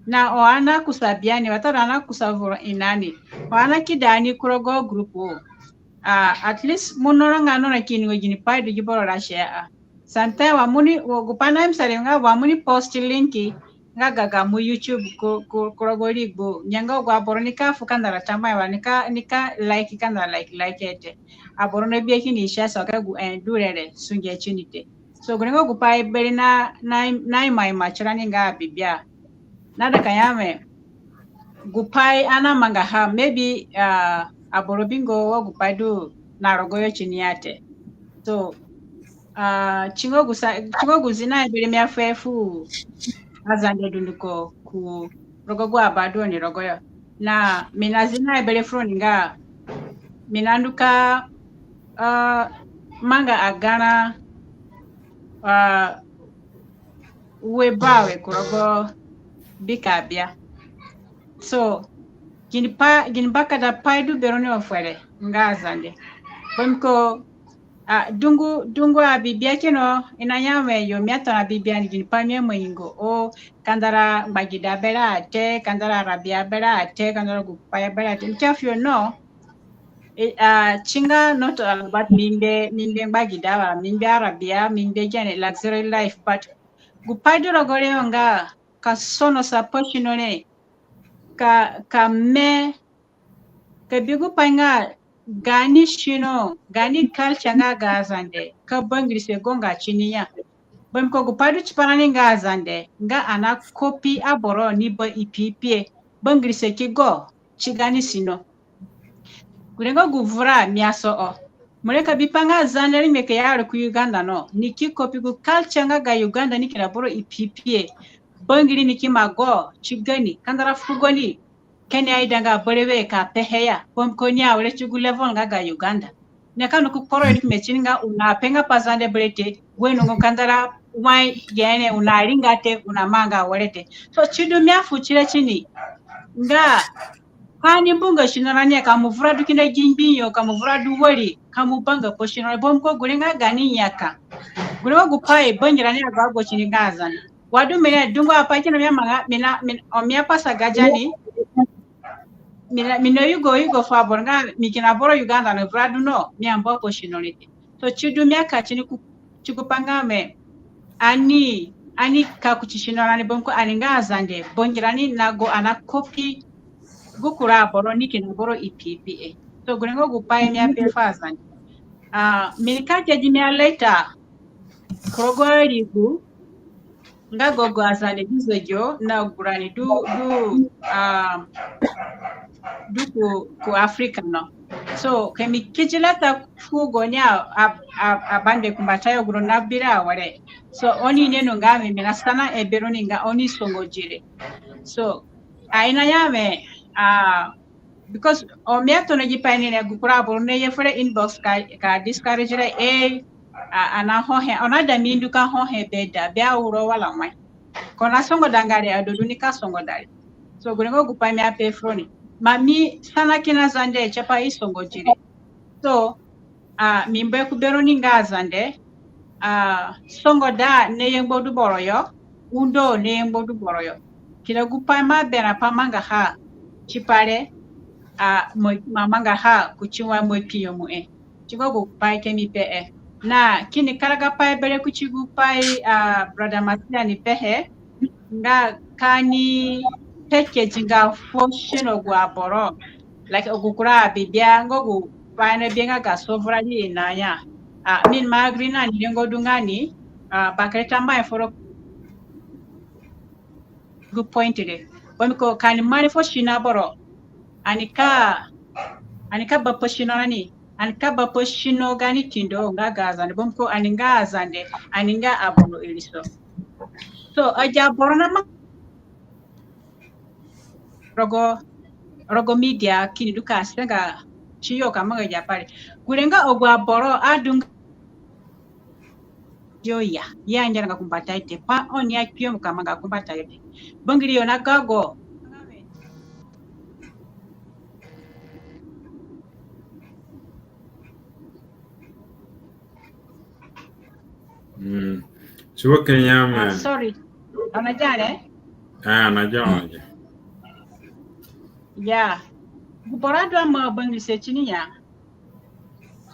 Na o ana kusa bia ni, watadu ana kusa vuro ina ni, o ana kida ni ku rogo group. Ah, at least mo nora nga nora kini ngo gini pai du gi boro ra share a. Sometimes wa mo ni, wa gu pai na imsari nga wa mo ni post link nga ga gamo YouTube ku, ku, ku rogo rigbu. Nyenga agu aboro nika fu kandara tambuahe wa nika, nika like kandara like, like te. Aboro na bia kini share so ka gu, eh, du re re sunge tini te. So, gure nga gu pai bere na, na, na ima ima tirani nga abibia. Na da ka ya we, gu pai ani amangaha, maybe, ah, aboro bingo wa gu pai du na rogoyo tini ya te. So, ah, si nga gu sa, si nga gu zinahe bere mi afuhe fu aZande dunduko ku rogo gu aba du oni rogoyo. Na mi na zinahe bere fu roni nga mi na ndu ka, ah, manga agarã, ah, ue bawe ku rogo bika abia. So, gini pa, gini bakada pai du beroni wa fere nga aZande. Bambiko, ah, dungu, dungu abibia kino, i na ya we yo mi atona abibia ni, gini pai mi amangi ngo. O, kandara ngbagida bere a te, kandara arabia bere a te, kandara gu pai bere a te. Mi ki ya fu yo no. Eh, ah, si nga not all about mi ngbe, mi ngbe ngbagida wa, mi ngbe arabia, mi ngbe gene luxury life, but gu pai du rogo re yo nga ka sonosa pasino re, ka, ka me, ka bi gu pai nga gaani sino, gaani culture nga ga aZande, ka bangirise gonga tini ya. Bambiko gu pai du tipa rani nga aZande, nga ani na copy aboro ni ba ipiipie, bangirise ki go ti gaani sino. Gure nga gu vura mi asoho. Mo re ka bi pa nga Zande rengbe ka ya ro ku Uganda no, ni ki copy gu culture nga ga Uganda ni kina boro ipiipie. bangiri ni ki ma go ti gani kandara fugo ni. Kenya aidanga berewe ka pehe ya, bambiko ni awere ti gu level nga ga Uganda. Ni ka ndu ku kporo yo ni ki me tini nga u na pe nga pa Zande bere te, gu inongo kandara wai gene u na ringa te, u na manga were te. So si du mi afu ti re tini nga ka ani mbunga sino rani ya, ka mo vura du kina gi ngbi yo, ka mo vura du wari, ka mo banga pa sino rani, bambiko gure nga gani nyaka. Gure nga gu pai bangirani ago ago tini nga Azande. Wa du mi re dungu apai kina mi amanga, mi na, mi, o mi apasa gajani. Mi na, mi na yugo, yugo fu aboro nga mi kina boro Uganda na vura du no, mi ambu pa sino rani te. So si du mi aka tini ku, ti gu pai nga me, ani, ani ka kuti sino rani, bambiko ani nga Azande, bangirani na go ana copy gu kura aboro ni kina boro ipi ipi e. So gure nga gu pai mi ape fu Azande. Ah, mi nika ke gi mi a later ku rogo arigu nga gu agu Azande du zogio na gu rani du, du, ah, du ku, ku Africa no. So ka mi ki ti later fu gaoni a, a, a, abande kumbatayo, gu ro na bi re awere. So oni ino nga me, mi na sana e beroni nga oni songo di re. So aina ya me, ah, because o mi atona gi pai ni re, gu kura aboro na ye fere inbox ka, ka discourage re, e, a, ana ho he, oni ada mi ndu ka ho he be da, be auro wala wai. Ko na songoda nga re, adu du ni ka songoda re. So gure nga gu pai mi ape fu roni. Ma mi sana kina Zande tipa i songo di re. So, ah, mi mbu e ku beroni nga Azande, ah, songoda na ye ngbadu boro yo, undo na ye ngbadu boro yo. Kina gu pai mo aberã pa mangaha tipa re, ah, mo, mo amangaha kuti wai mo kpinyemu e. Ti gu pai ke mi pehe. Na kini karagapai bere kuti gu pai, ah, brother Masiya ni pehe. Nga ka ani peke dinga fuo sino agu aboro. Like agu kura abibia nga gu pai na bia nga ga sovereignty na ya. Ah, mi ima agree na ni rengo du nga ni, ah, bakere tambuahe foro gu point re. Bambiko ka ani mari fuo sino aboro. Ani ka, ani ka ba pa sino rani. Ani ka ba pa sino gaani kindo nga ga Azande. Bambiko ani nga Azande, ani nga aboro iriso. So, agi aboro na ma rogo, rogo media kini du ka senga tiyo ka manga agi apai re. Gure nga agu aboro adunga yo ya, ya ngera nga kumbatayo te, pa oni akpinyemu ka manga kumbatayo te. Bangiriyo na gago. Mm. Siwa Kenya, ah, man. Sorry. Ana jare? Ah, ana jare. Ya. Gu boro adu ama bangirise tini ya.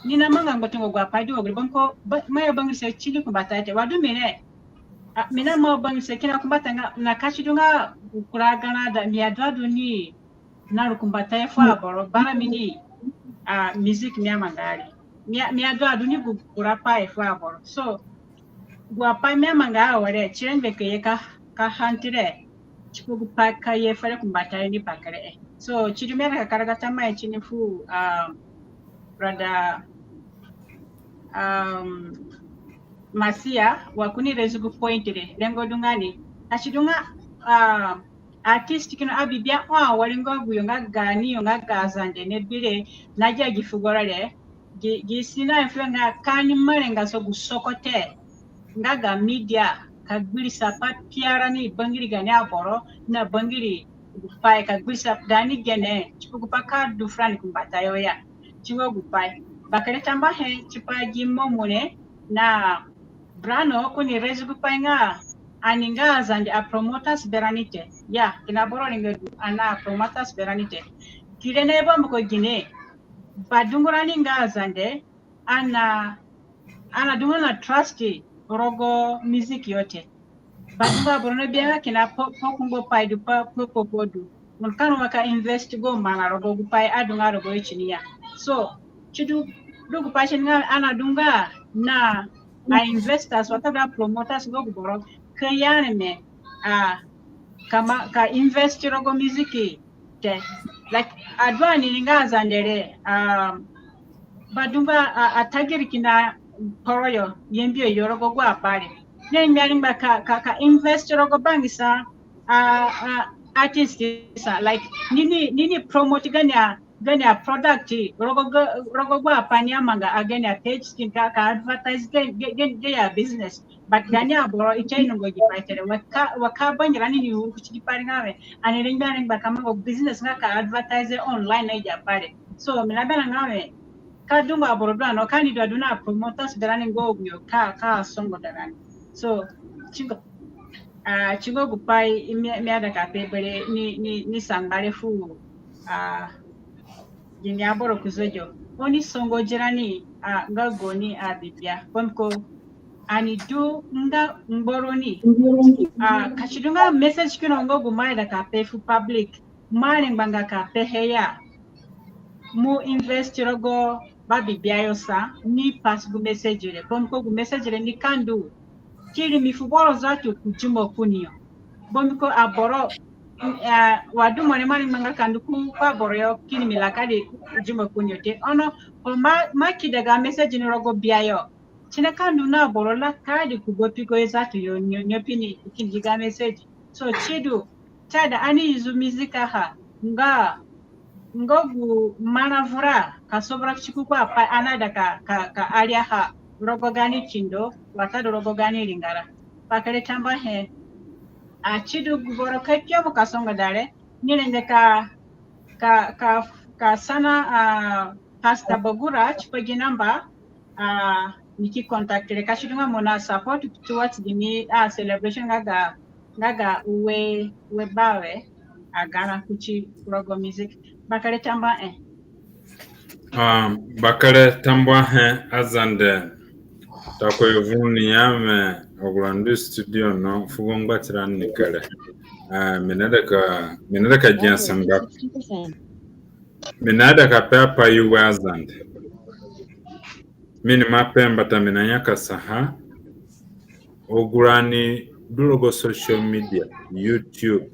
Ni na manga ngbatunga agu apai du wa gure bambiko, ba, ma ya bangirise tini kumbatayo te. Wa du mi re. Ah, mi na ma bangirise kina kumbata nga, na ka si du nga kura garã da, mi adu adu ni na ru kumbatayo fu aboro, bara mi ni, ah, music mi amanga re. Mi a, mi adu adu ni gu kura pai fu aboro. So, agu apai mi amanga awere, si rengbe ka ye ka, ka hantire, tipa gu pai ka ye fere kumbatayo ni bakere. So, si du mi aida ka karaga tambuahe tini fu, ah, brother, um, Masiya, wa ko ni raise gu point re, rengo du nga ni. Ka si du nga, ah, artist kina abibia ho awere nga agu yo nga gaani yo nga ga Azande na bi re, na gia gi fugo re, gi, gi sino ahe fu yo nga ka ani mare nga so gu sogote nga ga media ka gbirisa pa piara ni bangiri gaani aboro na bangiri gu pai ka gbirisa gaani gene tipa gu pai ka du furani kumbatayo ya. Tipa gu pai. Bakere tambuahe tipa gi momune na brano ko ni raise gu pai nga ani nga Azande a promoters berani te. Ya, kina boro ringa du, ani a promoters berani te. Kire na i bambiko gine, badungu rani nga Azande, ana, ana dunga na trust rogo music yo te. Badungu aboro na bia nga kina pa, pa kungbo pai du pa, pa popo du. Mo ka ru wa ka invest gu mana rogo gu pai adunga rogo yo tini ya. So, si du, du gu pai tini nga ana dunga na a investors watadu a promoters nga gu boro ka ya areme, ah, ka ma, ka invest rogo music te. Like, adu ani ni nga Azande re, um, badungu a, a tagiri kina kporo yo, yembi yo rogo agu apai re. ni mi aringba ka, ka, ka invest rogo bangisa, ah, ah, artist sa, like, ni ni, ni ni promote gaani a, gaani a product, rogo ga, rogo agu apai ni amanga, a gaani a page kini ka, ka advertise ga, ga, ga, ga ya business. But gaani aboro i ta inongo gi pai te re, wa ka, wa ka bangirani ni uru kuti gi pai re nga we, ani ringba, ringba ka manga business nga ka advertise online na agi apai re. So, mi naberã nga we, ka dungu aboro du ani, ka ni du adu na promoters berani nga agu yo ka, ka songoda rani. So, singia, ah, singia gu pai mi, mi aida ka pe bere ni, ni, ni sangba re fu, ah, gimi aboro ku zojo. Oni songodi rani, ah, nga gaoni abibia. Bambiko ani du nga ngbaroni. Ah, ka si du nga message kina nga gu mi aida ka pe fu public, mo arengbanga ka pehe ya, mo invest rogo babibia yo sa, ni pass gu message re. Bambiko gu message re nika ndu ki rimi fu boro zatu ku dimo kuni yo. Bambiko aboro, mm, eh, wa du mo re mo arengbanga ka ndu ku, ku aboro yo ki rimi lakadi ku dimo kuni yo te. Ono, ko mo, mo akeda ga message ni rogo bia yo, si nika ndu na boro lakadi ku gbipa gayo zatu yo, nyo, nyo pi ni kindi ga message. So, si du, si aida ani use music ha nga, nga gu marã vura ka sovura kuti gu apai ani aida ka, ka, ka ariaha rogo gaani kindo, watadu rogo gaani ringara. Bakere tambuahe. Ah, si du gu boro ka kpio mo ka songoda re, ni rengbe ka, ka, ka, ka sana, ah, Pastor Bagura tipa gi namba, ah, ni ki contact re ka si du nga mo na support towards gimi, ah, celebration nga ga, nga ga ue, ue bawe agarã kuti rogo music. Bakere tambuahe. Ah, bakere tambuahe Azande. Tako yo vuru ni ya we agu ra ndu studio no fugo ngbatirani ni kere. Ah, mi naida ka, mi naida ka gia sangba. Mi naida ka pe apai ue Azande. Mi ni ima pe mbata mi nanyakasaha. Agu rani du rogo social media, YouTube,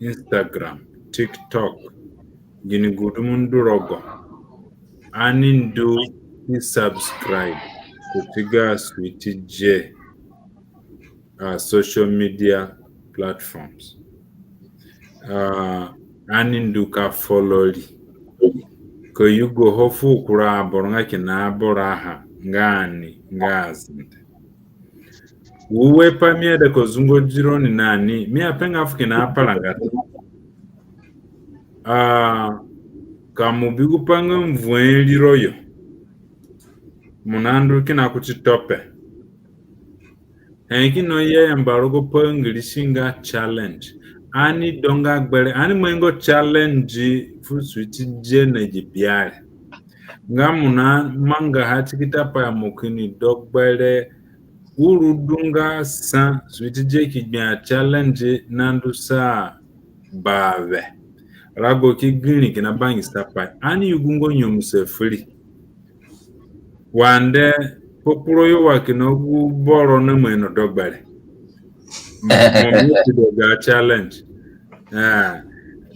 Instagram, TikTok, gini gu du mo ndu rogo, ani ndu ki subscribe kuti ga Sweet J, ah, social media platforms. Ah, ani ndu ka follow ri, ka yugoho fu kura aboro nga kina aboro aha nga ani nga Azande. Ue pai mi aida ka zungodi roni na ni, mi apenga fu kina aparanga te. Ah, ka mo bi gu pai nga mvuẽ riro yo, mo nandu kina kuti tope. He kina i ayamba rogo pa Ngirisi nga challenge. Ani donga gbere, ani mangi nga challenge fu Sweet J na gi bia re. Nga mo namangaha ti ki ta pa ya mo kini do gbere, uru du nga sa Sweet J ki gbia challenge nandu sa bawe. Rago ki giri kina bangisa pai. Ani yugu nga nyemuse fu ri. Wa nde kpakpuro yo wa kina gu boro na mo ino do gbere. Mo, mo mi ti do ga challenge. Ah,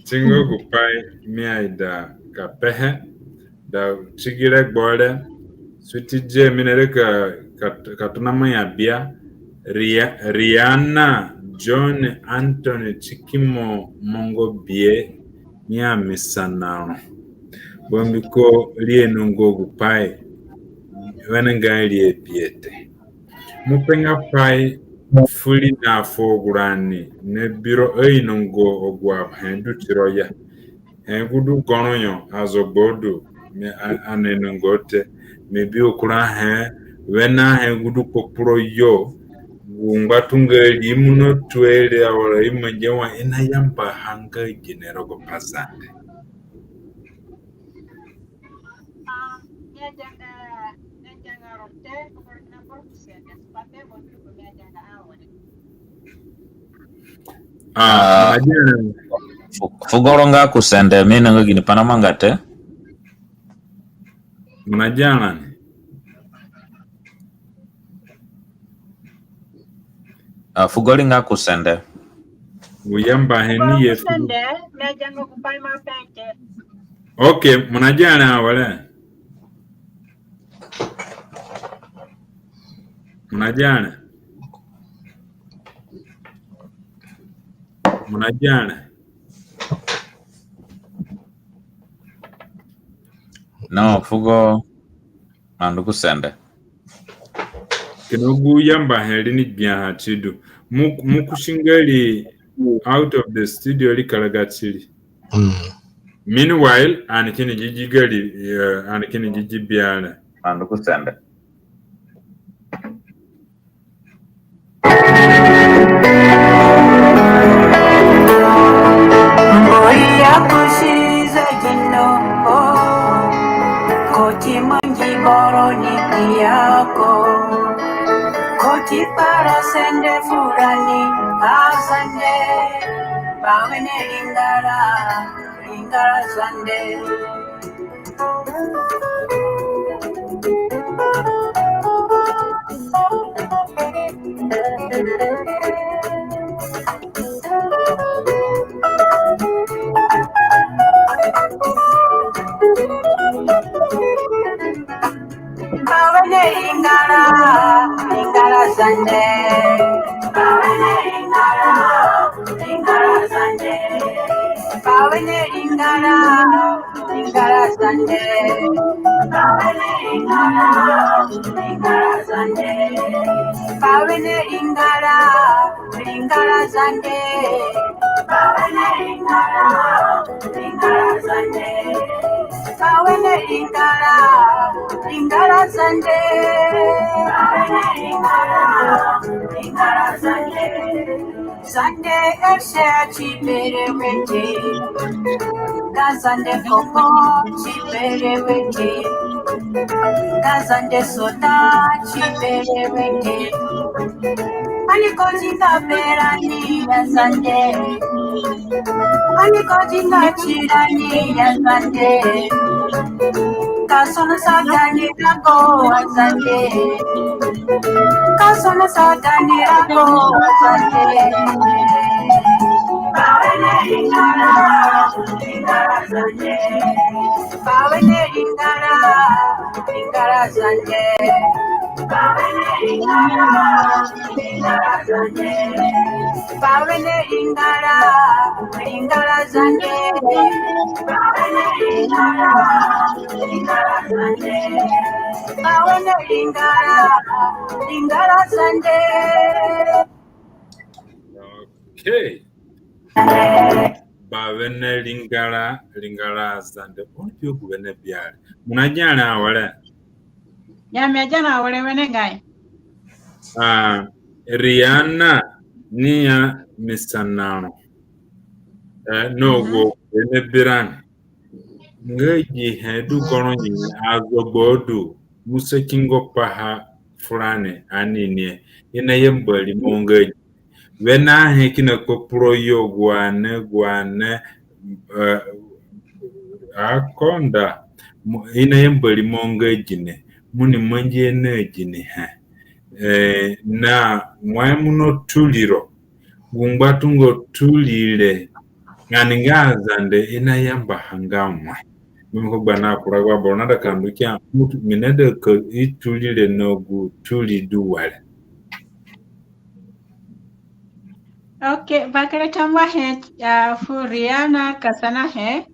ti nga gu pai mi aida ka pehe. Da ti gi regbo re, Sweet J mi naida ka, ka, ka tona mo ya bia, Ria-, Rihanna, John Anthony, ti ki mo mangi bie, mi a mi sana ro. Bambiko ri ainonga gu pai wenengai ri abi te. Mo penga pai fu ri na fu agu rani nabi ro ainonga agu ahe du tiro ya. He gu du goro yo azogbo du, mi a, ani ainonga te. Mi bi kura he, wene he gu du kpakpuro yo, gu ngbatunga ri mo natue re awere i mangi wa i nayambaha nga gine rogo Pazande. Ah, ah, mo nagia rani. Fu-, fugo ro nga ku sende, mi ainonga gini pai namanga te. Mo nagia rani. Ah, fugo ri nga ku sende. Gu yambahe ni ye fu. Sende, mi agianga gu pai mo ape te. Okay, mo nagia rani awere. Mo nagia rani. Mo na gia re? No, fugo. Mandu ku sende. Kina gu yamba he ri ni gbia ha ti du. Mo, mo kusi nga ri out of the studio ri karaga ti ri. Mm. Meanwhile, ani kini gi gi gari, eh, ani kini gi gi bia re. Mandu ku sende. Mbori ya kusize gino, oh, koti mangi boro ni diako. Koti para sende furani, asande, bawene ringara, ringara sande. Bawene ringara, ringara sande. Bawene ringara, ringara sande. Bawene ringara, ringara sande. Bawene ringara, ringara sande. Bawene ringara, ringara sande. Bawene ringara, ringara sande. Bawene ringara, ringara sande. Bawene ringara, ringara sande. Zande F C ti bere wete. Ga Zande Komo ti bere wete. Ga Zande Sota ti bere wete. Ani ko zinga berani ya Zande. Ani ko zinga tirani ya Zande. Ka sono sa gani rago wa Zande. Ka sono sa gani rago wa Zande. Bawene ringara, ringara sande. Bawene ringara, ringara sande. Bawene ringara, ringara sande. Bawene ringara, ringara sande. Bawene ringara, ringara sande. Bawene ringara, ringara sande. Okay. Bawene ringara, ringara sande. Oni pio gu wene bia re. Mo na gia re awere? Ya, mi agia na awere wenengai. Ah, Rihanna ni ya mi sana ro. Eh, no gu wene bi rani. Nga gi he du goro ni azogbo du, mo saki ngo paha furani ani ni. I nayamba rimo nga gi. Wene ahe kina kpakpuro yo gu ane, gu ane, eh, akonda, mo, i nayamba rimo nga gine, mo ni mangihe na ginihe. Eh, na wai mo naturi ro, gu ngbatunga turi re, ani nga Azande i nayambaha nga wai? Mbiko gba na kura gu aboro naida ka ndu kia, mi naida ka i turi re na gu turi du were. Okay, bakere tambuahe, ah, fu Rihanna ka sanahe.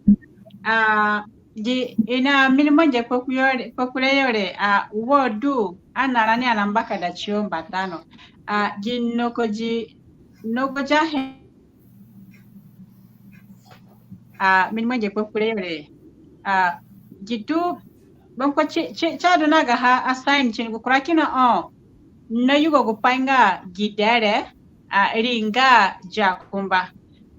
Ah, gi, i na mi ni mangi kpakure yo re, kpakure yo re, ah, wo du, ani narani ani nambakada tiyo mbata no. Ah, gi nogo gi, nogo gi ahe, ah, mi ni mangi kpakure yo re. Ah, gi du, banko ti, ti, ti adu na gaha a sign tini gu kura kina ho nayugo gupai nga gi de re, ah, ri nga dia kumba.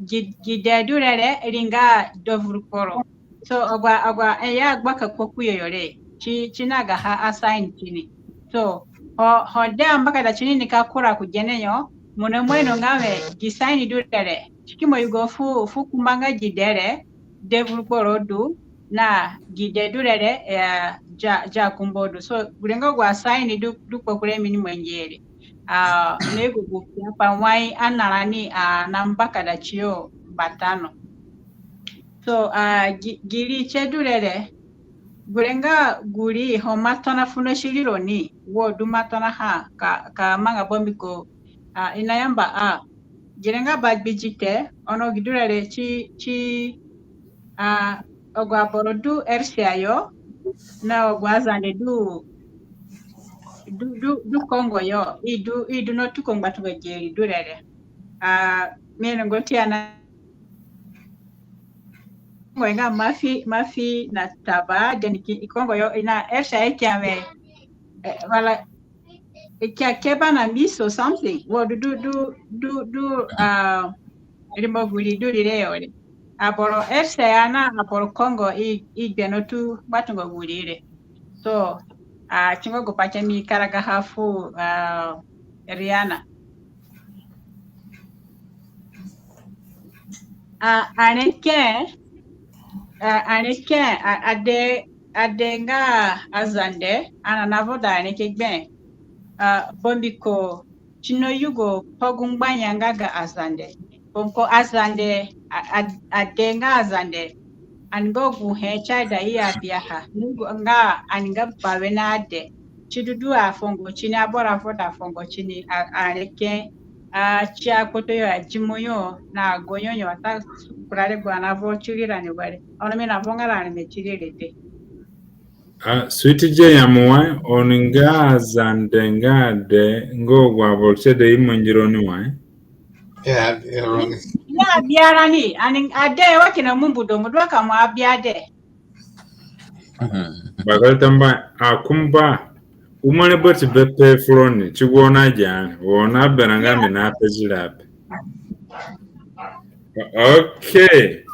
Gi, gi de du re re, ri nga devurukporo. So, agu, agu, eh, ya gbaka kpakure yo re. Ti, ti na gaha a sign tini. So, ho, ho de ambakada tini ni ka kura ku gene yo, mo naima ino nga we, gi sign du re re. Ti ki ima yugo fu, fu kumba nga gi de re, devurukporo du, na gi de du re re, eh, dia, dia kumba du. So, gure nga agu a sign du, du kpakure mi ni mangihe re. Ah, na yugo gu apai wai ani narani, ah, nambakada tiyo mbata no. So, ah, gi, gi ri tie du re re, gure nga gu ri ho mo atona funo ti ri roni, wo du mo atonaha ka, ka manga bambiko, ah, i nayamba a, gi re nga bagbigi te, ono gi du re re ti, ti, ah, agu aboro du R C I yo, na agu Azande du, du, du, du Congo yo, i du, i du na tuko ngbatunga gi du re re. Ah, mi ni ngo ti ana Congo nga mafi, mafi na taba, then ki, Congo yo, i na R C I ki ame, eh, wala, i ki a keba na miss or something. Wo du, du, du, du, du, ah, rimo gu ri du ri re yo re. Aboro R C I na aboro Congo i, i gbe na tu ngbatunga gu ri re. So, ah, si nga gu pai mi karagaha fu, ah, Rihanna. Ah, ani ke, ah, ani ke, ah, ade, ade nga Azande, ani navoda ani ke gbe. Ah, bambiko, si nayugo pa gu ngbanya nga ga Azande. Bambiko Azande, a, a, ade nga Azande. Ani nga gu he si aida i abiaha. Nga ani nga bawene ade. Si du du afongo tini, aboro avoda afongo tini, a, ani ke, a, si akpoto yo, adimo yo, na agonyo yo, ata kura regbo ani navo ti rirani were. Ono mi navonga rani me ti rire te. Ah, Sweet J, ya mo wai, oni nga Azande nga ade, nga agu aboro si aida i mangi roni wai? Ya, ya, roni. Ya, bia rani, ani, ade, wa kina mumbu do, mo du ka mo abi ade. Bakere tambuahe, akumba, umare bati be pe fu roni, ti gu oni agia, oni aberã nga mi na pe zira pe. Okay.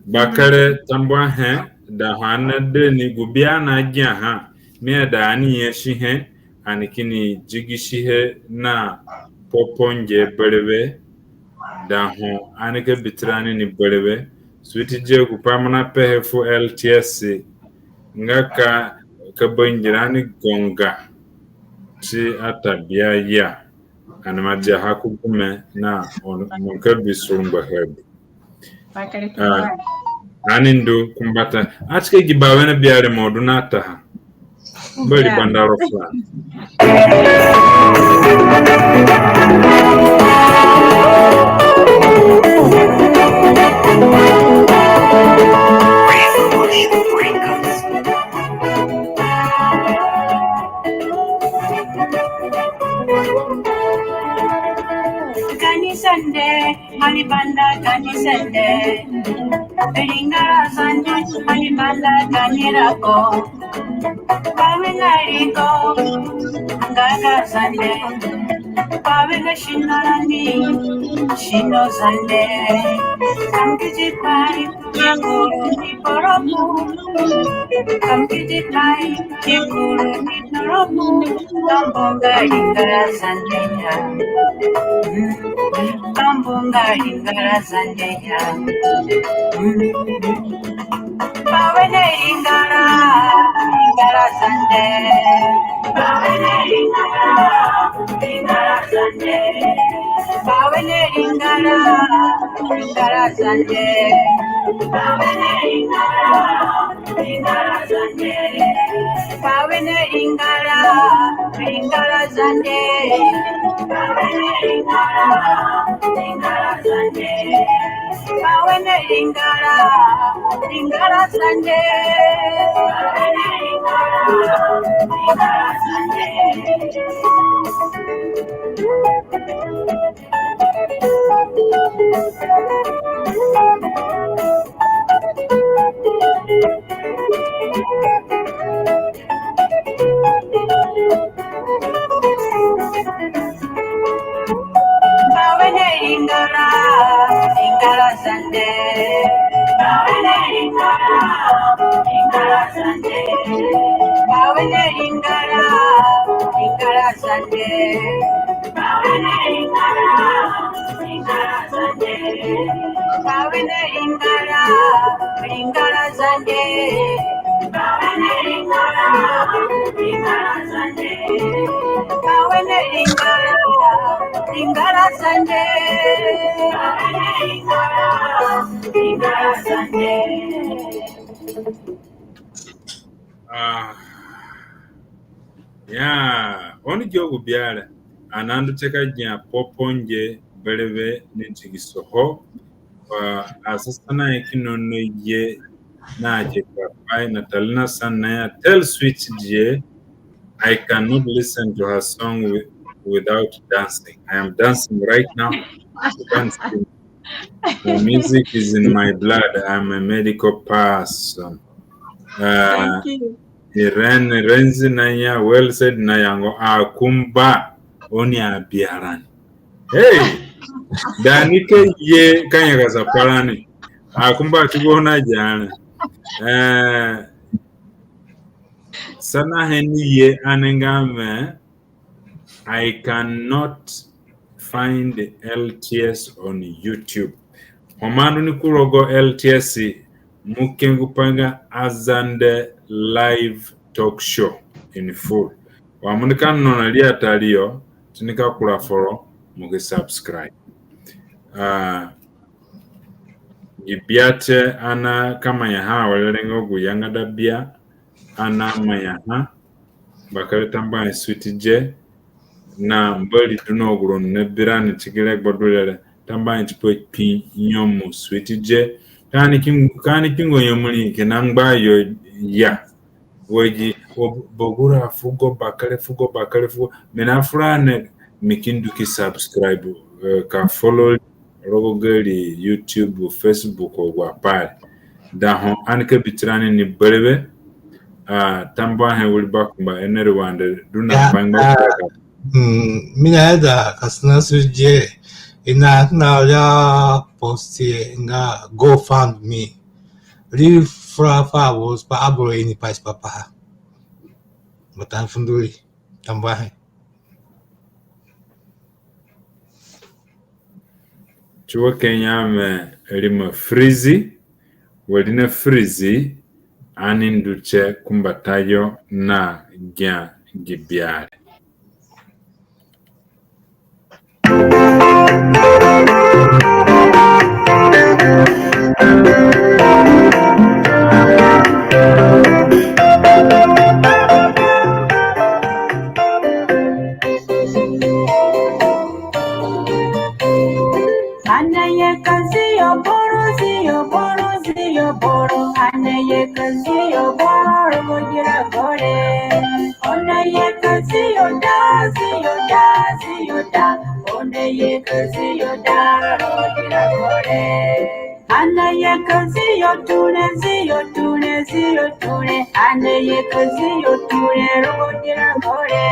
Bakere tambuahe, da ho ani na de ni gu bia na giaha, mi aida ani nyasihe, ani kini zigisihe na popo nge berewe, da ho ani ka bi tirani ni berewe. Sweet J, gu pai mo na pehe fu L T S nga ka, ka bangirani gonga ti atabia ya. Ani ima diaha ku gume na oni, oni ka bi surungbaha bi. Ah, ani ndu ku mbata. Ati ka gi bawene bia re mo du na taha. Bari banda ro fla. Gani sende, ani banda gani sende. Ringara Zande, ani banda gani rago. Bawe nga rigo, nga ga Zande. Bawe nga sino rani, sino Zande. Kam kiti pai, ki kuru ni boro mu. Kam kiti pai, ki kuru ni boro mu. Bambu nga ringara Zande ya. Bambu nga ringara Zande ya. Bawene ringara, ringara Zande. Bawene ringara, ringara Zande. Bawene ringara, ringara Zande. Bawene ringara, ringara Zande. Bawene ringara, ringara Zande. Bawene ringara, ringara Zande. Bawene ringara, ringara Zande. Bawene ringara, ringara Zande. Bawene ringara, ringara Zande. Bawene ringara, ringara Zande. Bawene ringara, ringara Zande. Bawene ringara, ringara Zande. Bawene ringara, ringara Zande. Bawene ringara, ringara Zande. Bawene ringara, ringara Zande. Bawene ringara, ringara Zande. Ah, ya, oni gi gu bia re, ani nandu tie ka gia popo nge berewe ni digisoho. Wa asasanahe kina no ye na ke ka pai na talina sana ya tell switch die. I cannot listen to her song wi-, without dancing. I am dancing right now. Dancing. The music is in my blood. I'm a medical person. Uh, Thank you. Irene Renzi na ya, well said, na yango akumba oni abiarani. Hey, dani ke ye kanya ka zaparani. Akumba tugo na jana. Eh, sanahe ni ye anenga me. I cannot find L T S on YouTube. Ho mo ndu ni ku rogo L T S, mo ke gu pa nga Azande live talk show in full. Wa mo nika nona ri atari yo, ti nika kura foro, mo ki subscribe. Ah, gi bia te ani ka mangaha, wala rengo gu yangada bia ani amangaha. Bakere tambuahe Sweet J, na Mbori du na gu roni nabi rani ti gi regbo du re re. Tambuahe tipa kpinyemu Sweet J. Ka ani ki-, ka ani kpingo nyemu ri kina ngba yo ya. Wa gi, wa bogura fugo bakere, fugo bakere, fugo. Mi na fura ni mi ki ndu ki subscribe, eh, ka follow rogo gari YouTube, Facebook, agu apai re. Da ho ani ka bi tirani ni berewe. Ah, tambuahe wiri bakumba Henry Wande du na bangba. Mm, mi naida ka sana Sweet J, i na, na ya post ye nga GoFundMe. Ri fura fu aboro, pa aboro ini pa si papa. Mbata fu ndu ri. Tambuahe. Ti wo Kenya me rimo freeze, wari na freeze, ani ndu tie kumbatayo na gia gi bia re. Ani ye ka zio boro, zio boro, zio boro. Ani ye ka zio boro, mo gira gore. Oni ye ka zio da, zio da, zio da. Oni ye ka zio da, mo gira gore. Ani ye ka zio tune, zio tune, zio tune. Ani ye ka zio tune, mo gira gore.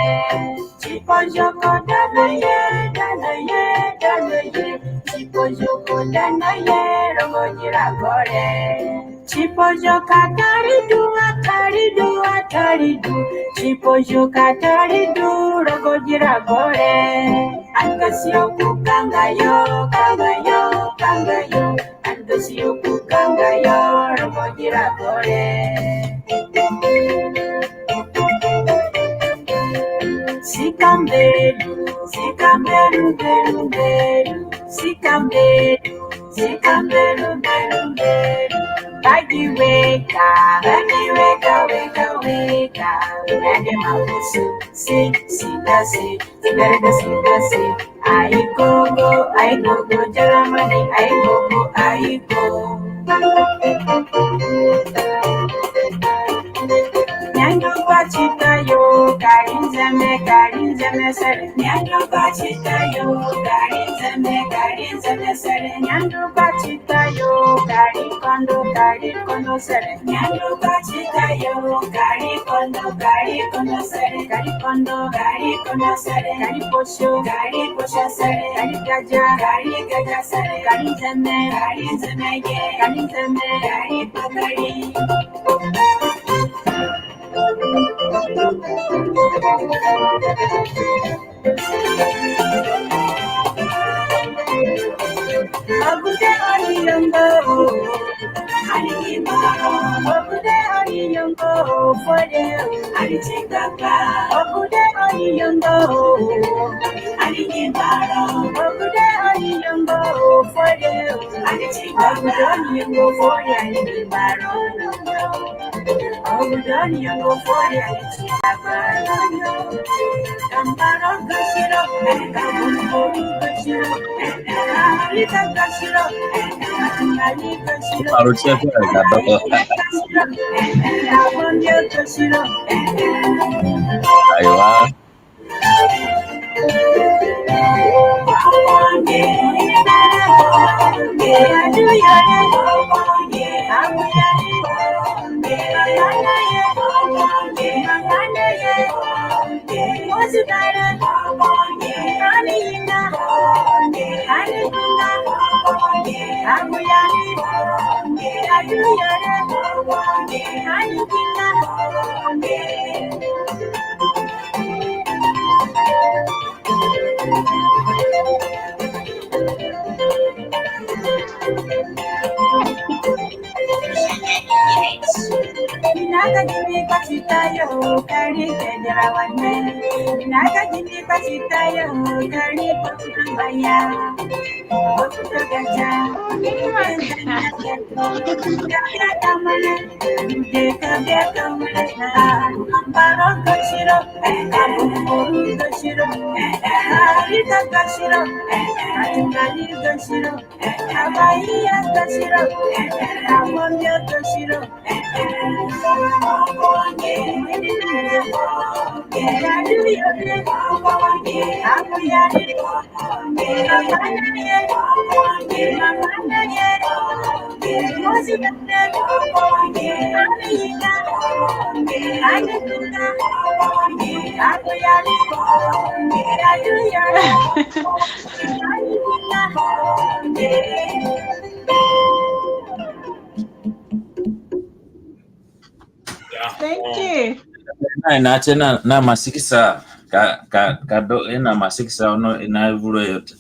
Tipa zio ka da na ye, da na ye, da na ye. Tipa zio ka da na ye, mo gira gore. Tipa zio ka tari du, a tari du, a tari du. Tipa zio ka tari du, mo gira gore. Ani ka zio ku kanga yo, kanga yo, kanga yo. Ani ka zio ku kanga yo, mo gira gore. Sika mberu, sika mberu, mberu, mberu. Sika mberu, sika mberu, mberu, mberu. Bagi weka, bagi weka, weka, weka. Bagi mabusu, si, sika, si. Tibereka sika si, ai gogo, ai gogo, Germany, ai gogo, ai gogo. Nyandu kwa tita yo, kari nzeme, kari nzeme sere. Nyandu kwa tita yo, kari nzeme, kari nzeme sere. Nyandu kwa tita yo, kari kondo, kari kondo sere. Nyandu kwa tita yo, kari kondo, kari kondo sere, kari kondo, kari kondo sere, kari posho, kari posho sere, kari gaja, kari gaja sere, kari nzeme, kari nzeme ye, kari nzeme, kari pakari. Ogude oni yongo, ani ni baro. Ogude oni yongo, fode. Ani tingba. Ogude oni yongo, ani ni baro. Ogude oni yongo, fode. Ani tingba. Ogude oni yongo, fode. Ani ni baro. Aiwa. Thank you. Na, na, na, na masikisa, ka, ka, ka do, e na masikisa, ono, e na vuru yo te.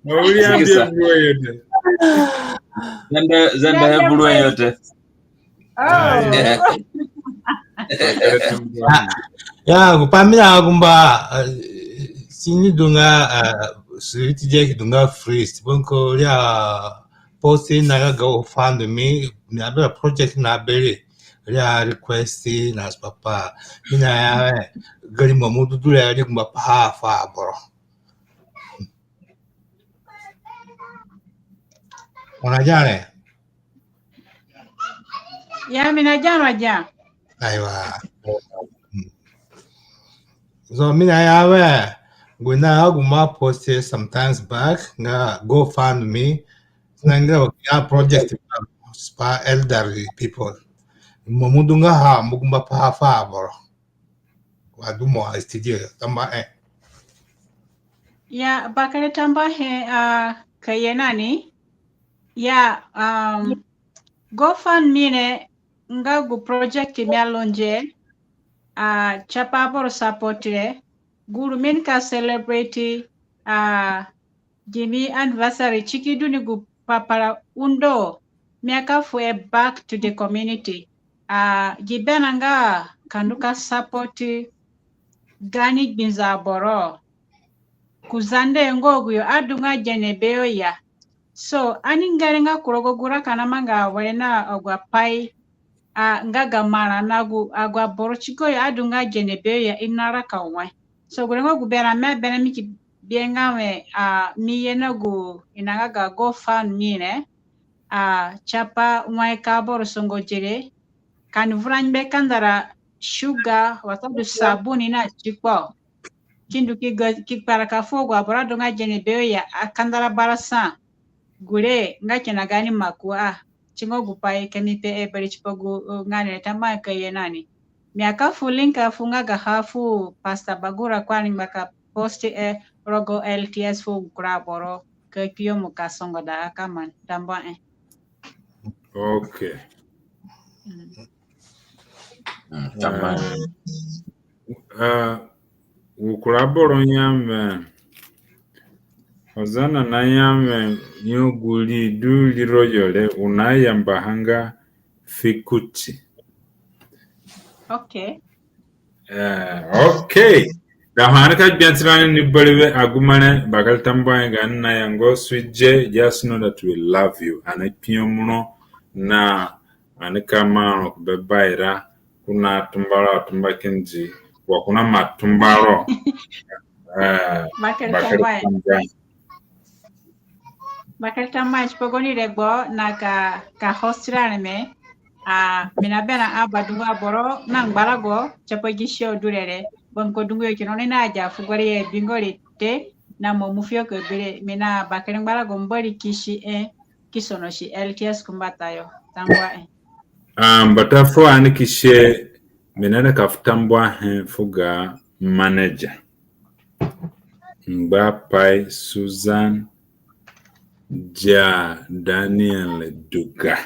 Masikisa. Zende, zende he vuru yo te. Oh. Ya, gu pa mi na gumba, eh, si ni du nga, eh, si ti je ki du nga freest. Bon ko ria post na ga GoFundMe, na bera project na bere. Ria request na spapa. Mi na ya, eh, gari mo mu du du ria ri gumba pa ha fu aboro. Una jare? Ya, mi na jaro aja. Aiwa. Mm. So, mi na ya we, gu na agu mo post sometimes back, nga GoFundMe, na nga ya project pa elderly people. Mo mu du nga ha, mo gumba pa ha fu aboro. Wa du mo a studio, tambuahe. Ya, bakere tambuahe, ah, ka ye nani. Ya, um, GoFundMe re nga gu project mi a launch, ah, tipa aboro support re, gu uru mi nika celebrate, ah, gimi anniversary ti ki du ni gu papara undo, mi aka fu he back to the community. Ah, gi berã nga ka ndu ka support gaani gbinza aboro. Ku Zande nga agu yo adunga gene beyo ya. So, ani ngere nga ku rogo gu raka namanga awere na agu apai, ah, nga ga marã na agu, agu aboro ti gayo adunga gene beyo ya i naraka wai. So, gure nga gu berã mi aberã mi ki bihe nga we, ah, mi ye na gu ina nga ga GoFundMe re, ah, tipa wai ka aboro songo gere, ka ni vura ngbe kandara sugar, watadu sabuni na tikpo. Ki ndu ki ga, ki kparaka fu agu aboro adunga gene beyo ya, a kandara bara sa. Gure nga kina gaani maku a. Ti nga gu pai ka mi pe e bari tipa gu, uh, nga ni re, tambuahe ka ye nani. Mi aka fu link a fu nga ga ha fu Pastor Bagura ko ani ngba ka post he rogo L T S fu gu kura aboro ka kpio mo ka songoda ha ka man. Tambuahe. Okay. Mm. Mm, tamam. Eh, eh, gu kura boro ya we, Hosanna na ya we, yo gu ri du ri rogo yo re, u na yamba ha nga Fikuti. Okay. Eh, okay. Da ho ani ka gbia tirani ni berewe agu mere, bakere tambuahe gaani na Yango Sweet J, just know that we love you. Ani kpinyemu ro na ani ka maa ro ku be Baira, ko na tumba ro atumba kindi, wa ko na ma tumba ro. Eh, bakere tambuahe. Bakere tambuahe tipa gaoni regbo na ka, ka host tirani areme. A, mi naberã a badungu aboro na ngbarago tipa gi show du re re. Bambiko dungu yo kina oni na adia fugo re ye bingo re te, na mo mu fuyo ka bi re. Mi na bakere ngbarago Mbori kisi e, ki sonosi L T S ku mbatayo. Tambuahe. A, mbata fuo ani ki si e, mi naida ka fu tambuahe fu ga manager, Ngbapai Susan Ja Daniel Duga.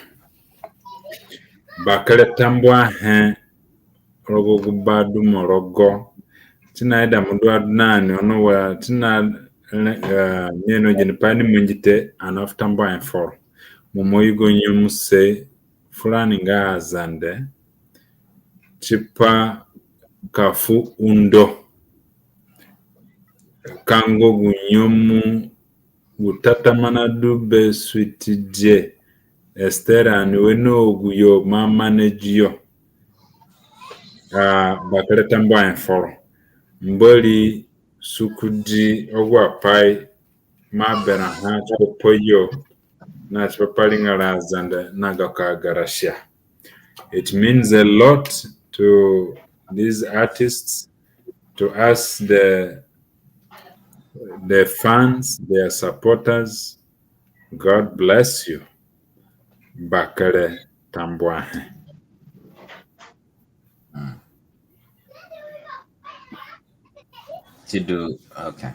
Bakere tambuahe rogo gu ba du mo rogo. Ti naida mo du adu na ani ono wa ti na, eh, mi ino ginipai ni mangi te, ani nafu tambuahe foro. Mo ima yugo nyemuse furani nga Azande tipa ka fu undo. Ka ngo gu nyemu gu tatamana du be Sweet J, Esther, ani wene agu yo ma manage yo. A, bakere tambuahe foro. Mbori sukudi agu apai mo aberãha tipa pa yo na tipa pa ringara Azande na gako agarasia. It means a lot to these artists, to us, the, the fans, their supporters. God bless you. Bakere tambuahe. Mm. Ti du, okay.